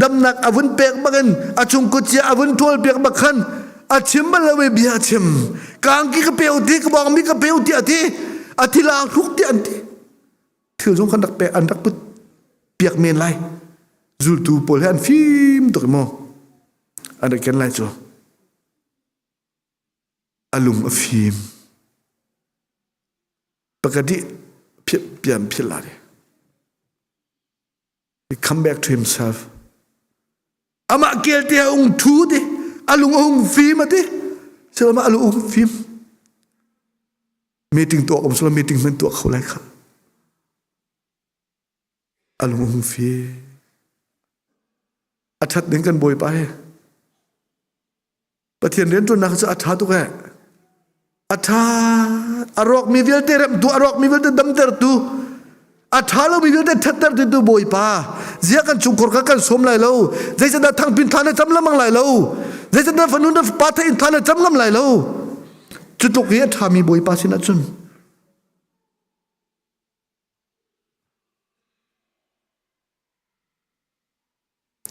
[SPEAKER 6] damnak a vun pek bakin a chung kutcia a vun ṭhawl piak bak khan a chim bal lo i bia a chim kangki ka peu ti ka bawngmi ka peu ti a ti a thila hruk ti an ti thil zong khan rak pe an rak put piak men lai zultu pawl he an fim tuk maw an rak ken lai cu a lung a fim pakadi pian phil la he come back to himself amah kel te a ung thu ti a lung a hung fim ati silama a lung hung fim meeting tuah om sila meeting men tuah kho lai kha a lung hung fim a that ding kan bawipa he Pathian rianṭuannak cu a ṭha tuk ee. A ṭha a rawkmi vialte remhtu, a rawkmi vialte damtertu, a ṭha lomi vialte ṭhattertu tu Bawipa. Ziah kan chungkhur kha kan sawm lai lo. Zeicandah thangpin thla na cam lengmang lai lo. Zeicandah fanu na pa thein thla na cam ngam lai lo. Cu tluk hi a ṭhami Bawipa sinah cun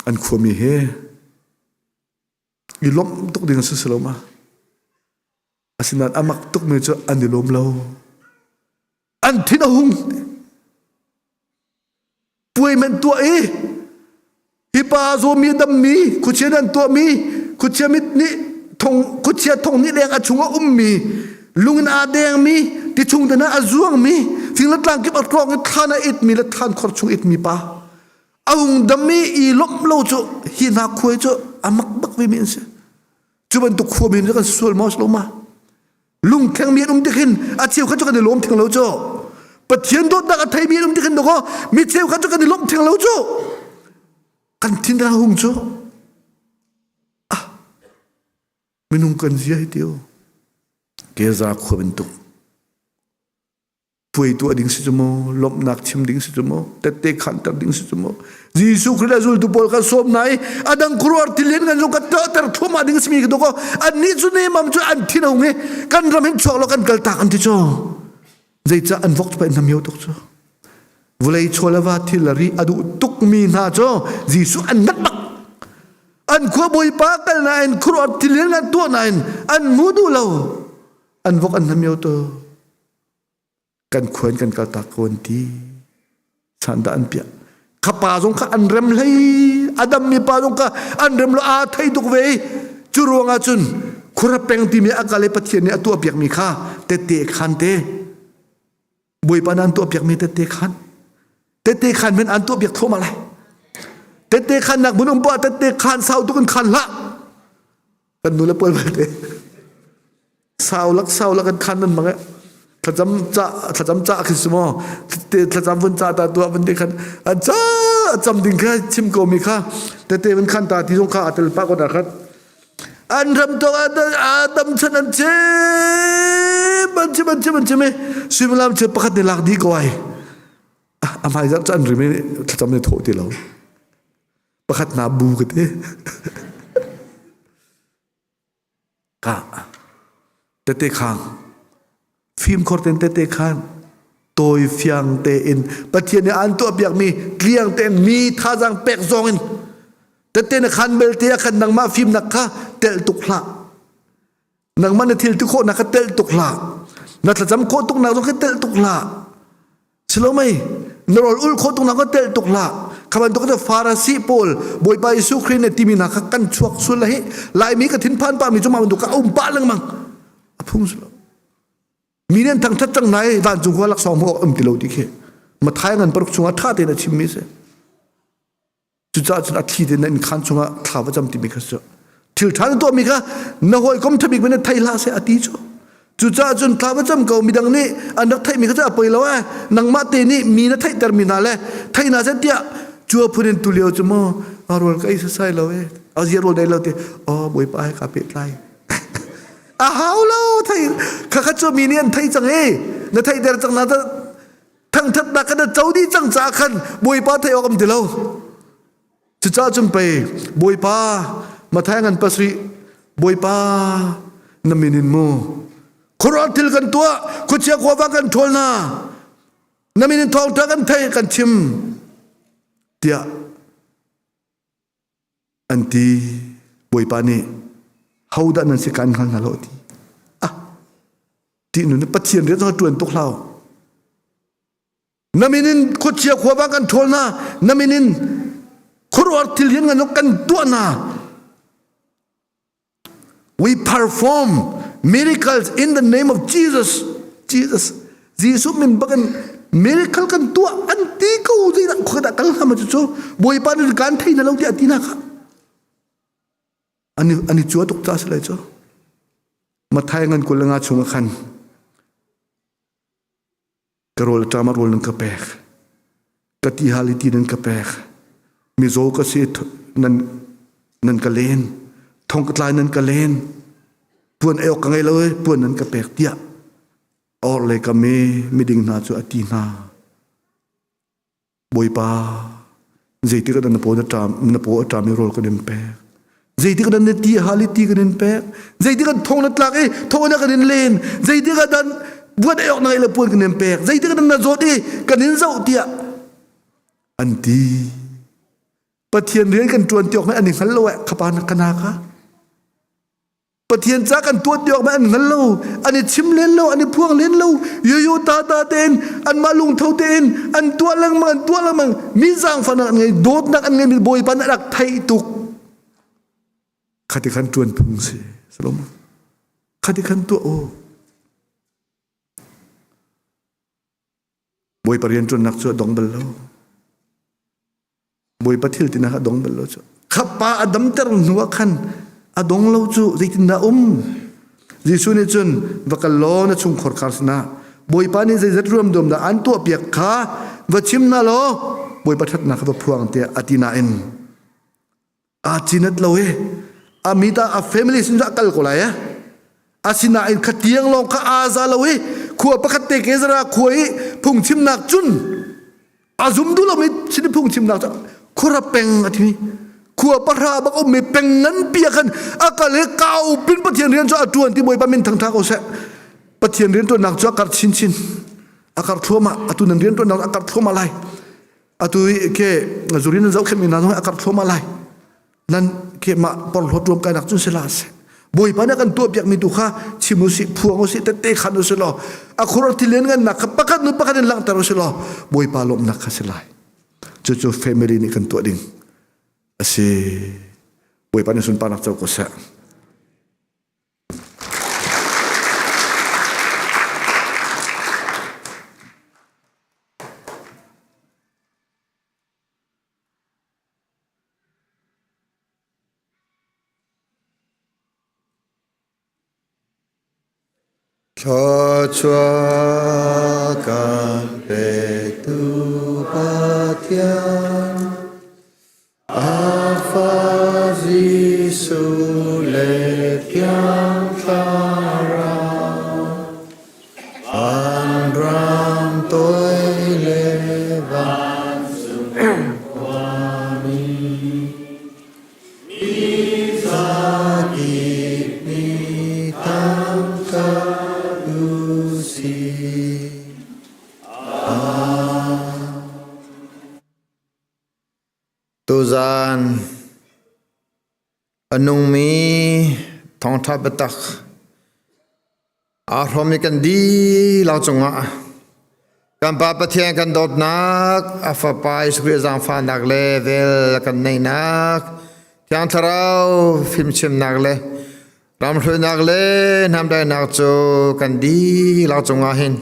[SPEAKER 6] an khuami he i lawmh tuk ding a si lo ma asinain a mak tukmi cu an i lawm lo an thin a hung puai men tuah i hi pa zawmi dammi khuachia an tuahmi khuachia mit nih thong khuachia thong nih leng a chung a ummi lungin aa dengmi ti chung te a zuangmi fing le tlang kip a tlawng i thlan a itmi le thlan khor chung itmi pa A hung dam i i lawmh lo cu hi hna khuai cu a mak bak vemi an si. Cu bantuk khuami cu kan sual maw si lo ma? Lungthleng mi an um tik hin a cheu kha cu kan i lawm theng lo cu. Pathian dawtnak a thei mi an um tik hin dawkaw mi cheu kha cu kan i lawmh theng lo cu. Kan thin a hung cu. Ah, minung kan zia hi tio. Keza khua bantuk. Puai tuah ding si cu maw lawmhnak chim ding si cu maw tette khanter ding si cu maw Jesuh Khrih le zultu pawl kha sawm hna i a dang khuaruahar thil in kan zung ka tuahter thluahmah ding simi ka dawk annih cu nemam cu an thin a hung i kan ram hin chuak lo kan kaltak an ti cu zeicah an vok pa in nam tuk cu vawlei chawlava thil a ri a duh tukmi hna cu Jesuh an nat bak an khua bawipa kal nain khuaruahar thil in an tuah nain an mu duh lo an vok an nam tu kan khua in kan kaltak ko an ti sandah an piah kha pa zong kha an rem hlei adam mi pa zong kha an rem lo aa thei tuk ve cu ruangah cun khura peng timi a kal i pathian nih a tuah piakmi kha tette khan te bawipa nan tuah piakmi tette khan tette khan men an tuah piak thoma lai tette khan nak mun um pa tette khan sau tuk in khan hlah kan nu le pawl belte sau lak sau lak kan khan nan mang thlacam ca thlacam ca khi si maw thlacam vun ca ta tuah vun te khan an ca cam ding kha chim ko mi kha tete vun khan ta ti zong kha atel pa ko da khat an ram to adam chan an chim an chim an chim an chim suimilam che pakhat ne lak di ko ai a hmai zar chan rimi thlacam ne tho ti lo pakhat na bu ka ti ka tete khang fimkhor ten tete khan tawi fiang tein pathian nih an tuah piak mi tliang tein mi thazang pek zong in tete na khan belte ah khan nangmah fimnak kha telh tuk hlah nangmah na thil ti khawhnak kha telh tuk hlah na thlacam khawh tuk nak zong kha telh tuk hlah Silo mei na rawl ul khawh tuk nak kha telh tuk hlah kha bantuk cu Farasi pawl Bawipa Jesuh Khrih nih timi hna kha kan chuak sul hi Laimi ka thinphan pa mi cu mah bantuk ka um pah lengmang a phung silo mi nih an thangthat cang nai vancung khua laksawng hmuh awk um ti lo ti khi Mathai ngan paruk chungah ṭha tein a chimmi si Cucaah cun a thli tein na innkhaan chungah thla va cam timi kha cu thil ṭha na tuahmi kha na hawikom ṭhabik in thei hlah seh a ti cu. Cucaah cun thla va cam ko midang nih an rak theihmi kha cu a poi lo eh nangmah te nih mi na theihtermi hna le thei hna seh tiah cu a phun in tulio cu maw a rawl ka ei sasai lo eh a zia rawl dai lo ti oh bawipa he ka pehtlai a hau lo thei kha kha cu mi nih an thei cang e na theihter cang na thangthatnak kan co dih cang caah khan Bawipa theih awk um ti lo cucaah cun pei Bawipa Mathai ngan pasrih Bawipa na min in mu khuaruah thil kan tuah khuachia khuava kan ṭhawl hna na min in thawngṭha kan thei kan chim tiah an ti Bawipa nih hodah nan si kan hngal hna lo ti ah ti nun Pathian rian zong ṭuan tuk hlah na min in khuachia khuavang kan ṭhawl hna na min in khuaruahar thil hian ngan kan tuah hna we perform miracles in the name of Jesus Jesus Jesuh min bakin miracle kan tuah an ti ko zeidah khuadah kal hnga ma cu Bawipa nih kan thei na lo tiah ti na kha an an i cua tuk ca si lai cu Mathai ngan 25 chung ah khan ka rawl ṭam ah rawl nan ka pek ka ti hal i ti nan ka pek mizaw ka si nan nan ka len thong ka tlai nan ka len puan ei awk ka ngei lo i puan nan ka pek tiah or le ka me miding hna cu a ti hna Bawipa, zeitik ah dah na paw na ṭam, na paw a ṭam i rawl kan in pek? Zeitik ah dah na ti a hal i ti kan in pek? Zeitik ah thong na tlak i thong na kan in len? Zeitik ah dah buat ei awk na ngeih le puan kan in pek? Zeitik ah dah na zawt i kan in zoh tiah an ti. Pathian rian kan ṭuan ti awk an i hngal lo eh khapa na kana kha. Pathian ca kan tuah ti awk an hngal lo an i chim len lo an i phuang len lo yoyo ta ta tein anmah lungtho tein an tuah lengmang an tuah lengmang mi zaangfahnak an ngei dawtnak an ngei mi Bawipa nih a rak theih tuk khati khan tuan phung si Solomon khati khan tuah u Bawipa rian ṭuannak cu a dong bal lo Bawipa thil tinak a dong bal lo cu. Khapa a damter hnu ah khan a dong lo cu zeitindah um? Jesuh nih cun va kal law na chungkhor khar sinah Bawipa nih zeizat ruamduam dah an tuahpiak kha va chim hna law Bawipa ṭhatnak kha va phuang tiah a ti nain aa cinat lo i a mi ta a family sin a kal ko lai eh asinain kha tiang lawng kha aa za lo i khua pakhat te ke zara khua i phungchimnak cun a zum duh lomi sin phungchimnak cu khura peng a timi khua pahra bak ummi peng nganpi ah khan a kal i kau pin Pathian rian cu a ṭuan ti Bawipa min thangṭha ko seh Pathian rian ṭuannak cu a karh chinchin a karh thluahmah atu nan rian ṭuannak a karh thluahmah lai atu i ke zurin nan zohkhenhmi hna zong a karh thluahmah lai nan ke mah porhlawt ruam kainak cun si la seh Bawipa nih a kan tuahpiakmi tu kha chim usih phuang usih tette khan usih law a khur a thilian ngannak kha pakhat nu pakhat in langhter usih law Bawipa lawmhnak kha si lai cucu family nih kan tuah ding a si Bawipa nih sunparnak co ko seh.
[SPEAKER 8] Thluachuah kan petu Pathian, a Fa Jesuh le Thiang Thlarau, An ram toi le vancung khuami, mi zakip nih thangṭhat u sih.
[SPEAKER 9] Tuzaan a nungmi thawngṭha biatak aa hrawmmi kan dihlak cungah kan Pa Pathian kan dawtnak, a Fapa Jesuh Khrih zaangfahnak le vel a kan neihnak, Thiang Thlarau fimchimnak le ramhruainak le hnamdainak cu kan dihlak cungah hin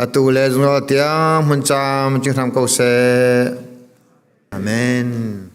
[SPEAKER 9] atu le zungzal tiang hmun cam cing hram ko seh. Amen.